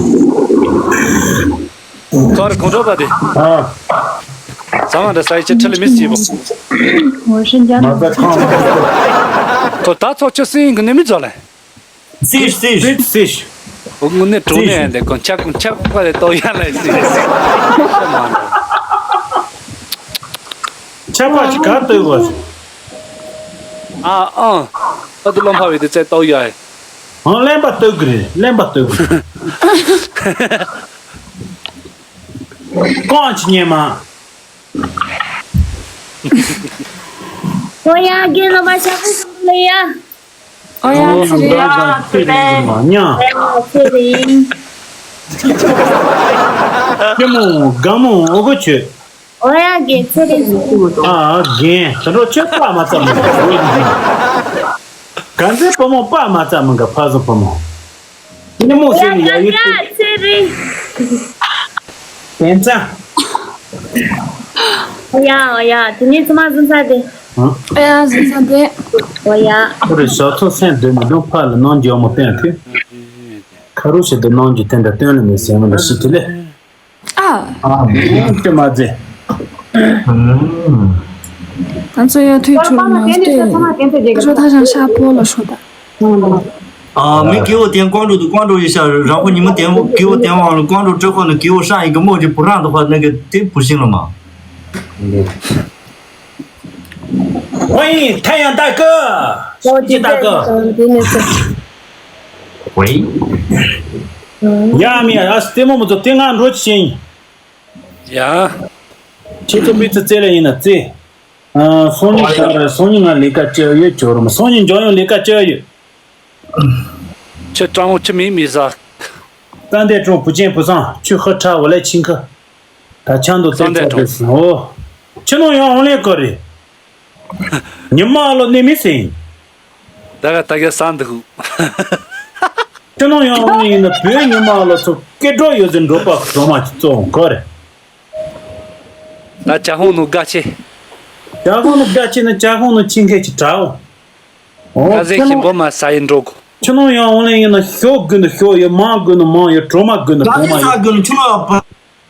ཀར་གོང་ཁྲོ་པ་དེ། ཨ། ཟ་མ་འདྲ་ཟ་ཡི་ཅི་ཁྲི་ལ་མི་སྲིད་པོ། 我是人家的。 མ་ཟ་ཁང་། ཁོ་ད་ཚོགས་ཆུ་སྲིན་གི་ནི་མི་ཚོ་ལེ། 继续，继续。 དངོས་གནས་དྲང་གནས་འདི་ཀོ་ཆག་ཆག་པ་ལས་ལྟོ་ཡ་ལ་ཟིན། ཆག་པ་ཅི་ག་ལྟོས་གོ། ཨ་ཨང་། ཨ་དུ་ལོང་ཕ་བའི་དུ་ཚེ་ལྟོ་ཡ། ཨང་གླེན་པ་ལྟོས་གི་རེད། གླེན་པ་ལྟོས་གི་རེད། རྐང་ཅི་ཉེ་མ། ཨོ་ཡ་རྒན་ལོ་མ་ཤ་ཁུ་སུམ་ལེ་ཡ། ཨོ་ཡ་ཚེ་རིང་། ཨོ་ཡ་ཚེ་རིང་མ་ཉ། ཨོ་ཡ་ཚེ་རིང་། ཀྱེ་མོ་དགའ་མོ་ཨོ་གོ་ཆོད། ཨོ་ཡ་རྒན་ཚེ་རིང་། ཨ་རྒན་ད་རོ་ཆོད་པ་མ་ཙམ་མ། ག་ཚེ་བུ་མོ་པ་མ་ཙམ་མ་ག་ཕ་བཟང་བུ་མོ། ཉི་མོ་ཟེར་ནས་ཡ་ཡི་ཡ་ཚེ་རིང་། དེ་ཙང་། ཨོ་ཡ་ཨོ་ཡ་དེ་ནས་ཚང་མ་ཟིན་ས་དེ། ཨོ་ཡ་ཟིན་ས་དེ། ཨོ་ཡ། ཁོ་རེ་ཞག་ཚོ་སེམས་སྡུག་མི་འདུག་ཕ་ལ་ནང་འཇོག་མོ་བསྟན་ཐུབ། ཁ་རུ་ཞིག་ཏུ་ནང་འཇོག་དེ་འདྲ་སྟོན་ལ་མི་སེམས་ལ་ཞིག་དེ་ལས། 啊， ཨ་དེ་མ་ཟེ། 咱这要退出了吗？对，他说他想下播了，说的。 ཨ། མི་སྐྱེ་བོ་བསྟན་ཀོང་ཀྲུག་ཏུ་ཀོང་ཀྲུག་ཡི་ཤ་རང་ཁོ་ཉི་མ་བསྟན་སྐྱེ་བོ་བསྟན་དབང་ལ་ཀོང་ཀྲུག་སྤྲོད་ཁོ་ན་སྐྱེ་བོ་ཧྲང་ཡི་གི་མོ་གི་བུ་རང་དུ་ཁོ་ནི་གི་དེ་བུ་ཤིང་ལ་མ། ཝེ་ཐའི་ཡང་ཏཱ་ཀི། ཞོ་ཅི་ཏཱ་ཀི། ཝེ། ཡ་མི་ཨ་སྟེ་མོ་མོ་ཚོ་དེ་ང་འགྲོ་ཅི་ཡིན། ཡ། ཁྱེད་ཚོ་མི་ཚོ་རྩེ་ལ་ཡིན་ན་རྩེ། ཨ། སང་ཉིན་ག་རེ། སང་ཉིན་ང་ལས་ཀ་བཅར་ཡོད་ཅོ་རུ་མ། སང་ཉིན་འཇོག་ཡོང་ལས་ཀ་བཅར་ཡོད། ཁྱོད་སྤྲང་བོ་ཁྱི་མིག་མི་ཟ། ས་འདས་ཀྲུང་བུ་ཆེན་བུ་སང་ཁྱོད་ཧ་ཁྲ་བ་ལས་ཆིང་ཁ། ད་ཆང་དུ་ས་འདས་ཀྲུང་། ཨོ། ཁྱི་ནང་ཡང་འོང་ལས་ཀ་རེད། ཉི་མ་ལོ་ནི་མི་སེང་། ད་ག་ད་ག་ས་འདུག་ཁྱི་ནང་ཡང་འོང་ཡིན་ན་བོད་ཉི་མ་ལོ་ཚོ་སྐད་གྲོགས་ཡོད་ཟེར་འགྲོ་པ་གྲོགས་མ་ཅིག་བཙོང་གོ་རེད། ད་ཇ་ཧོང་ནུ་དགའ་ཆེ། ཇ་ཧོང་ནུ་དགའ་ཆེ་ན་ཇ་ཧོང་ནུ་ཆིང་ཁེ་ཅིག་དྲའོ། ཨོ། ཀ་ཟེ་ཁྱི་ནང་ཞིམ་པོ་མ་ས་ཡིན་འགྲོ་གོ། ཁྱི་ནང་ཡང་འོང་ལེ་ཡིན་ན་ཞོ་དགོས་ན་ཞོ་ཡོད། མང་དགོས་ན་མང་ཡོད། གྲོ་མ་དགོས་ན་གྲོ་མ་ཡོད། ས་དགོས་ན་ཁྱི་ནང་ཡང་པ་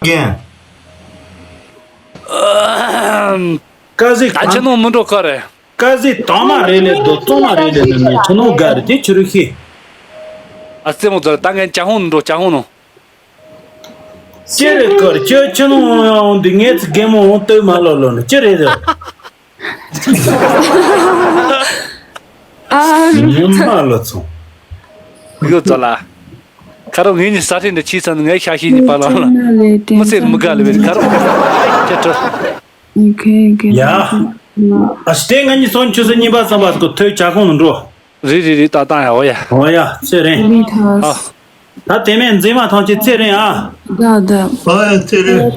རྒན། ཀ་ཟེ་ད་ཁྱི་ནང་མི་འགྲོ་གོ་རེད། ཀ་ཟེ་དང་མ་རེ་ལེ་དོ་གཙང་མ་རེ་ལེ་ནི་ནི་ཁྱི་ནང་དགའ་རེད། དེ་ཁྱི་རུ་ཤེས། ཨ་རྩེ་མོ་ཚོ་ད་ངས་ཇ་ཧོང་ནུ་འགྲོ་ཇ་ཧོང་ནུ། ཅི་རེད་ཀར་ཁྱོད་ཁྱི་ནང་ཡང་འདི་ངས་ཚི་རྒན་མོ་འོང་ལྟོས་མ་ལོ་ལོ་ནི་ཅི་རེད་ཟེར། ཨ། ཉི་མ་ལོ་ཚོང་། ཡོད་ཙ་ལ། ཁ་རོག་ངེད་གཉིས་ས་ཁྲིད་འདི་ཕྱིས་ཚར་ནས་ངའི་ཤ་ཤེས་གཉིས་པ་ལ་ལ། མི་ཚེ་མི་དགའ་ལེ་བས་ཁ་རོག་ཁྱེད་ཁྲོད། ཡ། ཨ་ཤི་དེ་ང་གཉིས་སོང་ཆུ་ཚོད་གཉིས་པ་ཙམ་པ་ཁོ་ཐོས་ཇ་ཁང་དུ་འགྲོ། རེད་རེད་རེད། ད་ད་ཡ་འོ་ཡ། འོ་ཡ་ཚེ་རིང་། ཨ། ད་དེ་མེད་འཛིན་མ་ཐང་ཆེ་ཚེ་རིང་ཨ། ད་ད། འོ་ཡ་ཚེ་རིང་།